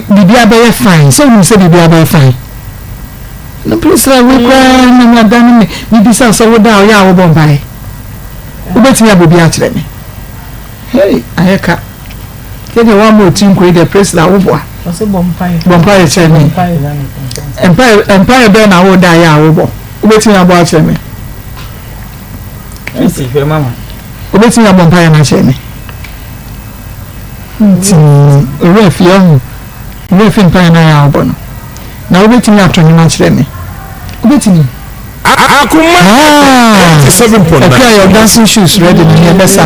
biribiara bɛyɛ fine, sɛ wonim sɛ biribiara bɛyɛ fine. No Priscilla wei koraa na me ada ne me mebisa sɛ woda a ɔyɛ a wobɔ mpaeɛ. Wobɛtumi abɔ bi akyerɛ me. Hey, ayɛ ka. Yɛdeɛ woama ɔti nkoyi deɛ Priscilla woboa. Bɔ mpaeɛ kyerɛ me. Mpaeɛ bɛn na woda a yɛ a wobɔ? Wobɛtumi abɔ akyerɛ me. Wobɛtumi abɔ mpaeɛ no akyerɛ me. Nti owura fie ɔho owura fie mpaeɛ no ayɛ a wobɔ no na wobɛtumi ato nnwom akyerɛ me wobɛtumi. Akoma 87.9. Ɛkura yɛ dancing shoes ready no yɛ bɛsa.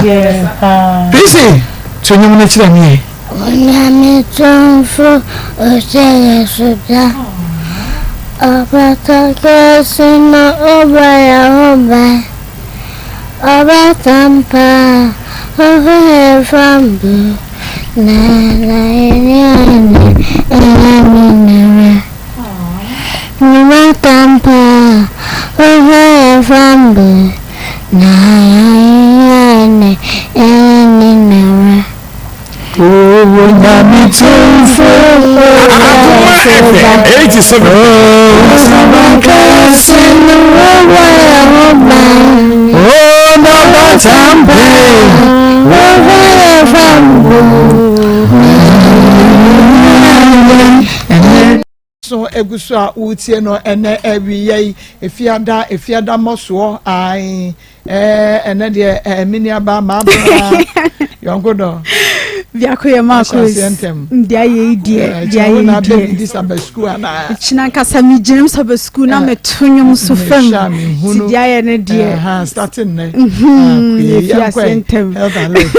Prissy to nnwom no kyerɛ me ɛ. Onyame tumfo ɔhyɛ yɛ so da Ɔfata kɛse na ɔbɔ yɛn ho ban Ɔbaatan pa ɔhwɛ yɛn fam do Na na yɛne ɔne ɛyɛ nyinara Ɔbaatan pa ɔhwɛ yɛn fam do Na yɛne ɔne ɛyɛ nyinara. Onyame tumfo Akoma FM 87. Sabankasi no wɔbɔ yɛn ho ban. Oh, n'ɔbatampe. Wɔhwɛ yɛn fam do. So egu so a woretie no ɛnɛ awia yi efiada efiada mmɔsoɔ ae ɛɛ ɛnɛ deɛ ɛɛ me nuaba maabena yɔnko dɔ. Biako yɛ Marcos deɛ ayɛ yi deɛ deɛ ayɛ yi deɛ di saba sukuu anaa. Kyina nkasa mi gyina mu saba sukuu na meto nnwom so fam ti deɛ ayɛ ne deɛ. Starting nɛ. Efi aseɛ ntɛm. Health alert.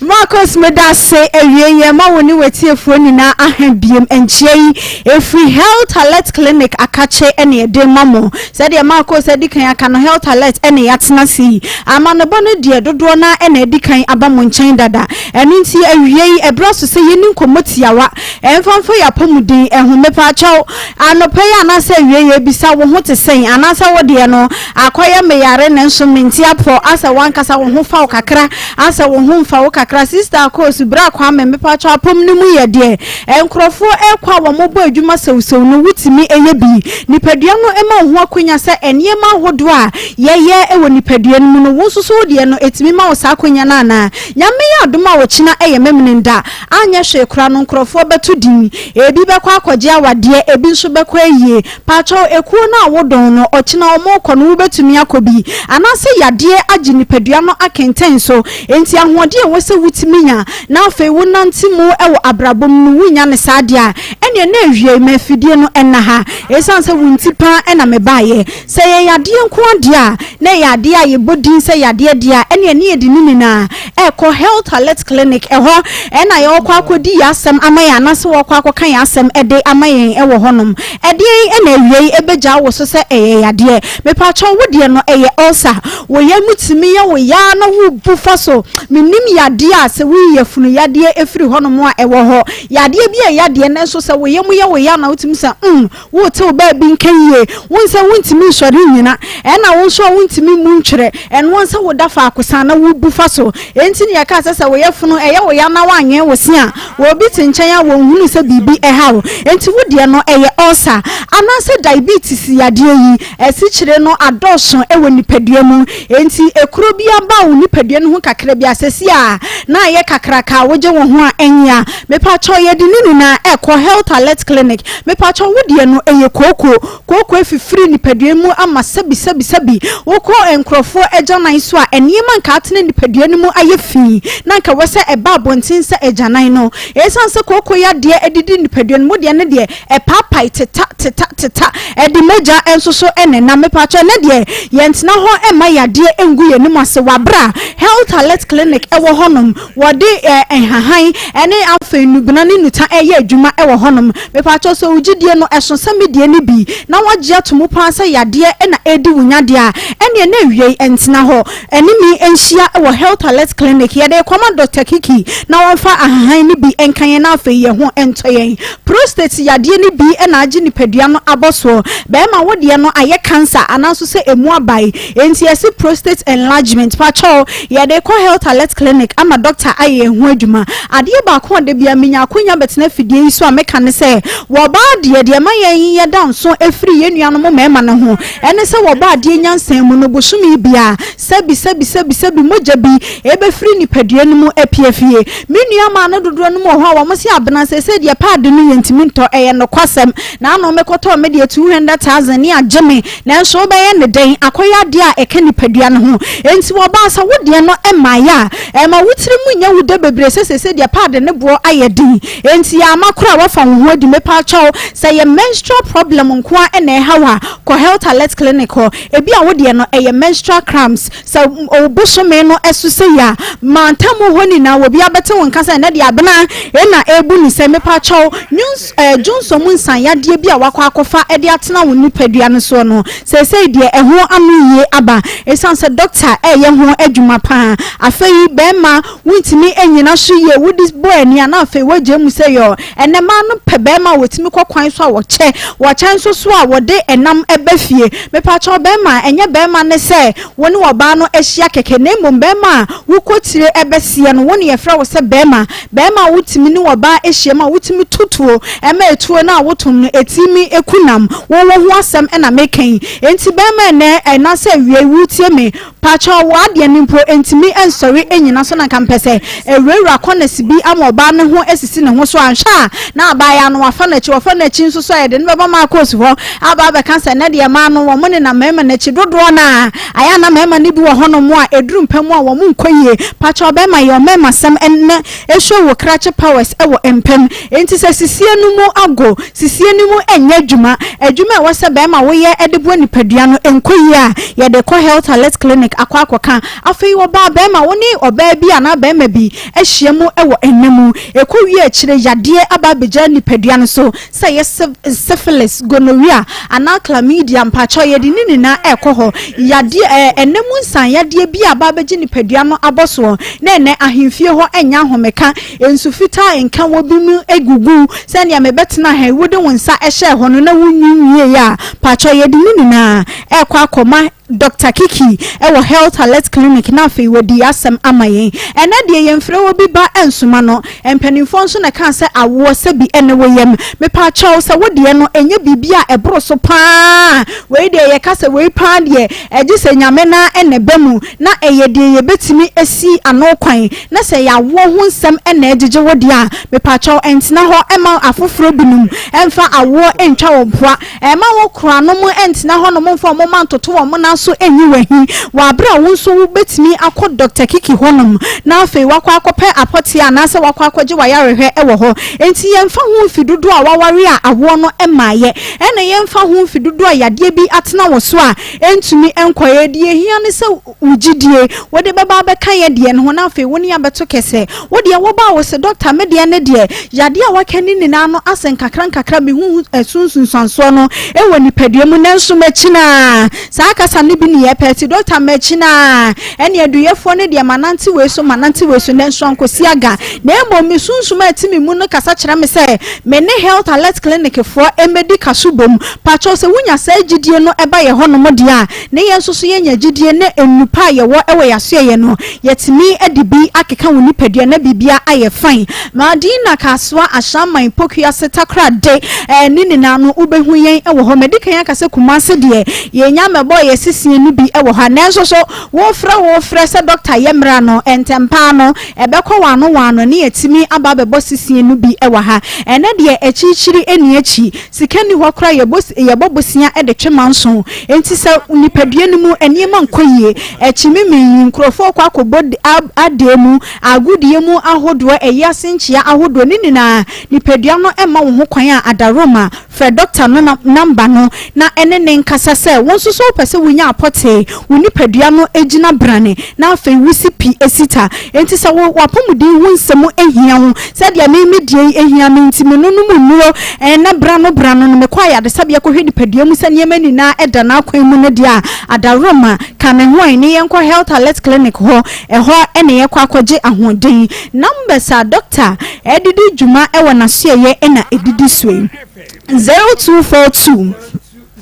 Marcus medase awiei yɛma wo ne w'atiefoɔ nyinaa aha biem nkyia yi ɛfiri Health Alert Clinic akakye ɛne ɛde ma mo sɛdeɛ Marcus adi kan aka no Health Alert ɛne yɛatena ase yi amanebɔ no deɛ dodoɔ no ara ɛna adi kan aba mo nkyɛn dada ɛno nti awiei ɛberɛ so sɛ yɛni nkɔmmɔ tiawa ɛmfa mfa yɛn apɔmuden ɛho mepaakyɛw anɔpa yi anaasɛ awiei yɛbisa wo ho te sɛn anaasɛ wo deɛ no Akɔyɛ me yare nanso mente apɔ asɛ wankasa wo ho fa wo kakra asɛ wo ho nfa wo kakra sister Akoosu bra Kwame mepakyɛw apɔm no mu yɛ deɛ nkorɔfoɔ ɛkɔ a wɔn bɔ adwuma sewsew no wotumi yɛ bi nipadua no ma wo ho akonya sɛ nneɛma ahodoɔ a yɛyɛ wɔ nipadua no mu no wo nso so wo deɛ no ɛtumi ma wo saa akonya no anaa Nyame yɛ adom a ɔkyena ɛyɛ Memeneda anyɛ hwee koraa no nkorɔfoɔ bɛto din ebi bɛkɔ akɔgye awadeɛ ebi nso bɛkɔ ayie Pakyɛw, ekuo no a wodɔn no, ɔkyena wɔrekɔ no wobɛtumi akɔ bi? Anaasɛ yadeɛ agye nipadua no akɛntɛn so, enti ahoɔden a ɛwɔ sɛ wotumi nya na afei wonante mu wɔ abrabɔ mu no wonnya no saa deɛ a, ɛnneɛ na awiei ma afidie no nna ha. Ɛsiane sɛ wo nti pa ara na mebaeɛ. Sɛ ɛyɛ yadeɛ nko ara deɛ a, na ɛyɛ adeɛ a yɛbɔ din sɛ yadeɛ deɛ a, ɛnneɛ ne yɛde ne nyinaa rekɔ Health Alert Clinic. Ɛhɔ na yɛrekɔ akɔdi yɛn asɛm ama yɛn anaasɛ wɔrekɔ akɔka yɛn asɛm de ama yɛn wɔ hɔnom. Ɛdeɛn na awiei ɛbɛgyaa wo so sɛ ɛyɛ yadeɛ? Mepakyɛw wo deɛ no ɛyɛ ulcer? Wo yam tumi yɛ wo yaa na wo bu fa so? Mennim yadeɛ a sɛ woyi yafunu yadeɛ firi hɔnom a ɛwɔ hɔ. Yadeɛ bi a ɛyɛ yadeɛ nanso sɛ wo yam yɛ wo ya na wotumi sɛ mm wote wo baabi nka yie, wohu sɛ wontumi nsɔre nnyina, ɛna wo nso a wontumi mmu ntwerɛ, ɛno ara sɛ woda faako saa na wobu fa so. Enti na yɛka sɛ sɛ wo yafunu ɛyɛ wo ya na woanwɛn wo se a, Obi te nkyɛn a wɔnhunu sɛ biribi reha wo, enti wo deɛ no ɛyɛ ulcer anaasɛ diabetes yadeɛ yi, asikyire no adɔɔso wɔ nipadua mu, enti ekuro bi aba wo nipadua no ho kakra bi a, sɛsi a na ayɛ kakraka a wogye wo ho a ɛnyea. Mepakyɛw yɛde ne nyinaa ɛkɔ Health Alert Clinic. Mepakyɛw wo deɛ no ɛyɛ kooko. Kooko afifiri nipadua mu ama sɛbi sɛbi sɛbi wokɔ nkurɔfoɔ agyanan so a nneɛma nka atena nipadua no mu ayɛ fi na nka ɛwɔ sɛ ɛba abɔnten sɛ agyanan no. Esiane sɛ kooko yadeɛ adidi nipadua no mu deɛ no deɛ ɛpaapae teta teta teta ɛde mogya nso so nenam. Mepaakyɛw ɛnɛ deɛ yɛntena hɔ mma yadeɛ ngu yɛn anim ase wɔ aberɛ a Health Alert Clinic wɔ hɔnom wɔde nhahan ne afei nnubena ne nnuta reyɛ adwuma wɔ hɔnom. hɔnom. Mepakyɛw sɛ wo gyidie no ɛso sɛ me deɛ no bi na woagye ato mu paa sɛ yadeɛ na ɛredi wo nya deɛ a, ɛneɛ na awiei ntena hɔ. Ɛne me nhyia wɔ Health Alert Clinic. Yɛde rekɔma Dɔkta Kiki na ɔmfa ahahan no bi nka yɛn na afei yɛn ho ntɔ yɛn. Prostate yadeɛ no bi na agye nipadua no abɔ soɔ. Barima wo deɛ no ayɛ cancer anaa nso sɛ ɛmu abae. Enti yɛse prostate enlargement. Pakyɛw, yɛde rekɔ Health Alert Clinic ama dɔkta ayɛ yɛn ho adwuma. Adeɛ baako a da biara menya akonya bɛtena afidie yi so a meka ne sɛ, wɔ ɔbaa deɛ, deɛ ɛma yɛn yɛda nso firi yɛn nuanom mmarima no ho ne sɛ wɔbɔ adeɛ nyansa mu no, bosome biara, sɛbi, sɛbi, sɛbi, sɛbi, mogya bi bɛfiri nipadua no mu apue fie. Me nua maa no dodoɔ no mu wɔ hɔ a wɔn se abena seesei deɛ paadi no yɛntumi ntɔ, ɛyɛ nokwasɛm. Naano mekɔtɔɔ me deɛ 200,000 ne agye me, nanso wobɛyɛ ne dɛn, akɔyɛ adeɛ a ɛka nipadua no ho. Enti wɔbaa sɛ wo deɛ no mmaeɛ a, ɛma wo tiri mu nyɛ wo dɛ bebree sɛ seesei deɛ paadi no boɔ ayɛ den. Enti yɛ ama koraa woafa wo ho adi. Mepaakyɛw, sɛ ɛyɛ menstrual problem nko ara na ɛha wo a, kɔ Health Alert Clinic hɔ. Ebia wo deɛ no ɛyɛ menstrual cramps. Sɛ wo bosome no so sei a, mantam hɔ nyinaa obiara bɛte wo nka sɛ ɛnnɛ deɛ abena na ɛrebu ne sɛ. Mepaakyɛw, nyuns ɛɛ dwonsɔ mu nsanyadeɛ bi a woakɔ akɔfa de atena wo nipadua no soɔ no, seesei deɛ ɛho ano yie aba. Esiane sɛ dɔkta reyɛ ho adwuma pa ara. Afei barima Wontumi nnyina so yie, wode bɔ ani a na afei woagyae mu sɛ yɔɔ. Ɛnnɛ mmaa no pɛ barima a wɔtumi kɔ kwan so a wɔkyɛ, wɔkyɛ nso so a wɔde ɛnam ba fie. Mepakyɛw barima, ɛnyɛ barima ne sɛ wo ne ɔbaa no ahyia kɛkɛ na mmom barima a wokɔ tire bɛseɛ no wo ne yɛfrɛ wo sɛ barima. Barima a wotumi ne ɔbaa hyiam a wotumi to tuo ma etuo no a wotom no ɛtumi ku nam. Wo wo ho asɛm na meka yi. Enti barima ɛnnɛ anaasɛ awia yi woretie me, Pakyɛw wo adeɛ no mpo ntumi nsɔre nnyina so na nka mepɛ sɛ ɛwurawura corners bi ama ɔbaa no ho asisi ne ho so anhwɛ a na abaayaa no wafa n'akyi wafa n'akyi nso so a yɛde no bɛba Marcos hɔ aba abɛka sɛ ɛnɛ deɛ mmaa no wɔn nenam mmarima no akyi dodoɔ no a ayɛ a na mmarima no bi wɔ hɔnom a ɛduru mpa mu a wɔn nkɔ yie pakyɛw bɛrima yɛ ɔmmarima sɛm ɛnɛ ɛhwɛ wo krakye powers ɛwɔ mpa mu enti sɛ sisie no mu ago Sisie no mu nyɛ adwuma. Adwuma a ɛwɔ sɛ barima woyɛ de boa nipadua no nkɔ yie a, yɛde kɔ Health Alert Clinic akɔ akɔka. Afei ɔbaa, barima, wo ne ɔbaa bi anaa barima bi ahyia mu wɔ nna mu. Ɛkɔ wie akyire, yadeɛ aba abɛgya nipadua no so, sɛ ɛyɛ syphilis, gonorrhea anaa chlamydia, mpakyɛw yɛde ne nyinaa ɛrekɔ hɔ. Yadeɛ, ɛɛ, nna mu nsan yadeɛ bi a aba abɛgye nipadua no abɔsoɔ, na ɛnnɛ ahemfie hɔ nyɛ ahomeka. Nsu fitaa nka wɔ bi mu gugu sɛnea mebɛtena ha yi wode wo nsa hyɛɛ hɔ no na wonyi nwiei a pakyɛw yɛde ne nyinaa ɛrekɔ akɔma Doctor Kiki wɔ Health Alert Clinic na afei wadi asɛm ama yɛn. Ɛnɛ deɛ yɛmfrɛ obi ba nsoma no. Mpanimfoɔ nso na ɛkaa sɛ awoɔ sɛbi ɛne wo yam. Mepakyɛw sɛ wo deɛ no ɛnyɛ biribi a ɛboro so paa. Wei deɛ yɛka sɛ wei paa deɛ ɛgye sɛ Nyame no ara na ɛba mu na ɛyɛ deɛ yɛbɛtumi asi ano kwan. Na sɛ ɛyɛ awoɔ ho nsɛm na ɛregyegye wo deɛ a, mepakyɛw ntena hɔ mma afoforɔ binom mfa awoɔ ntwa wo mpoa. Mma wo koranom ntena hɔnom mfa wɔn mma ntoto wɔn nan so nyi wo ahi wɔ aberɛ a wo nso wobɛtumi akɔ Dɔkta Kiki hɔnom na afei woakɔ akɔpɛ apɔteɛ anaasɛ woakɔ akɔgye w'ayarehwɛ wɔ hɔ. Enti yɛmfa ho mfe dodoɔ a woaware a awoɔ no mmaeɛ, ɛna yɛmfa ho mfe dodoɔ a yadeɛ bi atena wo so a ɛntumi nkɔeɛ. Deɛ ɛhia ne sɛ wo gyidie wode bɛba abɛka yɛ deɛ no ho na afei wo ne abɛto kɛsɛ. Wo deɛ woba a wo se dɔkta me deɛ ne deɛ yadeɛ a waka ne nyinaa no ase nkakra nkakra mehu ɛso nsunsuansoɔ no wɔ nipadua mu nanso makyinaa saa kasa no bi ne yɛpɛ ti dɔkta makyinaa ɛne aduyɛfoɔ no deɛ manante wei so manante wei so nanso ankɔsi aga na mmom me sunsum a ɛte me mu no kasa kyerɛ me sɛ me ne health alert clinic foɔ mmɛdi kaso bom pakyɛw sɛ wonya saa gyidie no ɛba yɛ hɔnom deɛ a Ne yɛn nso so yɛnya gyidie na nnupa a yɛwɔ wɔ yɛasoɛeɛ no, yɛtumi de bi akeka wo nipadua na biribia ayɛ fine. Madina, Kasoa, Ashaiman, Pokuase, Takorade, eh, ne nyinaa no wobɛhu yɛn wɔ hɔ. Madi kan aka sɛ Kumase deɛ, yɛnya mmɛbɔɔ yɛn sisie no bi wɔ hɔ a, nanso so wofrɛ wofrɛ sɛ dɔkta yɛ mmra no, ntɛmpaa no, ɛbɛkɔ wano wano ne yɛatumi aba abɛbɔ sisie no bi wɔ ha. Ɛnnɛ deɛ akyirikyiri nni akyi. Sika nni hɔ koraa a yɛbɔ bosea de twe manso. Enti sɛ nipadua no mu nneɛma nkɔ yie, akyimimi yi, nkurɔfoɔ rekɔ akɔbɔ adeɛ mu, agodie mu ahodoɔ, ayiase nkyea ahodoɔ, ne nyinaa, nipadua no mma wo ho kwan a, adaworoma, frɛ dɔkta no namba no na ɛne no nkasa sɛ wo nso so wopɛ sɛ wonya. nya apɔtee, wo nipadua no gyina brane, na afei wosi pi si ta. Enti sɛ wo w'apɔmuden ho nsɛm hia wo sɛdeɛ me me deɛ yi hia me nti menonom nnuro na berano berano no mekɔ ayaresabea kɔhwɛ nipadua mu sɛ nneɛma nyinaa da n'akwan mu no deɛ a, adaworoma, ka me ho ɛ ne yɛnkɔ Health Alert Clinic hɔ, ɛhɔ na yɛkɔ akɔgye ahoɔden. Numbers a dɔkta de di dwuma wɔ n'asoɛeɛ na ɛdidi soɔ yi, 0242.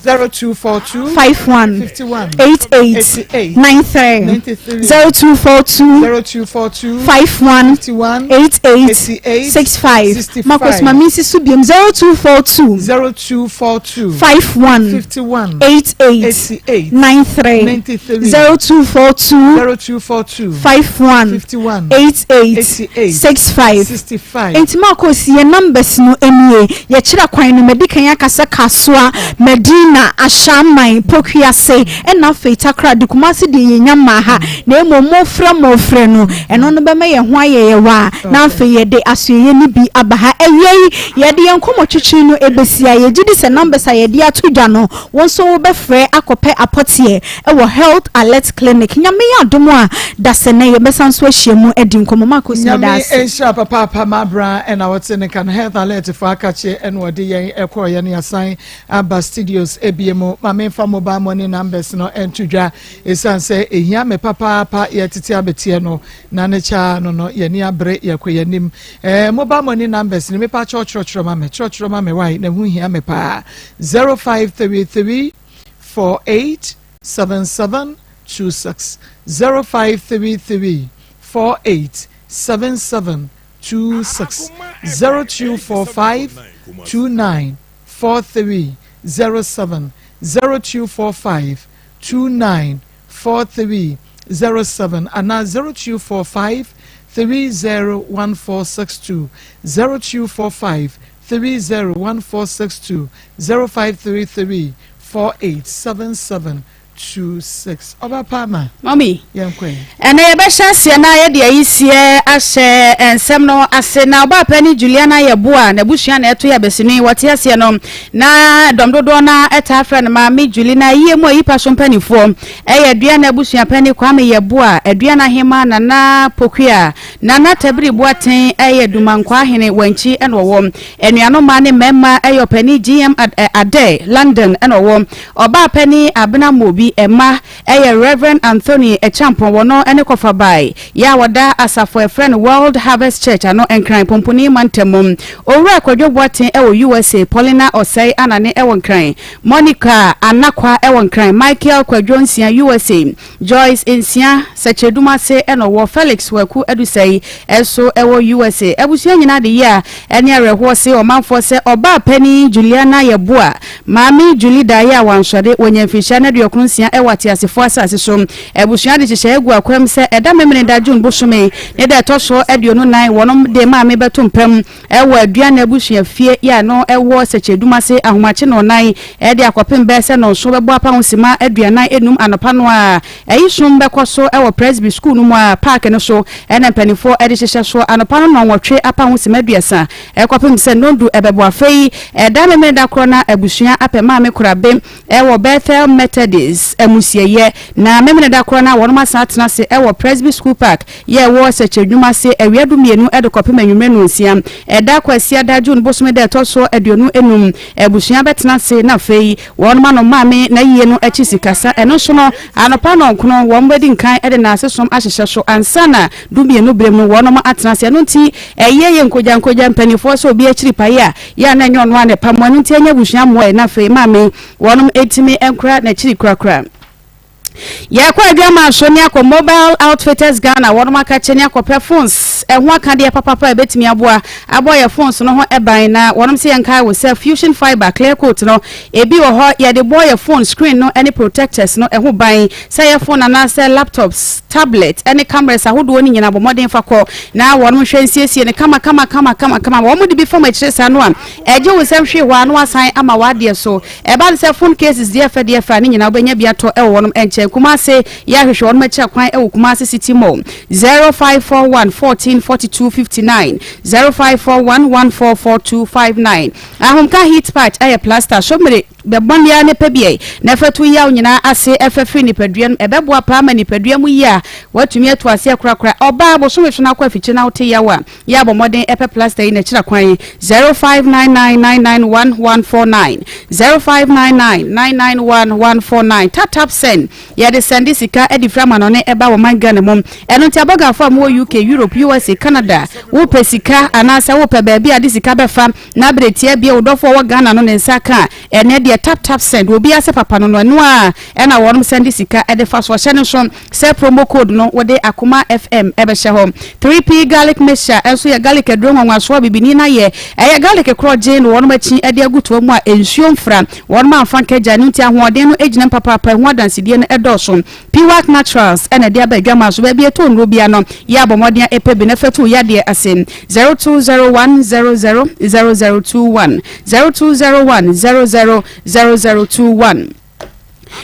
0242 51 51 88 88 93 93 0242 0242 51 51 88 88 65 65 Marcus ma mensi so biom 0242 0242 51 51 88 88 93 93 0242 0242 51 51 88 88 65 65 Enti Marcus yɛn numbers no nie Yɛkyerɛ kwan no, madi kan aka sɛ Kasoa, Madina, Ashaiman, Pokuase, ɛna afei Takoradi, Kumasi deɛ yɛnnya mmaa ha, na mmom mofrɛ mofrɛ no, ɛno no bɛma yɛn ho ayɛ yɛn waa, na afei yɛde asoɛeɛ no bi aba ha. Awiei, yɛde yɛn nkɔmmɔtwetwe no bɛsi a, yɛgye di sɛ numbers a yɛde ato dwa no, wo nso wobɛfrɛ akɔpɛ apɔteɛ wɔ Health Alert Clinic. Nyame yɛ adom a, dasɛnɛ yɛbɛsan nso ahyia mu adi nkɔmmɔ. Marcus, meda Nyame ase. nhyira papaapa Mabra ɛna ɔte ne nka no Health Alert fo akakye ɛna ɔde yɛn ɛkɔɔ yɛn yasan aba studios ebie mu ma menfa mobile money numbers no ɛnto dwa esan sɛ ehia me papaapa yɛtete abeteɛ no na ne kyaa no no yɛni abere yɛkɔ yɛnim ɛɛ mobile money numbers no mepa kyerɛkyerɛkyerɛ ma me kyerɛkyerɛ ma me wae na ho hia me paa 0533 48 77 26 0533 48 77 26 0245 29 43 07 0245 29 43 07 anaa 0245 30 1462 0245 30 1462 0533 48 77 26 Ɔba Palmer. Mummy, Yɛnkɔ yi. Ɛnnɛ yɛbɛhyɛ aseɛ na yɛde ayisie ahyɛ nsɛm no ase. Na ɔbaa panin Juliana Yeboah, n'abusua na ɛto yɛ abasinu yi. Wɔte aseɛ no, na dɔm dodoɔ no ara taa frɛ no Maame Julie. Na ayie mu ayipa so mpanimfoɔ yɛ Aduana abusua panin Kwame Yeboah, Aduana Ahemaa Nana Pokuaa, Nana Tabiri Boateng yɛ Dumankwaa hene, Wankyi na ɔwɔ. Anuanom mmaa ne mmarima yɛ ɔpanin GM Adair, London na ɔwɔ. Ɔbaa panin Abena Mobi, mma yɛ Rev. Anthony Acheampong, wɔno ne Kɔfabae yɛ a wɔda asafo a yɛfrɛ no World Harvest Church ano, Nkran Pomponi mantam mu. Owura Kwadwo Boateng wɔ USA, Paulina Osei Anane wɔ Nkran, Monica Anakwa wɔ Nkran, Michael Kwadwo Nsia, USA, Joyce Nsia, Sɛkyerɛdum ase na ɔwɔ, Felix Waku Adusɛi nso wɔ USA. Abusua nyinaa de yea ne awerɛhoɔ se ɔmanfoɔ sɛ ɔbaa panin Juliana Yeboah, Maame Julie daeɛ a wansɔre, wanya mfirihyia no 96 wɔ ateasefoɔ asase so. Abusua de nhyehyɛeɛ agu akwam sɛ ɛda Memeneda June bosome ne da ɛtɔ so 24 wɔnom de maame bɛto mpam wɔ Aduana abusua fie yi a ɛno wɔ Sɛkyɛdum ase ahomakye nnɔnnan de akɔpem bɛyɛ sɛ nnɔnson bɛbɔ apaho sima 45 anɔpa no a ayi som bɛkɔ so wɔ Presby sukuu no mu a park no so na mpanimfoɔ de hyehyɛ soɔ anɔpa no nnɔnwɔtwe apaho sima 30 kɔpem sɛ nnɔndu bɛbɔ. Afei ɛda Memeneda korɔ na abusua apɛ Maame Korabe wɔ Bethel Methodist amusieyɛ, na Memeneda korɔ no a wɔnom asan atena ase wɔ Presby School Park yɛ ɛwɔ Sɛkyɛ Nnwuma ase awia dumienu de kɔpem anwummerɛ nnɔnsia. Ɛda Kwasiada June bosome da ɛtɔ soɔ 25, abusua bɛtena ase na afei wɔnom anom Maame n'ayie no akyi sikasa. Ɛno nso no, anɔpa nnɔnkono wɔn bɛdi nkan de naasesom ahyehyɛ so ansa na dumienu berɛm no wɔnom atena ase. Ɛno nti ɛyɛ yɛ nkogyankogya mpaninfoɔ sɛ obi akyiri paeɛ a, Yɛ a na ɛnyɛ ɔno ara na ɛpam mo, ɛno nti ɛnyɛ abusua mmoa ɛ, na afei maame wɔnom ntumi nkora n'akyiri korakora. Yɛkɔ adwaman so ne akɔ Mobile Outfitters Ghana, wɔnom akakye ne akɔpɛ phones ɛho akadeɛ papapa a ɛbɛtumi aboa abɔ yɛ phones no ho ban, na wɔnom sɛ yɛnkae wo sɛ Fusion Fiber Clear Coat no ebi wɔ hɔ yɛde bɔ yɛ phone screen no ne protectors no ɛho ban, sɛ yɛ phone anaasɛ laptops, tablet ne cameras ahodoɔ no nyinaa bɔ mmɔden fa kɔ na wɔnom hwɛ nsiesie no kama kama kama kama kama. Wɔn de bi fam akyire saa no a ɛgye wo nsam hwee hɔ a na wasan ama w'adeɛ so. Ɛba no sɛ phone cases deɛ ɛfɛ deɛ ɛfɛ a ne nyinaa wobɛnya bi atɔ ɛwɔ wɔnom nkyɛn. Kumase yɛ ahwehwɛ wɔnom akyira kwan ɛwɔ Kumase City Mall 0541 14 42 59 0541 1442 59. Ahomka heat patch ɛyɛ plaster so mmere. Bɛ bɔne ara ne pɛ bi ɛ, na ɛfɛ to yaw nyinaa ase ɛfɛ firi nipadua no mu. Ɛbɛboa paa ma nipadua mu yie a woatumi atu aseɛ korakora. Ɔbaa, bosome so na akɔ afikyire na wote yaw a, yɛ a bɔ mmɔden pɛ plasta yi na kyerɛ kwan. 0599991149 0599991149 Tap tap send, Yɛde sɛnde sika de firi amanɔne ba wɔ man Ghana mu. Ɛno nti abɔgafoɔ a mowɔ UK, Europe, USA, Canada, wopɛ sika anaasɛ wopɛ baabi a de sika bɛfa Na bere tiaa bi a wo dɔfo a ɔwɔ Ghana no ne nsa ka a, ɛnnɛ deɛ tap tap send, obiara sɛ papa no no, ɛno ara na wɔnom sɛnde sika de fa so. Ɔhyɛ no nso sɛ promo code no wode Akoma FM bɛhyɛ hɔ. 3P Garlic Mixture nso yɛ garlic aduro nwanwasoɔ a bibini no ayɛ. Ɛyɛ garlic korɔgyenn na wɔnom akyi de agu toa mu a nsuo mfra. Wɔnom amfa nkagya, ɛno nti ahoɔden no gyina mu papaapa, ɛho adansedie no dɔɔso. Piwak Naturals na ɛde aba adwamaa so. Baabi a ɛtɔ nnuro biara no, yɛ a bɔ mmɔden a pɛ bi na fa tu wo yadeɛ ase. 0201 00 0021, 0201 00 0021.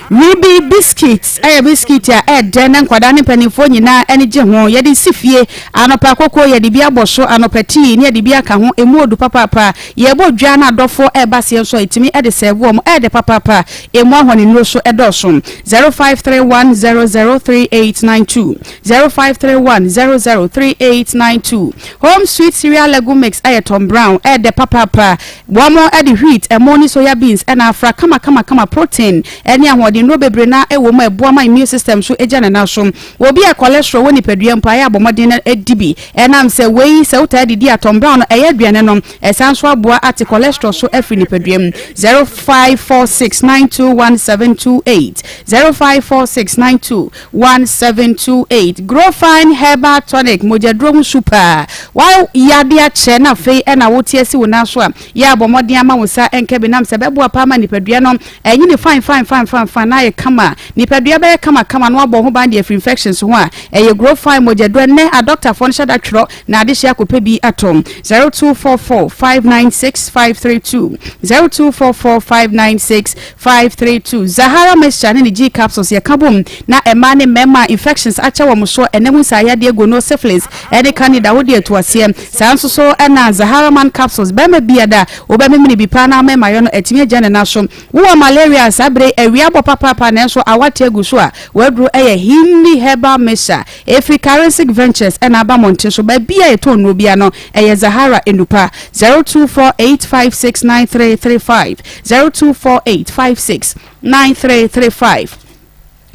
Ruby Biscuits yɛ biscuit a ɛdɛ na nkwadaa ne mpanimfoɔ nyinaa ani gye ho. Yɛde si fie anɔpa koko, yɛde bi abɔ so anɔpa tii ne yɛde bi aka ho. Emu odu papaapa. Yɛbɔ dwa na adɔfoɔ reba aseɛ nso a, yɛtumi de sɛɛvo wɔn. Ɛyɛ dɛ papaapa. Emu ahɔnennuro nso dɔɔso. 0531 003892, 0531 003892. Home Sweet Cereal Legume Mix yɛ Tom Brown, ɛyɛ dɛ papaapa. Wɔde wheat, ɛmo ne soya beans na afra kamakamakama. Protein ne ahoɔdennuro bebree na ɛwɔ mu a ɛboa ma immune system nso gya ne nan so. Obi a cholesterol wɔ nipadua mpo a, ɛyɛ a bɔ mmɔden na di bi. Ɛnam sɛ wei, sɛ wotaa didi a, Tom Brown no, ɛyɛ aduane no. Ɛsan nso aboa ate cholesterol so afiri nipadua mu. 0546921728 0546921728 Growfine Herbal Tonic, mogyaduro ho su paa. Wo yade akyɛ na afei na wote asi wo nan so a, yɛ a bɔ mmɔden ama wo nsa nka bi nam sɛ ɛbɛboa paa ma nipadua no anyini fine fine fine fine fine na ayɛ kama. Nipadua bɛyɛ kama kama na wabɔ ho ban de afiri infections ho a, ɛyɛ Growfine mogyaduro. Ɛnnɛ adɔktafoɔ no hyɛ da twerɛ Na adehye akɔpɛ bi atɔ. 0244 596 532 0244 596 532 Zahara mixture ne ne G capsules yɛka bom na mmaa ne mmarima a infections akyɛ wɔn soɔ ɛnɛ mu nsaa yadeɛ gono syphilis ɛne candida wode atu aseɛ. Saa nso so ɛna Zahara man capsules barima biada wobɛmemene bi paa na ama mmayɔ no atumi agya ne nan so. Wowɔ malaria a saa bere yi awia bɔ papaapa nanso awa te agu so a w'aduro ɛyɛ Himli herbal mixture. Ɛfiri Karensic Ventures na aba mmɔnten so. Baabi a yɛtɔn nnuro biara no, ɛyɛ Zahara Nnupa. 0248569335, 0248569335.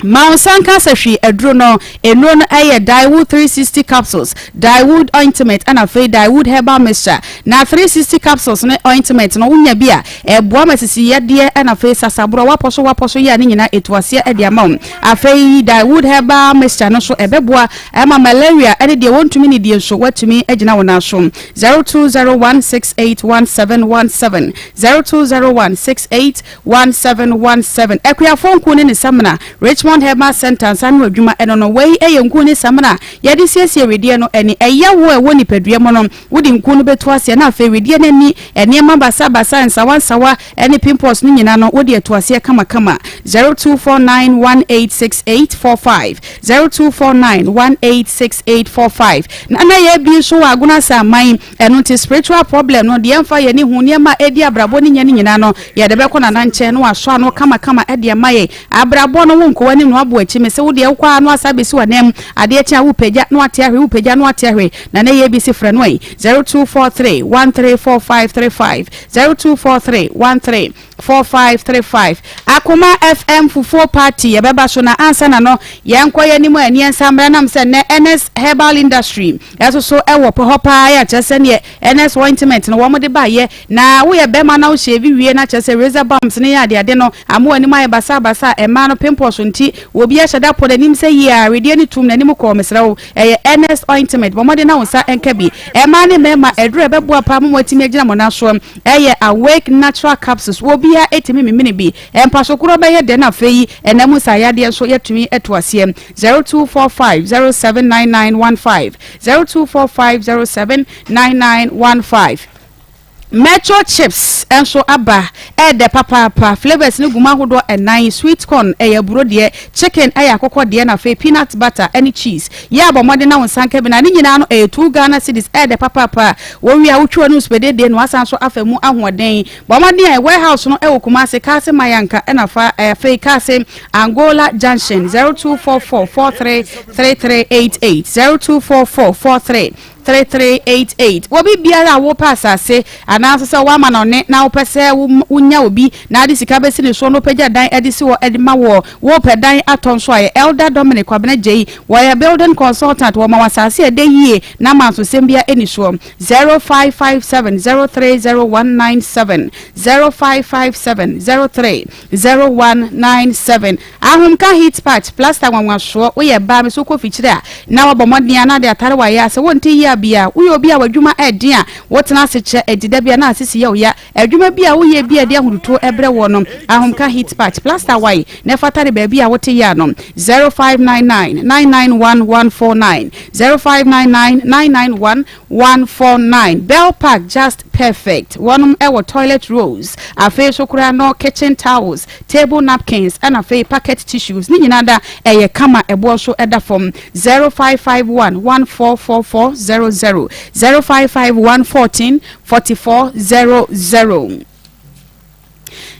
Ma wo nsa nka sahwi aduro no. Nnuro no yɛ Daewood 360 capsules, Daewood ointment ɛna afei Daewood herbal mixture. Na 360 capsules ne ointment no wonya bi a, ɛboa ma sisi yadeɛ ɛna afei sasaborɔ, wapɔ so wapɔ so yɛ a ne nyinaa ɛtu aseɛ de ama wo. Afei Dawood herbal mixture no nso ɛbɛboa ma malaria ne deɛ wɔntumi nnidie nso woatumi agyina wo nan so. 0201681717, 0201681717. Akuafoɔ nku ne ne samina, Richmond Herbal Centre nsa ano adwuma ɛno no. Wei yɛ nku ne samina a yɛde siesie wedeɛ no ani. Ɛyawo a ɛwɔ nipadua mu no Wode nku no bɛtu aseɛ na afei wedeɛ no ani, nneɛma basabasa, nsawansawa ne pimples no nyinaa no wode atu aseɛ kamakama. 0249186845, 0249186845. Na na yɛ bi nso wɔ Agona Asaman, ɛno nti spiritual problem no deɛ ɛmfa yɛn ani hu nneɛma a ɛdi abrabɔ no nya no nyinaa no yɛde bɛkɔ Nana nkyɛn na wasɔ ano kamakama de ama yɛn. Abrabɔ no wonkɔ w'anim na wabɔ w'akyi, mese wo deɛ wokɔ ara na wasa abɛsi w'ananmu, adeɛ kye a wopagya na wate ahwe, wopagya na wate ahwe. Na na ABC frɛ no ɛ 0243 134535 0243 134535 Akoma FM Fufuo Party yɛbɛba so na ansa na no yɛnkɔ yɛn anim a ɛneɛ nsa mmra nam sɛ nnɛ Ernest Herbal Industry ɛso so ɛwɔ hɔ paa yɛ akyerɛ sɛ neɛ Ernest Ointment no wɔn de baayɛ na woyɛ bɛrima na wo shave wie na kyerɛ sɛ razor bumps ne yɛ adeade no ama w'anim ayɛ basabasa a ɛmaa no pimples nti obi ahyɛ da pɔ n'anim sɛ yie a wedeɛ no tum n'anim kɔɔ mesrɛ wo Ɛyɛ Ernest ointment, bɔ mmɔden na wo nsa nka bi. Mmaa ne mmarima, aduru a ɛbɛboa paa ma moatumi agyina mo nan so yɛ Awake Natural Capsules. Obiara tumi memene bi. Mpaso korɔ bɛyɛ dɛ na afei ɛnam mu saa yadeɛ nso yɛatumi atu aseɛ. 0245 079915, 0245 079915. Metro chips nso aba, ɛɛdɛ papaapa, flavours no gu mu ahodoɔ ɛnan, sweet corn ɛyɛ aburo deɛ, chicken ɛyɛ akokɔ deɛ na afei peanut butter ɛne cheese. Yɛ a bɔ mmɔden na wo nsa nka bi na ne nyinaa no ɛyɛ 2 Ghana cedis, ɛɛdɛ papaapa. Wowie a wotwi w'anom spededee na wasan nso afa mu ahoɔden. Bɔ mmɔden a warehouse no ɛwɔ Kumasi, Kaase Mayanka ɛna fa afei Kaase Angola Junction 0244 43 3388 0244 43 3388 Wɔ biribiara a worepɛ asase anaa nso sɛ woamanɔne na wopɛ sɛ wonya obi na ade sika bɛsi ne soɔ na wopagya dan de si hɔ de ma woɔ, worepɛ dan atɔ nso a, yɛ Elder Dominic Kwabena Gyei, wɔyɛ building consultant, wɔma wo asase a ɛdɛ yie na amansosɛm biara nni soɔ. 0557 030197 0557 030197 Ahomka heat patch, plaster nwanwasoɔ, woyɛ baa me so wokɔ fikyire a na wabɔ mmɔden a na ade atare wayɛ a sɛ wonte yie a bia woyɛ obi a w'adwuma ɛden a wotena ase kyɛ adi da bia na asisi yɛ wo ya adwuma bi a woyɛ bi a ɛde ahodotuo ɛbrɛ woɔ no Ahomka heat patch, plaster wae na ɛfatare baabi a wote yɛ a no 0599 991 149 0599 991 149 Bell Park just perfect wɔnom ɛwɔ toilet rolls afei so koraa no kitchen towels table napkins ɛna afei packet tissues ne nyinaa da ɛyɛ kama ɛboɔ so ɛda fam 0551 144400 0551 14 44 00.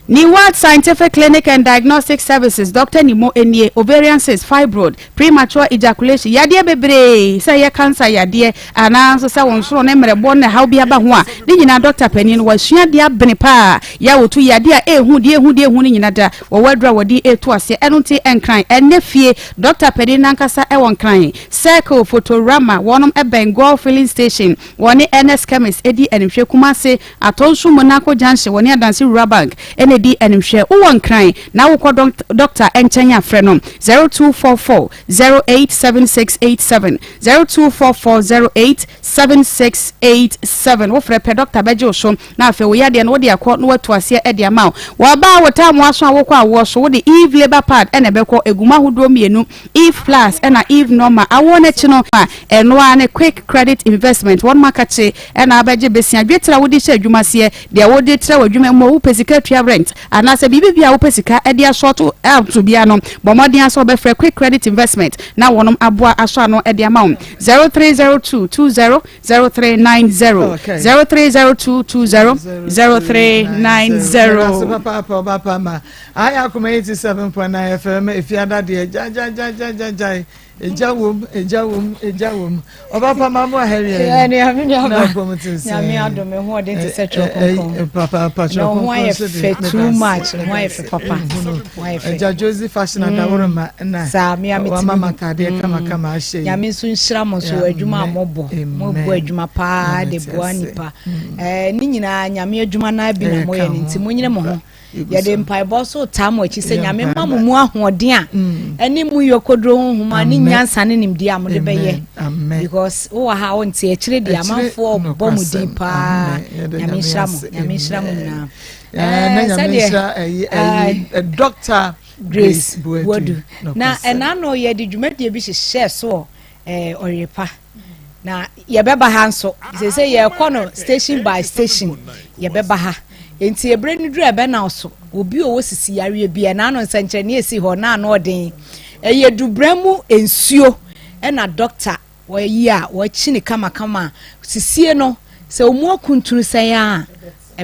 Neward Scientific Clinic and Diagnostic Services, Dɔkta Nimo nie, ovarian cyst, fibroid, premature ejaculation, yadeɛ bebree, sɛ ɛyɛ cancer yadeɛ anaa nso sɛ wo nsono ne mmerɛboɔ no na ɛhaw bi aba ho a, ne nyinaa dɔkta panin no wasua adeɛ abene paa, yɛ a wɔtu yadeɛ a ɛhu, deɛ ɛhu, deɛ ɛhu no nyina da, wɔwɔ aduro a wɔde retu aseɛ, ɛno nti Nkran, ɛnnɛ fie, dɔkta panin no ankasa wɔ Nkran, Circle, Photorama, wɔnom bɛn Goil Filling Station, wɔne Ernest Chemist di animhwɛ, Kumasi, Atɔ nso Monaco Junction wɔ ne Adanse Rural Bank na ɛdi animhwɛ. Wowɔ Nkran na wokɔ dɔkta nkyɛn a frɛ no 0244 087687, 0244 087687. Wofrɛ pɛ dɔkta bɛgye wo so na afei wo yadeɛ no wode akɔ na watu aseɛ de ama wo. Wɔ ɔbaa a wotaa mo aso a wokɔ awoɔ so wode Eve Labour Pad na ɛbɛkɔ. Ɛgu mu ahodoɔ mmienu, Eve Plus ɛna Eve Normal. Awoɔ no akyi no ɛno ara ne Quick Credit Investment wɔnom akakye Ɛna abɛgye besia dwetire a wode hyɛ adwuma aseɛ, deɛ wode trɛ w'adwuma mu, wopɛ sika tua rent, anaasɛ biribi biara a wopɛ sika de asɔɔto out biara no, bɔ mmɔden ara sɛ wobɛfrɛ Quick Credit Investment na wɔnom aboa asɔ ano de ama wo. 0302 20 0390 0302 20 0390. Medase papaapa ɔba pa ma ayɛ akoma 87.9 FM efiada deɛ gyagyagyagyagyae Egya wom, egya wom, egya wom. Ɔba pa ma mo ahɛri ɛyi. Ɛni ami ni aba. Na abom ti sɛ. Nyame adom me ho ɔden te sɛ twerɛ kronkron. Papa pa twerɛ kronkron ho ayɛ fɛ too much. Ho ayɛ fɛ papa. Ho ayɛ fɛ. Ɛgya Josie fashion mm. adaworo ma na. Saa mi ami ti mi. Wama matadeɛ kama mm. kama ahyɛ yi. Nyame nso nhyira mo nso adwuma a mobɔ. Mobɔ adwuma paa de boa nipa. Mm. Ɛɛ ne nyinaa nyame adwuma naa bi na moyɛ ne nti monyere mo ho. Yɛde mpaebɔ so taa mo akyi sɛ Nyame mma mo mu ahoɔden a mm. ɛne mu yɔkoduro honhom a ne nyansa ne nimdeɛ a mode bɛyɛ because wowɔ ha wonte akyire deɛ amanfoɔ bɔ mo din paa. Nyame nhyira mo, Nyame nhyira mo nyinaa. Sɛdeɛ Dr. Grace Boadu na ɛna no yɛde dwumadie bi hyehyɛɛ soɔ Ɔyerepa na yɛbɛba ha nso sese yɛkɔ no station by station yɛbɛba ha nti ebere no duru ɛbɛna so obi ɔwɔ sisi yareɛ bi ɛna ano nsɛnkyerɛnne esi hɔ na ano ɔden ɛyɛ dubra mu nsuo ɛna dɔkta wɔyi a wɔakyi ne kamakama sisie no sɛ ɔmu akuntunu sɛn a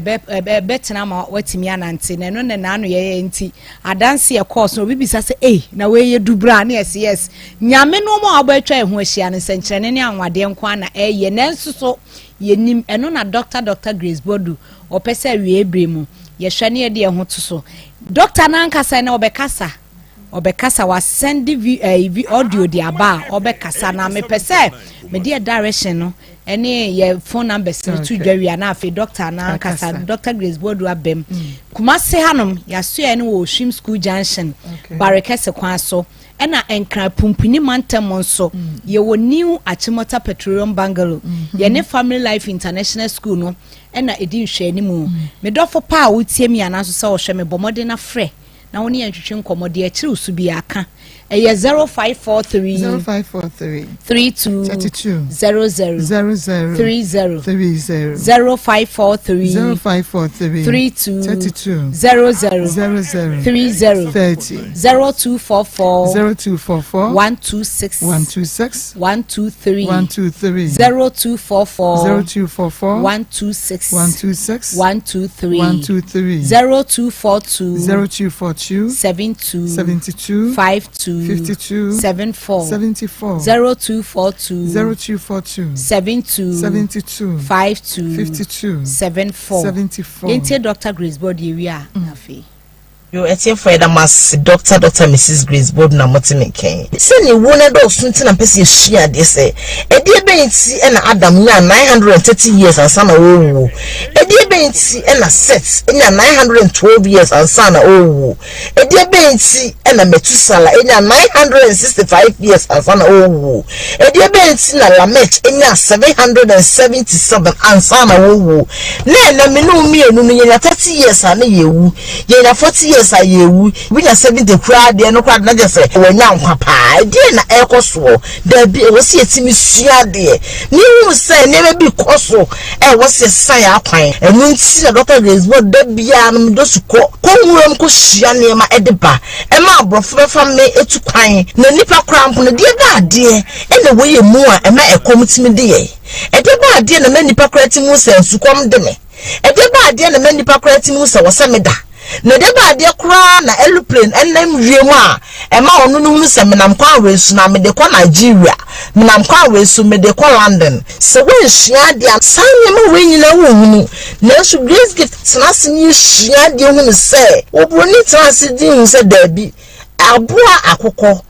ɛbɛ ɛbɛ ɛbɛtena ama watumi anante na ɛno na n'ano yɛyɛ nti adanse ɛkɔɔ so obi bisa sɛ ei na wei yɛ dubra ne ɛsɛ yes nyame nneɛma a wɔabɔ atwa ɛho ahyia no nsɛnkyerɛnne ne anwadeɛ nko ara na ɛyɛ nanso so yɛnim ɛno na Dr. Dr. Grace Bodu ɔpɛ sɛ awie bere mu yɛhwɛ ne yɛde ɛho to so dɔkta no ankasa na ɔbɛkasa ɔbɛkasa wasɛnde vi ɛɛ vi audio de aba a ɔbɛkasa na mepɛ sɛ mede yɛ direction no ɛne yɛ phone numbers no to dwa wia na afei doctor na ankasa Dr. Grace Boadu abam mm. Kumase hanom yɛasoɛ no wɔ Ohwim School Junction okay. Barekɛse kwan so ɛna Nkran Pumpuni mantam nso mm. yɛwɔ New Achimota Petroleum Bungalow mm -hmm. yɛne Family Life International School no ɛna ɛdi nhwɛanimu mm. medɔfo pa a wotie mi anaa nso sɛ wɔhwɛ me bɔ mmɔden afrɛ na wo ne yɛn ntwetwe nkɔmmɔ, deɛ ɛkyere wo so biara ka. Ɛyɛ 0543 0543 32 32 00 00 30 30 0543 0543 32 32 00 00 30 30 0244 0244 126 126 123 123 0244 0244 126 126 123 123 0242 0242 72 72 52 52 74 74 0242 0242 72 72 52 52 74 74. Yɛntie Dr. Grace Bɔde ewie a na afei. Yo, atiefoɔ yɛda mo ase Doctor Doctor Mrs Grace Boadu na mote me nka yi. Sɛnea ewuo no dɔɔso nti na mpɛ sɛ yɛsua adeɛ sɛ, ɛdeɛ bɛn nti na Adam nyaa 930 years ansa na ɔrewuo? Ɛdeɛ bɛn nti na Seth nyaa 912 years ansa na ɔrewuo? Ɛdeɛ bɛn nti na Metusala nyaa 965 years ansa na ɔrewuo? Ɛdeɛ bɛn nti na Lamech nyaa 777 ansa na ɔrewuo? Na ɛnnɛ me ne wo mmienu no yɛnya 30 years a na yɛrewu. Yɛnya 40 years a yɛrewu. Wonya 70 koraa deɛ ɛno koraa de na kyerɛ sɛ wanya nkwa paa. Ɛdeɛn na ɛrekɔ soɔ? Dabi, ɛwɔ sɛ yɛtumi sua adeɛ na yɛhunu sɛ nneɛma bi rekɔ so a ɛwɔ sɛ yɛsesa yɛn akwan. Ɛno nti na Dɔkta Grace Bond da biara no medɔ su kɔ kɔ nwuram kɔsua nneɛma de ba. Ɛma aborɔfo bɛfa me tu kwan. Na nnipa koraa mpo no, deɛ bɛn adeɛ na ɛwɔ yɛn mu a ɛma ɛkɔm tumi de yɛn? Ɛdeɛ bɛn adeɛ na ɛma nnipa koraa tumi hu sɛ nsukɔm de me? Ɛdeɛ bɛn adeɛ na ɛma nnipa koraa tumi hu sɛ wɔ sɛ meda? Na ɛdeɛ bɛn adeɛ koraa na aeroplane nam wiem a ɛma ɔno no hunu sɛ menam kwan wei so na mede kɔ Nigeria, menam kwan wei so mede kɔ London? Sɛ woansua adeɛ a, saa nneɛma wei nyinaa wonhunu. Nanso Grace Gift tena ase ne yɛsua adeɛ hunu sɛ, oburoni tena ase din hu sɛ daabi, aboa akokɔ,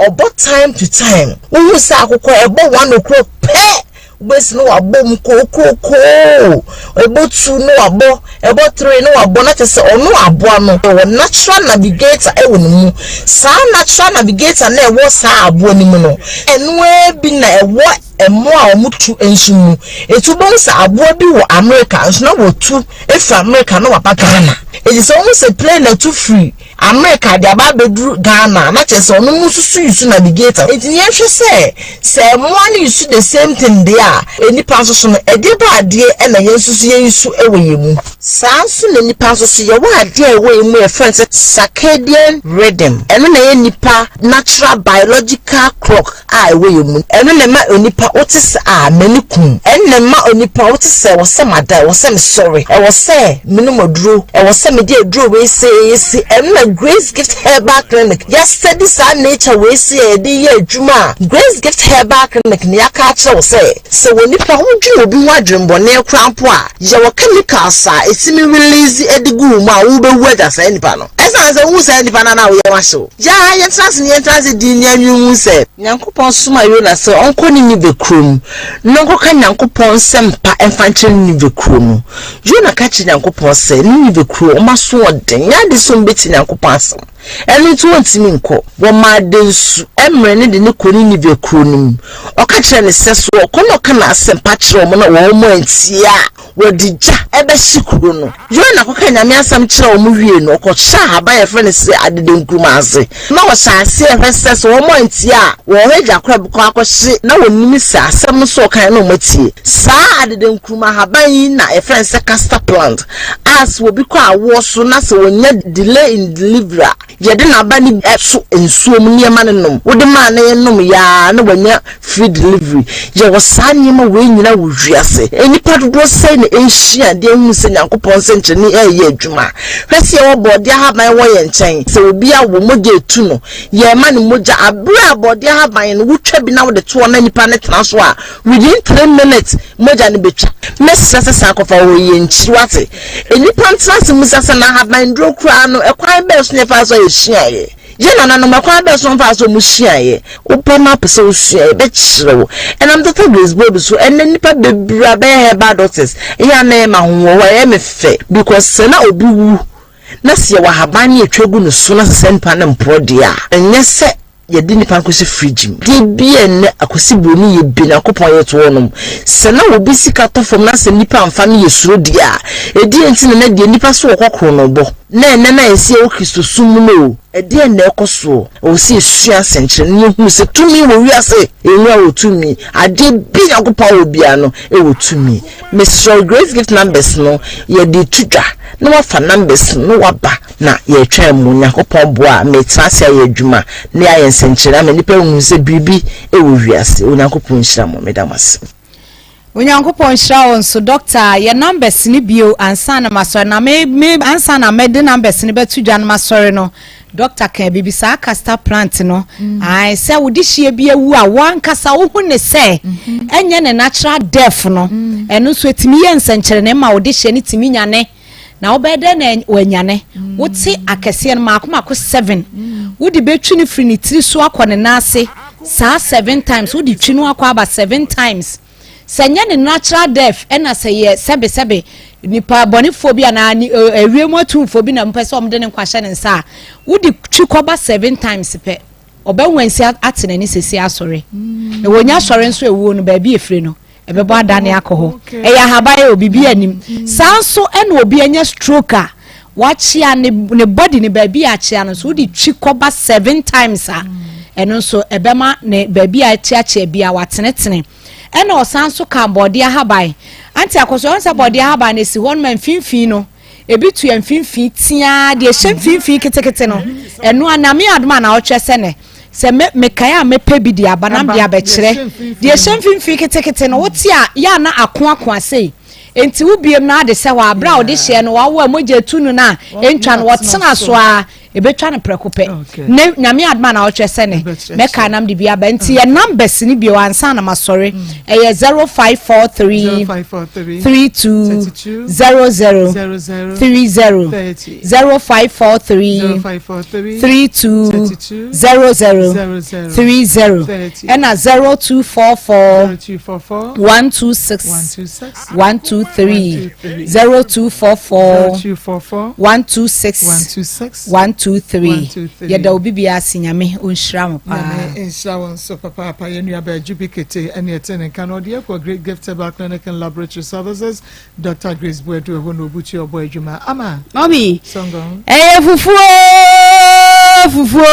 Ɔbɔ time to time. Wohu sɛ akokɔ ɛbɔ one o'clock pɛ, wobɛsi na wabɔ mu kookokoo. Ɛbɔ two na wabɔ, ɛbɔ three na wabɔ na kyerɛ sɛ ɔno aboa no ɛwɔ natural navigator ɛwɔ ne mu. Saa natural navigator no a ɛwɔ saa aboa no mu no, ɛno ara bi na ɛwɔ mmoa a wɔtu nso mu. Enti wobɛhu sɛ aboa bi wɔ America nso na watu firi America na waba Ghana. Enti sɛ wohu sɛ plane atu firi America de aba abɛduru Ghana a, na kyerɛ sɛ ɔno mo nso so use navigator. Nti yɛnhwɛ sɛ, sɛ mmoa no use the same thing deɛ a, nnipa nso so no, ɛdeɛ ba adeɛ na yɛn nso so yɛ use wɔ yɛn mu. Saa nso na nnipa nso so, yɛwɔ adeɛ a ɛwɔ yɛn mu a yɛfrɛ no sɛ circadian rhythm. Ɛno na ɛyɛ nnipa natural biological clock. a ɛwɔ yɛn mu. Ɛno na ɛma onipa wote sɛ a m'ani kum. Ɛno na ɛma onipa wote sɛ ɛwɔ sɛ mada, ɛwɔ sɛ mesɔre, ɛwɔ sɛ menom aduro, ɛwɔ sɛ mede aduro wei sei si. Ɛno na Grace Gift Herbal Clinic yɛasɛdi saa nature wei sei a yɛde yɛ adwuma a Grace Gift Herbal Clinic na yɛaka akyerɛ wo sɛ, sɛ onipa wodwene obi ho adwenbɔne koraa mpo a, yɛwɔ chemicals a ɛtumi release de gu wo mu a wobɛwu agya saa nipa no. Ɛsiane sɛ wohu saa nipa no a na wo yam ahye wo. Gyaa yɛntena ase na yɛntena ase dinn na yɛnhu sɛ. Nyankopɔn somaa Yona sɛ ɔnkɔ Nineveh kuro mu na ɔnkɔka Nyankopɔn nsɛmpa mfa nkyerɛ Nineveh kuro no. Yona ka kyerɛɛ Nyankopɔn sɛ, Nineveh kuro, wɔn asoɔden, nyɛ ade sɛ wɔbɛtie Nyankopɔn asɛm. Ɛno nti wɔntumi nkɔ. Wɔmaa adansu mmere no de no kɔɔ Nineveh kuro no mu. Ɔka kyerɛɛ no sɛ, sɛ ɔkɔ na ɔka n'asɛmpa kyerɛ wɔn na wɔn antie a, wɔde gya bɛhye kuro no. Yona kɔkaa Nyame asɛm kyerɛɛ wɔn wiei no, ɔkɔhyɛɛ ahaban a yɛfrɛ no sɛ adedenkuruma ase, na ɔhyɛɛ aseɛ rehwɛ sɛ, sɛ wɔn antie a, wɔn hɔ gya korɔ bɛkɔ akɔhye, na wɔnim sɛ asɛm no so ɔkaeɛ na wɔatie. Saa adedenkuruma ahaban yi na yɛfrɛ no sɛ castor plant, a sɛ obi kɔ awoɔ so na sɛ ɔnya delay in delivery a, Yɛde n'aba no bi to nsuo mu na yɛma no nom. Wode maa no nom yɛ ara na wanya free delivery. Yɛwɔ saa nneɛma wei nyina wɔ wiase. Nnipa dodoɔ sɛn na ɛresua adeɛ ahunu sɛ Nyankopɔn nsɛnkyerɛnne reyɛ adwuma? Hwɛ sɛ yɛwɔ bɔɔdeɛ ahaban wɔ yɛn nkyɛn. Sɛ obi awo, mogya retu no, yɛrema no mogya. Aberɛ a bɔɔdeɛ ahaban no, wotwa bi na wode to hɔ na nipa no tena so a, within 3 minutes, mogya no bɛtwa. Mɛsrɛ sɛ san kɔfa hɔ yɛ nkyiri, wate? Nnipa ntena ase mmisa sɛ, 'Na ahabannuro koraa no, ɛkwan bɛn so na yɛfaa so a yɛsuaeɛ? Yɛn nananom, ɛkwan bɛn so na wɔfaa so a wɔsuaeɛ? Woba na wopɛ sɛ wosua a, yɛbɛkyerɛ wo. Ɛnam Dɔkta Grace Boadu so, ɛnnɛ nnipa bebree abɛyɛ herbal doctors. Ɛyɛ a na ɛyɛ me ahohoahoa, ɛyɛ me fɛ because sɛ na obi wu na sɛ yɛwɔ ahaban na yɛtwa gu ne so na sɛ saa nipa no mporɔ deɛ a, ɛnyɛ sɛ Yɛde nnipa nkɔhyɛ fridge mu. Deɛ bia nnɛ Akwasi Broni yɛ bi Nyankopɔn yɛ to hɔ nom. Sɛ na obi sika tɔ fam na sɛ nnipa nfa no yɛ suro deɛ a, ɛdeɛn nti na na deɛ nnipa so wɔkɔ koro no bɔ? Na ɛnnɛ na yɛse yɛwɔ Kristosom mu no o. Ɛdeɛn na ɛrekɔ soɔ? Ɛwɔ sɛ yɛsua sɛnkyerɛnne na yɛhunu sɛ tumi wɔ wiase. Nwura wɔ tumi. Adeɛ bi a Nyankopɔn ayɛ biara no wɔ tumi. Mesrɛ wo, Grace Gift numbers no yɛde reto dwa na woafa numbers no na woaba na yɛretwɛn mo. Nyankopɔn boa a, meretena ase ayɛ adwuma na yɛayɛ nsɛnkyerɛnne ama nnipa ahunu sɛ biribi wɔ wiase. Onyankopɔn nhyira mo. Meda mo ase. Onyankopɔn nhyira wo nso doctor yɛ numbers no bio ansa na masɔre na me me ansa na mɛde numbers no bɛto dwa no masɔre no doctor kan biribi saa castor plant no mm. ae sɛ wode hyia bi awu a wankasa wohu ne sɛ mm-hmm. ɛnyɛ ne natural death no mm. ɛno nso ɛtumi yɛ nsɛnkyerɛnne ma wode hyia no tumi nyane na wobɛyɛ dɛn na wanyane wote akɛseɛ no maako maako seven wode bɛtwi no firi ne tiri so akɔ ne nan ase saa seven times wode twi no akɔ aba seven times sɛ nyɛ ne natural death ɛna sɛ yɛ sɛbesɛbe nipa bɔnefoɔ bi anaa ewiem atumfoɔ bi na mpɛ sɛ wɔde ne nkwa hyɛ ne nsa a wode twi kɔba seven times pɛ ɔbɛnwansi ate n'ani sɛsi asɔre na wɔnya asɔre nso ewuo no baabi efiri no ɛbɛbɔ adane akɔ hɔ ɛyɛ ahaban o biribi anim saa nso ɛna obi anya stroke a wakyea ne ne body ne baabi a akyea no nso wode twi kɔba seven times a ɛno nso ɛbɛma ne baabi a akyeakyea bi a watenetene ɛna ɔsan nso ka bɔɔde ahaban ante akɔso ɔn sɛ bɔɔde ahaban no esi hɔ no ma mfimfini no ebi tu yɛ mfimfini teaa deɛ ɛhyɛ mfimfini ketekete no ɛno a nyame adom a na ɔtwɛ sɛ nɛ sɛ me mekae a mɛpɛ bi de aba na mede abɛkyerɛ deɛ ɛhyɛ mfimfini ketekete no wote a yɛ a na akoakoa sei nti wobiem na ade sɛ hɔ a berɛ a wode hyɛ no wawo a mogya etu no no a ɛntwa no wɔtena so a ɛbɛtwa no prɛko pɛ ne nyame adom a na ɔtwɛ sɛ nɛ mɛka nam de bi aba nti yɛ numbers no bio ansa na masɔre ɛyɛ 0543 32 00 30 0543 32 00 30 ɛna 0244 126 123 0244 126 123 yɛda obi biara ase nyame ɔnhyira mo paa. Nyame nhyira wo nso papaapa yɛn nua baa Jubi Kete ɛne ɛte ne nka no ɔde ɛkɔ Great Gift Herbal Clinic and Laboratory Services Doctor Grace Boadu ɛhɔ na obutu ɔbɔ adwuma ama. Mami Songo. Ɛyɛ fufuo fufuo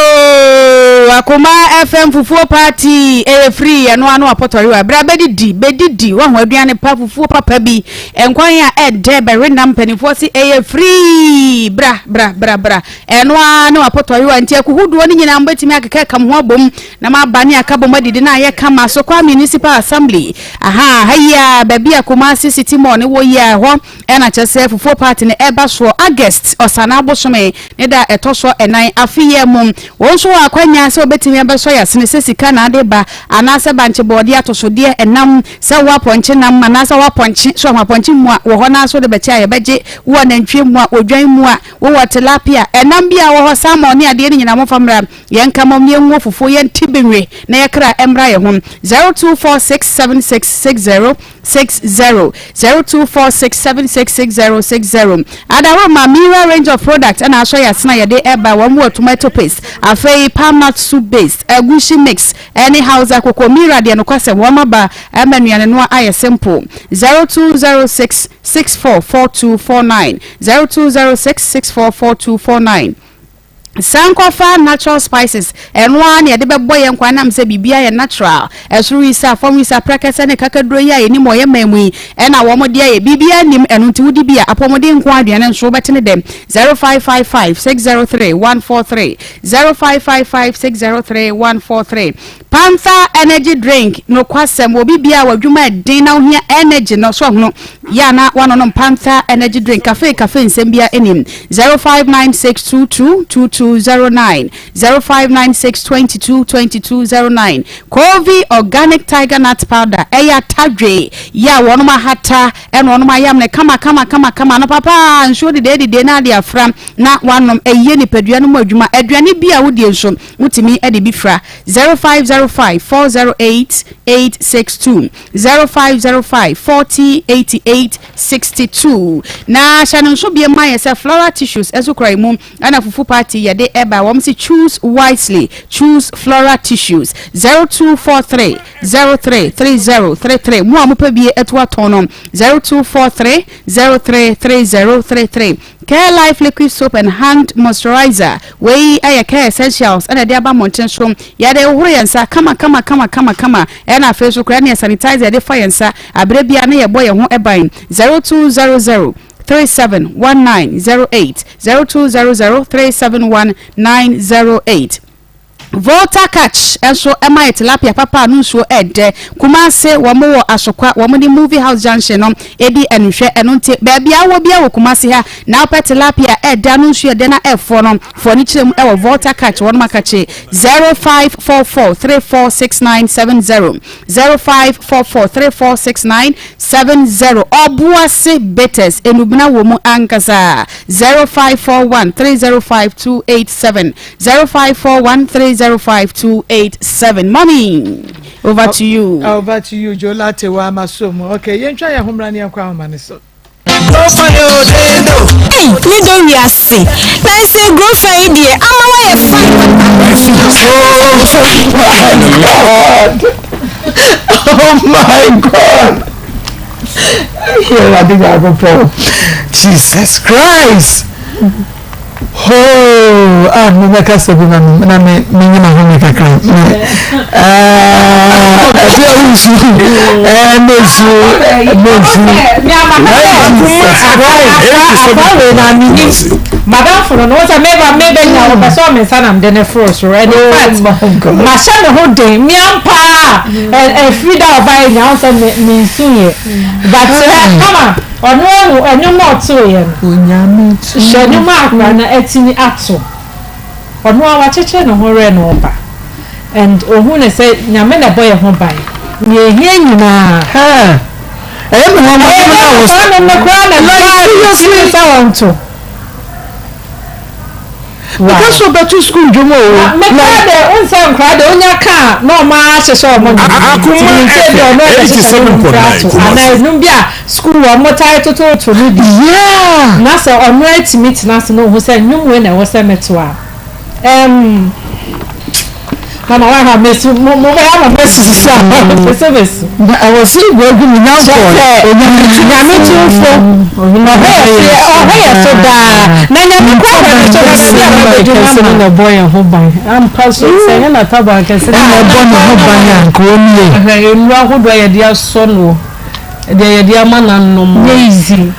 akoma FM fufuo party ɛyɛ free ɛno ano apɔtɔrewa bra bɛdidi bɛdidi wahu aduane pa fufuo papa bi nkwan a ɛdɛ bɛwe nam mpanimfoɔ se ɛyɛ free bra bra bra bra ɛno ara ne wapɔtɔrewa nti akuhudoɔ no nyinaa mobɛtumi akeka ka mo ho abom na moaba ne aka bom adidi na ayɛ kama so kwa municipal assembly aha ha yi a baabi a Kumasi city mall ne wɔ yi a ɛhɔ ɛna kyerɛ sɛ fufuo party no ɛba soɔ August ɔsanaa bosome ne da a ɛtɔ soɔ ɛnan afe yi mu. Wɔn nso wɔ akwanya sɛ wɔbɛtumi abɛsɔ yɛn asene sɛ sika na ade ba anaasɛ bankye bɔɔdeɛ atosodeɛ ɛnam sɛ wowɔ apɔnkye nam anaasɛ wowɔ apɔnkye so apɔnkye mua wɔ hɔ na so de bɛkyɛ a yɛbɛgye wowɔ nantwie mua odwan mua wowɔ tilapia ɛnam bi a wɔ hɔ salmon ne adeɛ no nyinaa momfa mmra yɛnka mmom na yɛnwɔ fufuo yɛnte benwe na yɛkra ɛmmra yɛn ho 02467660 60 0246766060 Adaworoma Mira range of products ɛna asɔ yɛ asena yɛde ɛba wɔn wɔ tomato paste afei palm nut soup base agushi mix ɛne hausa koko Mira deɛ nokwasɛm wɔn aba ɛma nnuane noa ayɛ simple 0206 644249 0206 644249 Sankɔfa natural spices, ɛno ara na yɛde bɛbɔ yɛn nkwa nam sɛ biribiara yɛ natural. Ɛsoro wisa, fam wisa, prɛkɛsɛ ne kakaduro yi a yɛnim wɔ yɛn man mu yi na wɔn de ayɛ. Biribiara nnim, ɛno nti wodi bi a, apɔmuden nko ara aduane nso wobɛte ne dɛm. 0555 603 143 0555 603 143 Panther energy drink, nokwasɛm, obi biara a w'adwuma yɛ den na wohia energy no, so ahono yɛ a na woanonom Panther energy drink, cafe cafe nsɛm biara nnim. 0596222209, 0596222209. Kovi organic tiger nut powder, ɛyɛ atadwe yɛ a wɔnom ahata ɛna wɔnom ayam no kama kama kama kama anɔpa paa nsuo dedee dedee na ade afra na woanom, ɛyɛ nipadua no mu adwuma, aduane bi a wodie nso wotumi de bi fra 0505 408 862 0505 40 88 62 na hyɛ no nso bie ma yɛ sɛ floral tissues nso kura emu ɛna fufu party yɛde ɛba wɔn si choose wisely choose floral tissues 0243 03 30 33 mu a mopɛ bie ɛto atɔn no 0243 03 30 33. Care Life Liquid Soap and Hand Moisturizer, Wei yɛ Care Essentials na ɛde aba mmɔnten so. Yɛde hohoro yɛn nsa kama kama kama kama kama. Ɛna afei nso koraa ne sanitizer yɛde fa yɛn nsa aberɛ biara na yɛbɔ yɛn ho ban. 0200 371908 0200 371908. Volta Catch nso ma yɛ tilapia papa a no nsuo ɛdɛ. Kumase wɔn wɔ Asokwa, wɔn ne Movie House Junction no ɛdi ɛnhwɛ. Ɛno nti baabi a wowɔ biara wɔ Kumase ha na wopɛ tilapia ɛdɛ ano nsuo ɛdɛ na ɛfoɔ no, fa w'ani kyerɛ mu ɛwɔ Volta Catch wɔnom akakye 0544 346970 0544 346970 Ɔboase Bitters enubena wɔ mu ankasa 0541 305 287. 0541305287 Mommy over to you. Over to you Joe Latte wa ama so mu. Okay, yɛntwa yɛn ho mmra ne yɛnkɔ ahoma no so. Ei, me dɔ wiase. Na ɛsɛ grofa yi deɛ ama wayɛ fine papa. Oh my God. Oh my God. Awurade Nyankopɔn. Jesus Christ. Hoo ah me bɛka sɛ bi ma me na me me nyina ho me kakra me ɛɛ ɛbi a wusu ɛɛ ne su ne su. Akwa wei na mi ni madam funu no sɛ meba meba nya wo pɛ sɛ ɔme nsa na mede ne foro soro and in fact mahyɛ me ho den mea paa ɛfiri da ɔbaeɛ nya wo sɛ me nsu yɛ but kama Ɔno ahu ɛnwom a ɔtooeɛ no. Hwɛ nnwom a akwadaa no atumi ato. Ɔno ara wakyekyere ne ho werɛ na ɔba. And ɔhu no sɛ Nyame na ɛbɔ yɛn ho ban. Nea ɛhia nyinaa. Ɛyɛ me nwanwa sɛ na wɔ Saa nnwom no koraa na ɛbaa ne tirim sɛ ɔnto. Meka sɛ ɔbɛto sukuu dwom o. Na me koraa deɛ wohu sɛ nkoraa deɛ wonya ka a na ɔmo ara hyehyɛ ɔmo nnwom. Nti menim sɛ ebia ɔno ɛbɛhyehyɛ ne nnwom koraa ato anaa nnwom bi a sukuu ɔmo tae tototo no bi. Na sɛ ɔno atumi tena ase na ohu sɛ nnwom wei na ɛwɔ sɛ meto a ɛɛm Mama wa ha mesu mo mo bɛyɛ ama mesu sisi a pɛ sɛ mesu. Na ɛwɔ sɛ wɔagu me nyankɔ Nyame tumfo ɔhwɛ yɛ so ɔhwɛ yɛ so daa na nyame kɔ ahwɛ no so na baabi a wabɛdu no kɛse no na ɛbɔ yɛn ho ban ampa so sɛ ɛnyɛ n'ataban kɛse no na ɛbɔ ne ho ban a nka ɔnnie. Hwɛ nnuro ahodoɔ a yɛde asɔ noɔ deɛ yɛde ama no anom nyɛ easy.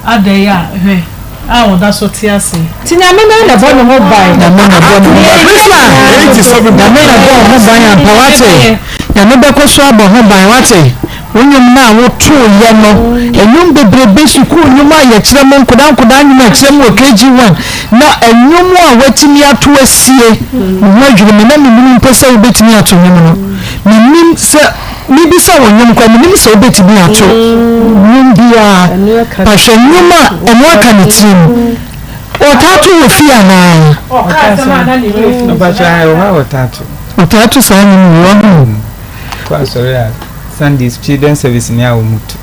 Adɛn a hwɛ a ɔda so te ase. Nti Nyame no na ɛbɔ ne ho ban. Nyame na ɛbɔ ne ho ban. Priscilla, Nyame na ɛbɔ wo ho ban ampa wate. Nyame bɛkɔ so abɔ ho ban wate. Wo nnwom no a wotooyɛ no, nnwom bebrebe, sukuu nnwom a yɛkyerɛ mo, nkodaa nkodaa nnwom a yɛkyerɛ mo wɔ KG1, na nnwom a woatumi ato asie, me ho adwiri me, na mennim mpo sɛ wobɛtumi ato nnwom no. Mennim sɛ. Mebisa wo nnwom koraa menim sɛ wobɛtumi ato nnwom biara but hwɛ nnwom a ɛno aka ne tirim ɔtaa to wɔ fie anaa? Ɔtaa to saa nnwom yi wahu. Kɔ asɔre a Sundays children service ni a wɔn to.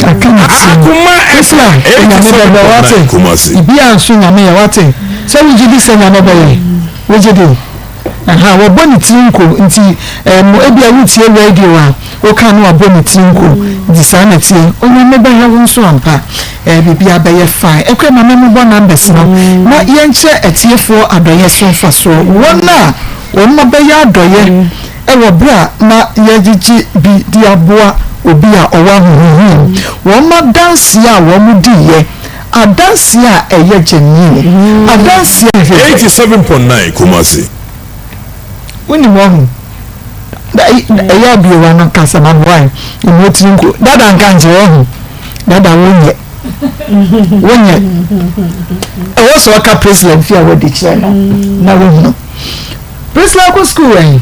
Aka ne tirim. Priscilla Nyame bɛbɛ wate biribiara nso Nyame yɛ wate sɛ wogye di sɛ Nyame bɛyɛ wogye di. Aha, wɔbɔ ne tiri nko, nti ɛɛm ebia wotie radio a, woka na wabɔ ne tiri nko, nti saa na ɛteɛ. Onyame bɛhwɛ wo nso ampa, ɛɛ biribiara bɛyɛ fine. Ɛkɔ ma me mmobɔ numbers no na yɛnkyerɛ atiefoɔ adɔeɛ so mfasoɔ. Wɔn a wɔn abɛyɛ adɔeɛ wɔ berɛ a na yɛregyegye bi de aboa obi a ɔwɔ ahohiahia mu, wɔn adanseɛ a wɔdiiɛ, Adanseɛ a ɛyɛ genuine. Adanseɛ a. 87.9 Kumasi. Wonim wahu ɛyɛ abie wano kasa ma me wai emu tiri nko dada nka nkyerɛ wahu dada wonyɛ wonyɛ ɛwɔ sɛ ɔka Priscilla mfi a wadi kyerɛ no na wahunu Priscilla kɔ school wɛn.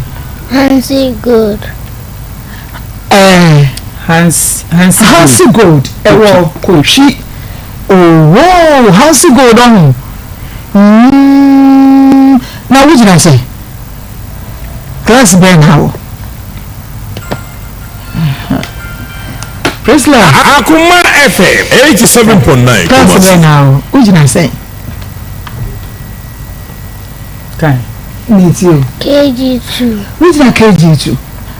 Hansi Gold. Ɛɛ Hans Hansi Hansi Gold ɛwɔ Kotwi owoo Hansi Gold ɔho mm na wo gyina sɛ class bɛn na wɔ Priscilla Akoma FM 87.9 class bɛn na wɔ wo gyina sɛn. Kan. Ne ti o. KG2. Wogyina KG2.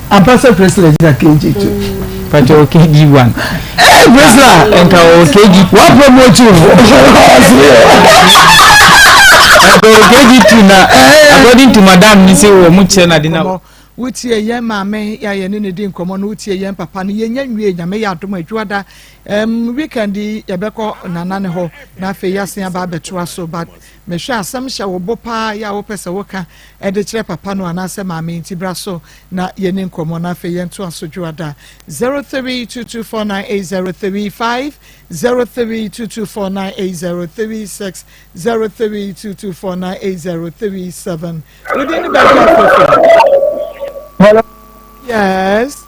Ampa sɛ Priscilla gyina KG2. Pakyɛ wɔ KG one. Ee Priscilla. Nka wɔ KG two. Wa promote o. Nka wɔ KG two na according to madam ni se wɔ mo kyerɛ na de na. Wotie yɛn maame yɛ a yɛne ne di nkɔmmɔ no wotie yɛn papa no yɛnya nwie nyame yɛ adom adwuada um, weekend yi yɛbɛkɔ nana ne hɔ na afei yɛasen aba abɛtoa so but mehwɛ asɛm hyɛ wo bo paa yɛ a wopɛ sɛ woka ɛde kyerɛ papa no anaasɛ maame nti bra so na yɛni nkɔmmɔ na afei yɛntoa so dwoada 0322498035 0322498036 0322498037 within the baabi afɛfɛ. Hello. Yes.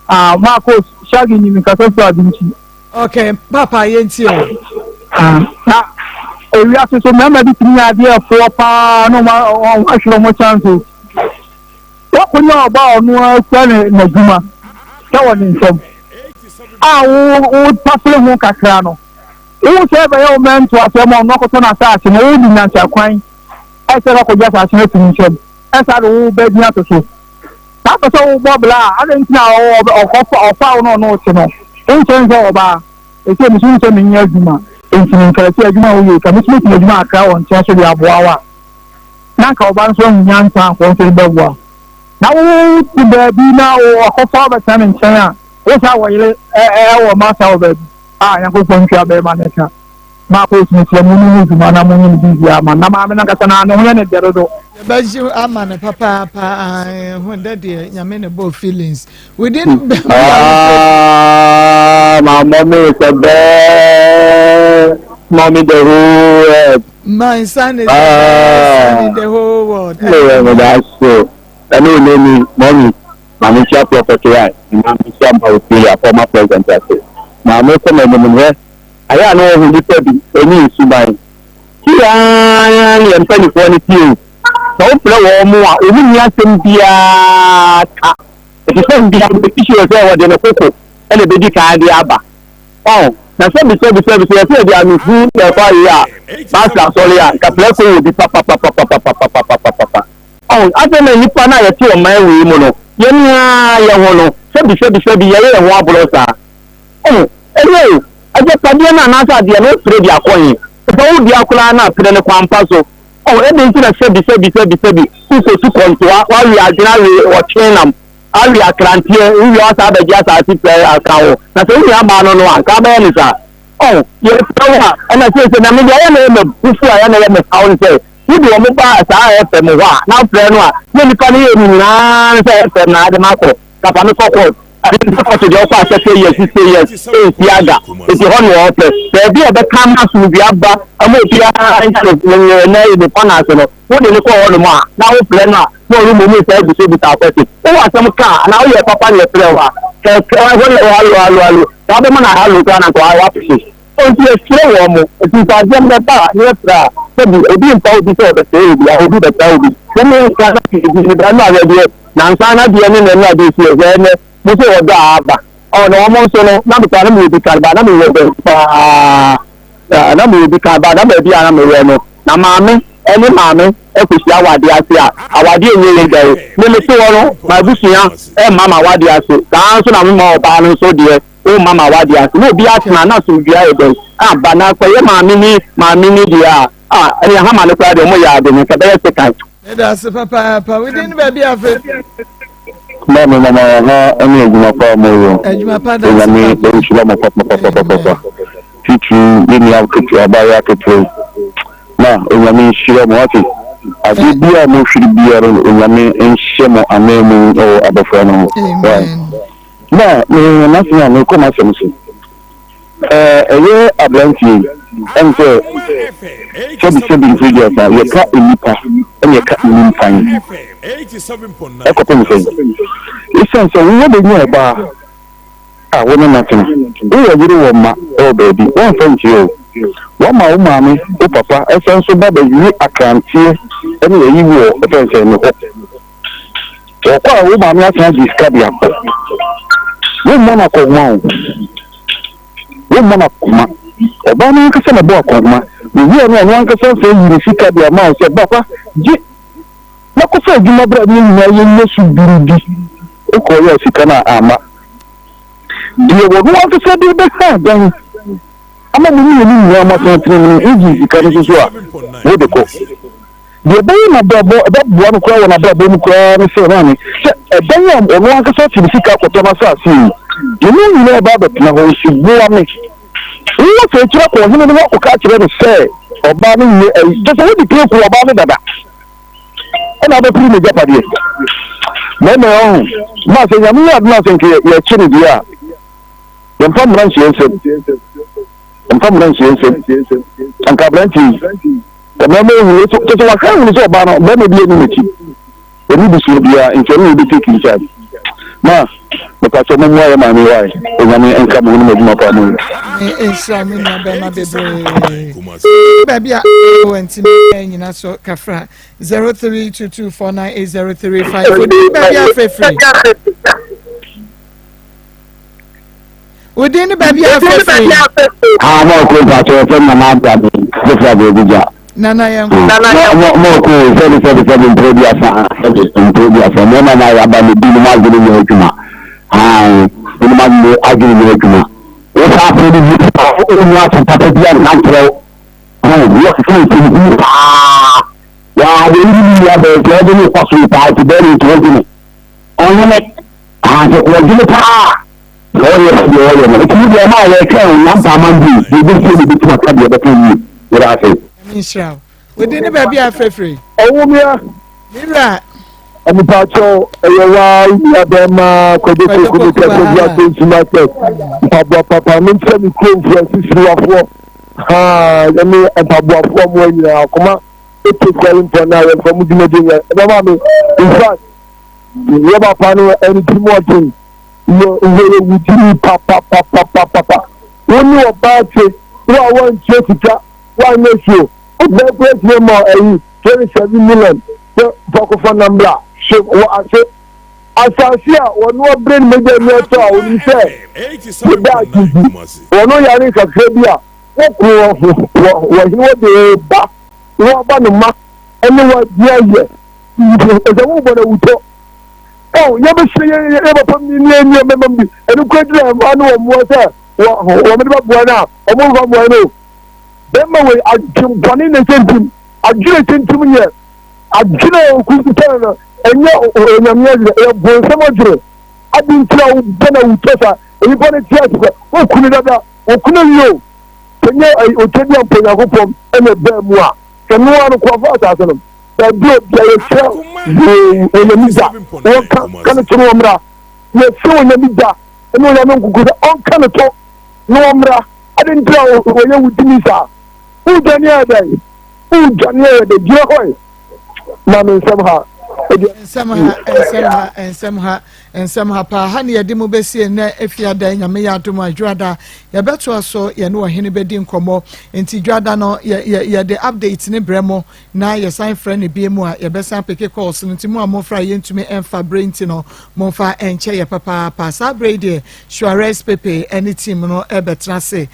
Ah, Marcos, Shaggy ni mi kasa fún Adinchi. Okay, papa yɛn ti o. Ah, na ewiase so mmarima bi tumi yɛ adeɛ ɛfoɔ paa na wɔn ahwere wɔn chance o. Wɔkɔnya ɔbaa a ɔno ara kura ne n'adwuma sɛ wɔ ne nsam a wo wo tafere ho kakra no. Wo sɛ ɛbɛyɛ wo mɛnto asɛm a ɔno akɔtɔ n'asaase no wo de nyansa kwan ɛsɛ kɔkɔgye asaase no afi ne nsam ɛsa de wo ba din ato so. Saa pɛ sɛ wobɔ bla a adɛn nti na ɔkɔfa ɔfa wo na ɔno wote no wonkyɛn sɛ ɔbaa ɛsɛ me so wo sɛ menyɛ adwuma nti menka sɛ adwuma a woyɛ ka me so mɛtumi adwuma akra wɔ nkyɛn so de aboa wo a na anka ɔba no nso ahu nyansa anka ɔnso de bɛboa na wote baabi na ɔkɔfa wobɛtena ne nkyɛn a wo saa wɔ yere ɛwɔ masa wɔ baabi a Nyankopɔn ntua bɛrima no ka ma akɔ osu mesrɛ mo ne ho dwuma na monyɛ ne biribiara ma na maame no ankasa na ne ho yɛ ne dɛ dodo. Yɛbɛgye ama no papaapa ho dɛ deɛ nyame ne bɔɔ feelings within Ah, my mommy is the best mommy the whole world. My son is ah, the best son in the whole world. Yeah, but that's so. Ɛne wo name mommy, maame nhyia prophet right, maame nhyia ma Ophelia, former president ase. Maame kɔ m'anim hwɛ, ayɛ a na wɔhu nipa bi, ɛni nsuban. Ti ara ne yɛn mpanimfoɔ no tie o. Sɛ wofrɛ wɔn mo a, wɔn nni asɛm biara ka. Ɛte sɛ mbea bɛti sɛ wɔde ne koko ɛna ɛbɛdi kan de aba. Ɔn, na sɛbi sɛbi sɛbi sɛ yɛsɛ yɛde anofu na ɛkɔ ayɛ a, baasa asɔre a, nka prɛko wɔ bi papapapapapapapapapa. Ɔn, afei na nnipa no a yɛte ɔman wei mu no, yɛn ara yɛn ho no, sɛbi sɛbi sɛbi yɛyɛ yɛn ho aborɔ saa. Ɔn, ɛnyɛ o, agyapadeɛ no anaasɛ adeɛ no wopere de akɔ he? Sɛ wodua koraa no a, pere no kwan pa so. Ɔn, ɛdɛn nti na sɛbi sɛbi sɛbi sɛbi wokɔtu kɔntoa, woawe adwene awe ɔtwe nam, awe akranteɛ, wowie a woasan abɛgye asase pɛ aka ho, na sɛ wo nua baa no no a, nka wobɛyɛ no saa? Ɔn, yɛfrɛ wo a, ɛna seesei na me deɛ ɛyɛ na ɛyɛ m'abufuo a ɛyɛ na ɛyɛ me haw ne sɛ, wode wɔn ba saa FM hɔ a, na wofrɛ no a, na nnipa no yɛ no nyinaa ne sɛ FM na ade makɔ, na fa me kɔ court. Ade sɛ court deɛ wokɔ a 30 years, 60 years, ɛnsi aga. Nti hɔ na wɔpɛ. Baabi a ɛbɛka ama asomdwoeɛ aba ama obiara anya ne ne ne ne kwan ase no, wode no kɔ hɔnom a, na wofrɛ no a, na ɔno mmom nsa abusabusa akɔte. Wowɔ asɛm ka a, anaa woyɛ papa na yɛfrɛ wo a, kɛkɛ hɔ ne halo halo halo, saa bɛma no halo koraa na nka wapehye. Enti yɛsrɛ wɔn mo, nti sɛ asɛm bɛba a na yɛfrɛ a, sɛbi obi mfa obi sɛ ɔbɛsɛe obi a, obi bɛsɛe obi. Momma yɛntra na pii bi ne bɛn no ahwɛdeɛ, nansa na deɛ ne nɛ no adeɛ si ɛhwɛ ɛnɛ, mo sɛ ɔdɔ a aba. Ɔ na wɔn nso no, na mekora na mewɔ bi kan ba, na mewɔ baabi paa, na mewɔ bi kan ba, na baabi a na mewɔ no, na maame ɛne maame ɛkɔhyia awadeɛ ase a, awadeɛ nyɛ yɛ da o. Me mete hɔ no, m'abusua ɛmma m'awadeɛ ase, saa nso na mema ɔbaa no nso deɛ. Wo mma ma w'adeɛ ase na obi atena na asomdwie ayɛ dɛn aba na kɔyɛ maame ni maame ni deɛ a a ɛne hama no koraa deɛ ɔmo yɛ ade no nka bɛyɛ sekan. Meda ase papaapa. Wo din ne baabi a afei. Maame mama wɔ ha ɛne adwuma pa a moyɛ. Adwuma pa da ase Onyame papa. nhyira mo papapapapapa. Titiriw yɛ nua ketewa abaayewa ketewa yi. Na Onyame nhyira mo wate. Ade biara a mohwere biara no Onyame nhyɛ mo ananmu wɔ abɔfra no ho. Wai. Amen. Na me m'asɛm a mekɔ m'asɛm so. Ɛɛ ɛyɛ aberanteɛ yi ɛm sɛ sɛbi sɛbi mfiri deɛ sa yɛka nnipa ɛna yɛka nnimpan ɛkɔpem sɛn ɛsiane sɛ wowɔ bɛnya ɔbaa a wo ne no atena wowɔ yere wɔ mma ɛwɔ baabi wɔmfa nkyerɛ o wɔma wo maame wo papa ɛsɛ nso ba bɛwie akranteɛ ɛne ayi wɔ ɛfɛn sɛ ne hɔ Wɔkɔ a wo maame asan agye sika de akɔ. Wommɔ no akɔnhoma o. Wommɔ no akɔnhoma. Ɔbaa no ankasa na ɛbɔ akɔnhoma. Owie no ɔno ankasa nso ayi ne sika de ama wo sɛ papa gye na kɔfa adwuma bra ne yɛn nyinaa yɛnyɛ so biribi. Wokɔyɛ a sika no a amma. Deɛ wɔn ankasa de bɛsa dan ama mo mmienu nyinaa moatenatena mu no, wogye sika no nso so a, wode kɔ. Deɛ ɛbɛyɛ n'abrabɔ, ɛbɛboa no koraa wɔ n'abrabɔ mu koraa ne sɛ, maame, sɛ ɛdan a ɔno ankasa te ne sika akɔtɔ n'asase yi, ne mu nyinaa ɛba abɛtena hɔ, nso boa me. Wowɔ sɛ akyiri akɔ ɔhene no hɔ akɔka akyerɛ no sɛ ɔbaa no nyɛ ayi, kyɛ sɛ wode pie ku ɔbaa no dada, ɛna abɛpere n'agyapadeɛ. Mɛmɛ ɔho, maa sɛ Nyame yɛ adom a sɛ nka yɛkye no deɛ a, Yɛmfa mmara nhyɛ yɛn nsam. Yɛmfa mmara nhyɛ yɛn nsam. Anka aberante yi, mmarima ehu so kyɛ sɛ wahwɛ ahunu sɛ ɔbaa no barima bi ani n'akyi. Ɔni busua biara nti ɔno na ɔbɛ take in charge. Ma mepatwɔ mo mmoa yɛ maame wae. Onyame nka mo ho ne mo adwuma pa a moyɛ. Me nhyira me nua bɛrima bebree. Baabi a wɔ ntumi nyina so kafra 0322498035. Odi baabi a frɛfrɛ. Wo din ne baabi a afrɛ firi. Ah, mo ko mpatsɔ yɛfrɛ me Nana Abrade Jeffrey Abrabigya. Nana yɛn ko. Mo mo ko sɛbi sɛbi sɛbi mpere bi asa sɛbi mpere bi asa mmarima na yaba no bi nom adwene nyɛ adwuma ae binom adwene adwene nyɛ adwuma wofa afei no bi wo mu asɛm papa bi anka nkyerɛ wo ho wɔ keka nsɛmhunu paa waa wɔyi ne nua bɛɛ sɛ ɔde ne kɔ so paa nti bɛɛ ne nti ɔdwene ɔhene Ahaa sɛ ɔdwene paa na ɔyɛ sɛdeɛ ɔyɛ no ɛtumi deɛ ɔma a yɛtwɛn o nyampa ama bi deɛ ɛbɛsie no bɛtumi aka deɛ ɛbɛka yie meda ase. Nyame nhyira wo. Wo din ne baabi a afrɛfrɛ. Ɔwomia. Me wura. Mepaakyɛw ɛyɛ waa wo nua bɛɛma Kwadwo Poku me kasa bi Atonsu market mpaboa papa me nkyerɛ me kuromfoɔ asisiriwafoɔ haa ɛne mpaboafoɔ mmoa nyinaa akoma ɛte kwari mpɔ na yɛmfa mu dwumadie nyɛ ɛbɛma me in fact Yɛ papa no ɛne tirim ɔden yɛ yɛ wudini papapapapapa wo ne ɔbaa te wo a wantua sika wanyɛ suo ɔbaa kura tumi ma ɛyi 27 million sɛ fakɔfa nambra hwɛ wɔ ase asase a wɔn abere ne mogya ni ɛtɔ a wɔnim sɛ yɛda akyinti wɔn yare kakra bi a wɔko wɔ wɔ hene wɔ de ba wɔaba no ma ɛne wɔadi ayɛ Nti sɛ wobɔ no awutɔ oh yɛbɛhyɛ yɛ yɛ papa mu ne yɛ nua mɛma bi ɛno kura gyina mmaa ne wɔn mmoa sɛ wɔ wɔn de bɛboa no a wɔn mfa mmoa no bɛrima wei adwembɔne na ɛhyɛ ntim adwene ɛhyɛ ntim nyɛ adwene a ɔkuta no ɛnyɛ onyame adwene ɛyɛ bonsam adwene adi nti a wobɔ no awutɔ sa nnipa no te ase sɛ wokunu dada wokunu wie o sɛ nyɛ ɔtwa bi a mpo Nyankopɔn ɛna ɛbaa mu a sɛ noa no kɔfa asase no Baabi a obia yɛkyerɛ yoo Onyame gya wɔnka ka no to no wɔmmra yɛsrɛ Onyame gya ne Onyame nkonko sɛ ɔnka no to na wɔmmra ade nti a wɔyɛ wo tumi saa wodwane ayɛ dɛn wodwane ayɛ dɛn gyina hɔ ma me nsɛm ha nsɛm ha nsɛm ha nsɛm ha nsɛm ha paa ha ne yɛde mu bɛsie nnɛ efiada nyame yɛ adom a dwoada yɛbɛtoa so yɛne ɔhene bɛdi nkɔmmɔ nti dwoada no yɛde update ne brɛ mo na yɛsan frɛ no bie mu a yɛbɛsan peke calls no nti mo a mofra a yɛntumi mfa berɛ nti no momfa nkyɛ yɛ papaapa saa berɛ yi deɛ Suarez Pepe ne team no bɛtena ase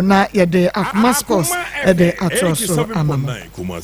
na yɛde Akoma Sports de atoa so ama mo. Akoma